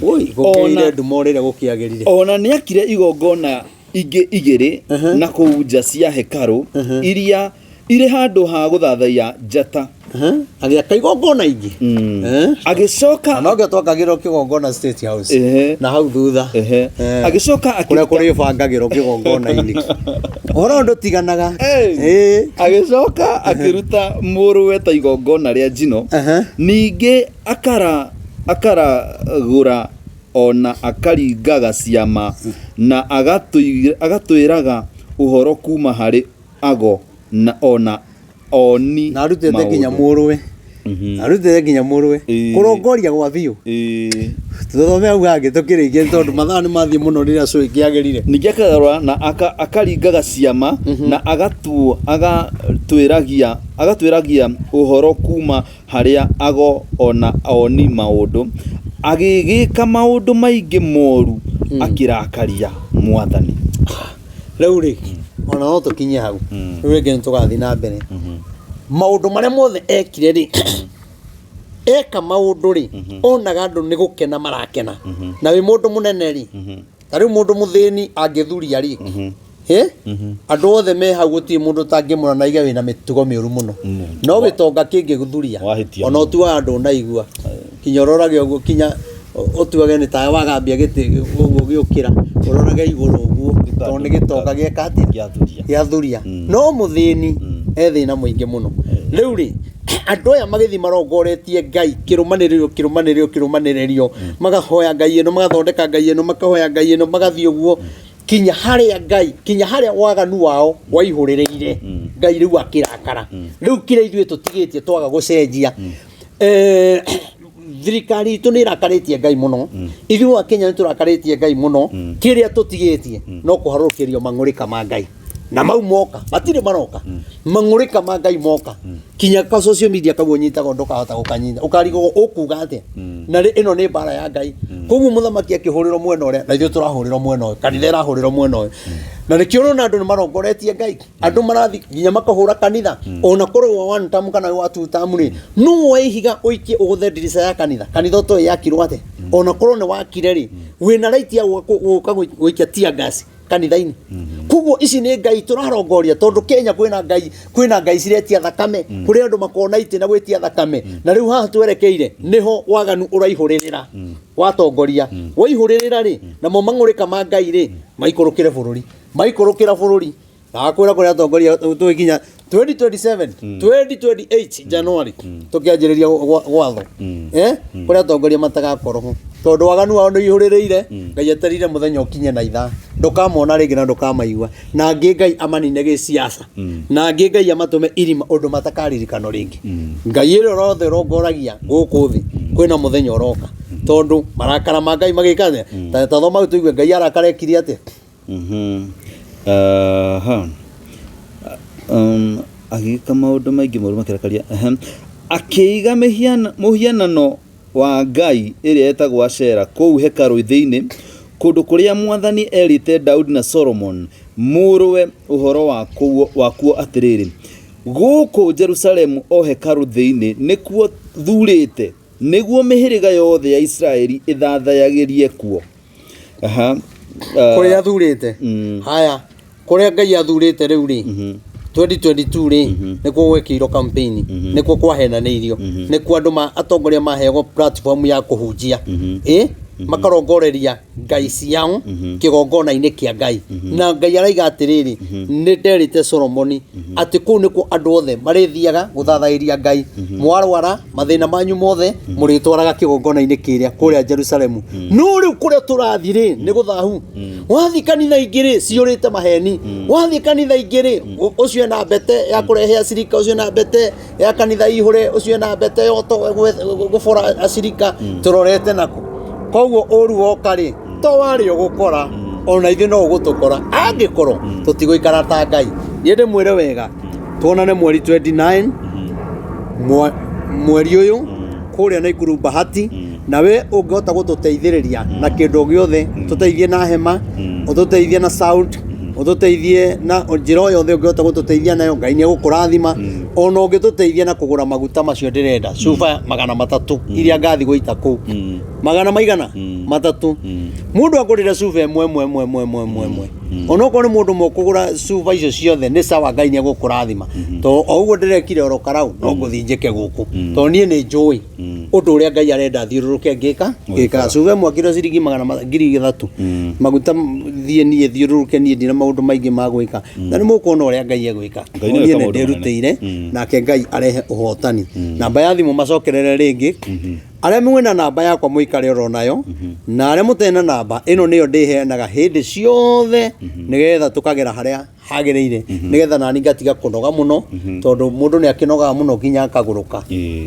Speaker 2: Ui, gũkĩire nduma ũrĩre gũkĩagĩrire.
Speaker 1: Ona nĩ akire igongona ingĩ igĩrĩ na kũu nja cia hekarũ iria irĩ handũ ha gũthathaiya njata.
Speaker 2: Agĩaka igongona ingĩ.
Speaker 1: Agĩcoka
Speaker 2: Na nokĩo twakagĩrwo kĩgongona State House. Na hau thutha.
Speaker 1: Agĩcoka
Speaker 2: kũrĩa kũrĩbangagĩrwo kĩgongona-inĩ. Ũhoro ũyũ ndũtiganaga.
Speaker 1: Agĩcoka akĩruta mũrũwe ta igongona rĩa njino. Ningĩ akaragũra ona akaringaga ciama na agatwĩraga ũhoro kuma harĩ ago na ona oni
Speaker 2: Na arutĩte nginya mũrũwe. Arutĩte nginya mũrũwe. Kũrongoria gwa biũ. Tũthome hau hangĩ tũkĩrĩkia tondũ mathaa nĩ mathiĩ mũno rĩrĩa cũĩ kĩagĩrire.
Speaker 1: Ningĩ akarora na akaringaga ciama na agatwĩragia ũhoro kuma harĩa ago ona oni maũndũ, agĩgĩka maũndũ maingĩ moru akĩrakaria Mwathani.
Speaker 2: Rĩu rĩ, ona no tũkinye hau. Rĩu rĩngĩ nĩ tũgathiĩ na mbere. Maũndũ marĩa mothe ekire rĩ, eka maũndũ rĩ, onaga andũ nĩ gũkena marakena. Na wĩ mũndũ mũnene rĩ, ta rĩu mũndũ mũthĩni angĩthuria rĩ, andũ othe me hau gũtirĩ mũndũ ũtangĩmũra na aige wĩna mĩtugo mĩũru mũno. No gĩtonga kĩngĩgũthuria, ona ũtuaga ndũnaigua, kinya ũrorage ũguo, kinya ũtuage nĩ tawe wagambia gĩtĩ ũguo gĩũkĩra, ũrorage igũrũ ũguo, tondũ nĩ gĩtonga gĩeka atĩa? Gĩathuria. No mũthĩni e thĩna mũingĩ mũno. Rĩu rĩ, andũ aya magĩthiĩ marongoretie Ngai kĩrũmanĩrĩrio, kĩrũmanĩrĩrio, kĩrũmanĩrĩrio, magahoya Ngai ĩno, magathondeka Ngai ĩno, makahoya Ngai ĩno, magathiĩ ũguo kinya harĩa Ngai, kinya harĩa waganu wao waihũrĩrĩire. Ngai rĩu akĩrakara. Rĩu kĩrĩa ithuĩ tũtigĩtie twaga gũcenjia, thirikari itũ nĩ ĩrakarĩtie Ngai mũno. Ithuĩ a Kenya nĩ tũrakarĩtie Ngai mũno. Kĩrĩa tũtigĩtie no kũharũrũkĩrio mang'ũrĩka ma Ngai, na mau moka matirĩ maroka. Mang'ũrĩka ma Ngai moka, kinya ka social media kau ũnyitaga ndũkahota gũkanyita, ũkarigwo ũkuga atĩa. Na ĩno nĩ mbara ya Ngai. Koguo mũthamaki akĩhũrĩrwo mwena ũrĩa, na ithuĩ tũrahũrĩrwo mwena ũyũ, kanitha ĩrahũrĩrwo mwena ũyũ, na nĩkĩo ũrona andũ nĩ marongoretie Ngai. Andũ marathi nginya makahũra kanitha, ona korwo wa one term kana wa two term rĩ, no woe ihiga ũikie ũgũthe ndirica ya kanitha. Kanitha ũtoĩ yakirwo atĩa, ona korwo nĩ wakire rĩ, wĩna right ya gũka gũikia tear gas kanitha-inĩ. Koguo ici nĩ Ngai tũrarongoria, tondũ Kenya kwĩna Ngai, kwĩna Ngai ciretia thakame, kũrĩ andũ makona itĩ na gwĩtia thakame. Na rĩu haha twerekeire nĩho waganu ũraihũrĩrĩra watongoria waihũrĩrĩra rĩ, namo mang'ũrĩka ma Ngai rĩ maikũrũkĩre bũrũri, maikũrũkĩra bũrũri. Ndakwĩra kũrĩa atongoria tũgĩkinya 2027, 2028 January tũkĩanjĩrĩria gwatho, kũrĩa atongoria matagakorwo ho, tondũ waganu wao nĩ ũihũrĩrĩire. Ngai etereire mũthenya ũkinye na ithaa, ndũkamona rĩngĩ na ndũkamaigua. Na angĩ Ngai amanine gĩciaca, na angĩ Ngai amatũme irima ũndũ matakaririkanwo rĩngĩ. Ngai ĩrĩa ũrothe ũrongoragia gũkũ thĩ, kwĩna mũthenya ũroka, tondũ marakara ma Ngai magĩka atĩa? Ta thoma tũigue Ngai arakara ekire atĩa.
Speaker 1: Aha. Agĩka maũndũ maingĩ moru makĩrakaria. Akĩiga mũhianano wa ngai ĩrĩa ĩtagwo Ashera kũu hekarũ thĩinĩ, kũndũ kũrĩa Mwathani erĩte Daudi na Solomon mũrũwe ũhoro wakuo atĩrĩrĩ, gũkũ Jerusalemu o hekarũ thĩinĩ nĩkuo thuurĩte nĩguo mĩhĩrĩga yothe ya Isiraeli ĩthathayagĩrie kuo. Aha.
Speaker 2: Kũrĩa athurĩte. Haya, kũrĩa Ngai athurĩte rĩu rĩ, 2022 rĩ, nĩkuo gwekĩirwo campaign, nĩkuo kwahenanĩirio, nĩkuo andũ ma atongoria maheagwo platform ya kũhunjia, ĩ makarongoreria ngai ciao kĩgongona-inĩ kĩa Ngai. Na Ngai araiga atĩrĩrĩ, nĩ nderĩte Solomoni atĩ kũu nĩkuo andũ othe marĩthiaga gũthathaĩria Ngai. Mwarwara, mathĩna manyu mothe mũrĩtwaraga kĩgongona-inĩ kĩrĩa kũrĩa Jerusalemu. No rĩu kũrĩa tũrathiĩ rĩ, nĩ gũthahu. Wathiĩ kanitha ingĩ rĩ, ciyũrĩte maheni. Wathiĩ kanitha ingĩ rĩ, ũcio ena mbete ya kũrehe acirika, ũcio ena mbete ya kanitha ihũre, ũcio ena mbete ya gũbora acirika. Tũrorete naku. Koguo ũru woka rĩ, to warĩ ũgũkora. Ona ithuĩ no ũgũtũkora angĩkorwo tũtigũikara ta Ngai. Niĩ ndĩmwĩre wega, tuonane mweri 29 mweri ũyũ kũrĩa Naikuru Bahati. Na we ũngĩhota gũtũteithĩrĩria na kĩndũ o gĩothe, tũteithie na hema, ũtũteithie na sound, ũtũteithie na njĩra o yothe ũngĩhota gũtũteithia nayo, Ngai nĩ egũkũrathima. Ona ũngĩtũteithia na kũgũra maguta macio ndĩrenda, cuba 300 iria ngathi gũita kũu, magana maigana matatũ, mũndũ agũrĩre cuba ĩmwe ĩmwe ĩmwe ĩmwe ĩmwe ĩmwe ĩmwe, onokorwo nĩ mũndũ ũmwe ũkũgũra cuba icio ciothe nĩ sawa, Ngai nĩ egũkũrathima. To o ũguo ndĩrekire oro karau, no ngũthiĩ njĩke gũkũ, tondũ niĩ nĩ njũĩ ũndũ ũrĩa Ngai arenda thiũrũrũke ngĩka ngĩka. Cuba ĩmwe kiro ciringi 300,000 maguta, thiĩ niĩ thiũrũrũke, niĩ ndina maũndũ maingĩ ma gwĩka, na nĩ mũkuona ũrĩa Ngai egwĩka.
Speaker 1: Ngai
Speaker 2: Niĩ
Speaker 1: nĩwe
Speaker 2: nĩ
Speaker 1: maũndũ manene.
Speaker 2: ndĩrutĩire, nake Ngai arehe ũhotani. Namba ya thimũ macokerere rĩngĩ, arĩa mwĩna namba yakwa mũikare oro nayo, na arĩa mũtarĩ na namba ĩno nĩyo ndĩheanaga hĩndĩ ciothe, nĩgetha tũkagera harĩa hagĩrĩire, nĩgetha nani ngatiga kũnoga mũno, tondũ mũndũ nĩ akĩnogaga mũno nginya akagũrũka.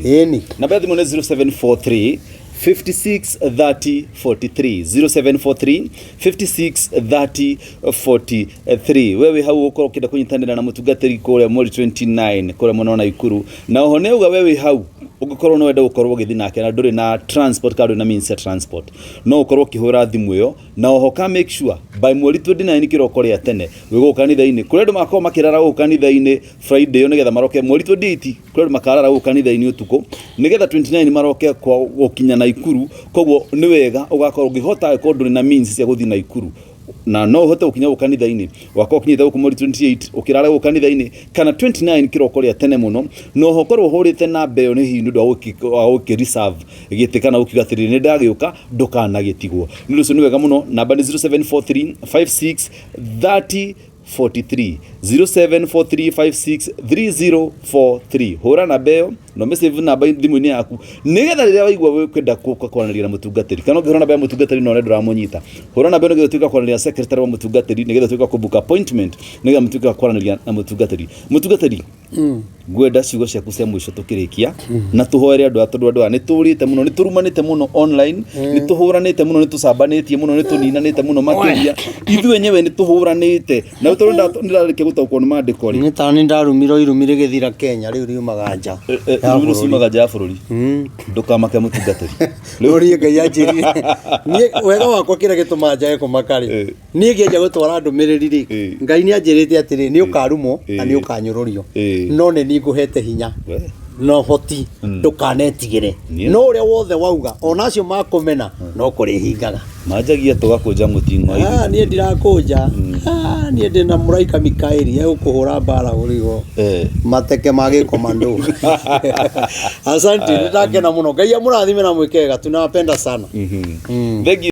Speaker 2: Ĩni.
Speaker 1: Namba ya thimũ nĩ 0743 56 30 43, 0743 56 30 43. We wĩ hau ũkorwo ũkĩenda kũnyitanĩra na mũtungatĩri kũrĩa mweri 29 kũrĩa mwena wa Naikuru, na oho nĩ auga we wĩ hau ũngĩkorwo no wende gũkorwo ũgĩthiĩ nake na ndũrĩ na transport kana ndũrĩ na means ya transport, no ũkorwo ũkĩhũra thimũ ĩyo. Na oho ka make sure by mweri 29 kĩroko rĩa tene wĩ gũkũ kanitha-inĩ, kũrĩ andũ makorwo makĩrara gũkũ kanitha-inĩ Friday ĩyo nĩgetha maroke mweri 28. Kũrĩ andũ makarara gũkũ kanitha-inĩ ũtukũ nĩgetha 29 maroke kwa gũkinya Naikuru. Koguo nĩ wega ũgakorwo ũngĩhota, angĩkorwo ndũrĩ na means cia gũthiĩ Naikuru na no ũhote gũkinya gũkũ kanitha-inĩ, wakorwo ũkinyĩte gũkũ mweri 28 ũkĩrara gũkũ kanitha-inĩ kana 29 kĩroko rĩa tene mũno. Na oho ũkorwo ũhũrĩte namba ĩyo nĩ hihi nĩ ũndũ wa gũkĩ reserve gĩtĩ kana gũkiuga atĩrĩrĩ, nĩ ndagĩũka, ndũkanagĩtigwo. Nĩ ũndũ ũcio nĩ wega mũno, namba nĩ 0743 56 30 43, 0743563043. Hũra namba ĩyo na ũmĩsave namba thimũ-inĩ yaku, nĩgetha rĩrĩa waigua wĩkwenda gũka kwaranĩria na mũtungatĩri, kana ũngĩhũra namba ya mũtungatĩri na one ndũramũnyita, hũra namba ĩyo nĩgetha ũtuĩke wa kwaranĩria na secretary wa mũtungatĩri, nĩgetha ũtuĩke wa kũbook appointment, nĩgetha mũtuĩke wa kwaranĩria na mũtungatĩri. Mũtungatĩri, ngwenda ciugo ciaku cia mũico tũkĩrĩkia, na tũhoere andũ aya, tondũ andũ aya nĩ tũrĩte mũno, nĩ tũrumanĩte mũno online, nĩ tũhũranĩte mũno, nĩ tũcambanĩtie mũno, nĩ tũninanĩte mũno makĩria, ithuĩ enyewe nĩ tũhũranĩte. Na tondũ nĩ ndarĩkia gũtaũkwo nĩ maandĩko rĩ,
Speaker 2: Nĩ ta nĩ ndarumirwo irumi rĩgĩthira Kenya, rĩu riumaga nja ya
Speaker 1: irumi
Speaker 2: bũrũri.
Speaker 1: Ciumaga nja ya bũrũri. Ndũkamake, mũtungatĩri.
Speaker 2: No niĩ Ngai anjĩrire niĩ wega wakwa, kĩrĩa gĩtũmaga njage kũmaka rĩ, niĩ ngĩanjia gũtwara ndũmĩrĩri rĩ, Ngai nĩ anjĩrĩte atĩrĩ, nĩ ũkarumwo na nĩ ũkanyũrũrio, no nĩ niĩ ngũhete hinya
Speaker 1: We.
Speaker 2: na ũhoti, ndũkanetigĩre.
Speaker 1: Niĩ-
Speaker 2: No ũrĩa wothe wauga, ona acio makũmena, no kũrĩhingaga.
Speaker 1: Manjagia tũgakũnja mũting'o.
Speaker 2: Ah, niĩ ndirakũnja. Ah, niĩ ndĩ na mũraika Mikaeli egũkũhũra mbara ũrigo mateke ma gĩkomando. Asante, nĩ ndakena mũno. Ngai amũrathime na mwĩke wega, tunawapenda sana.
Speaker 1: Thank you.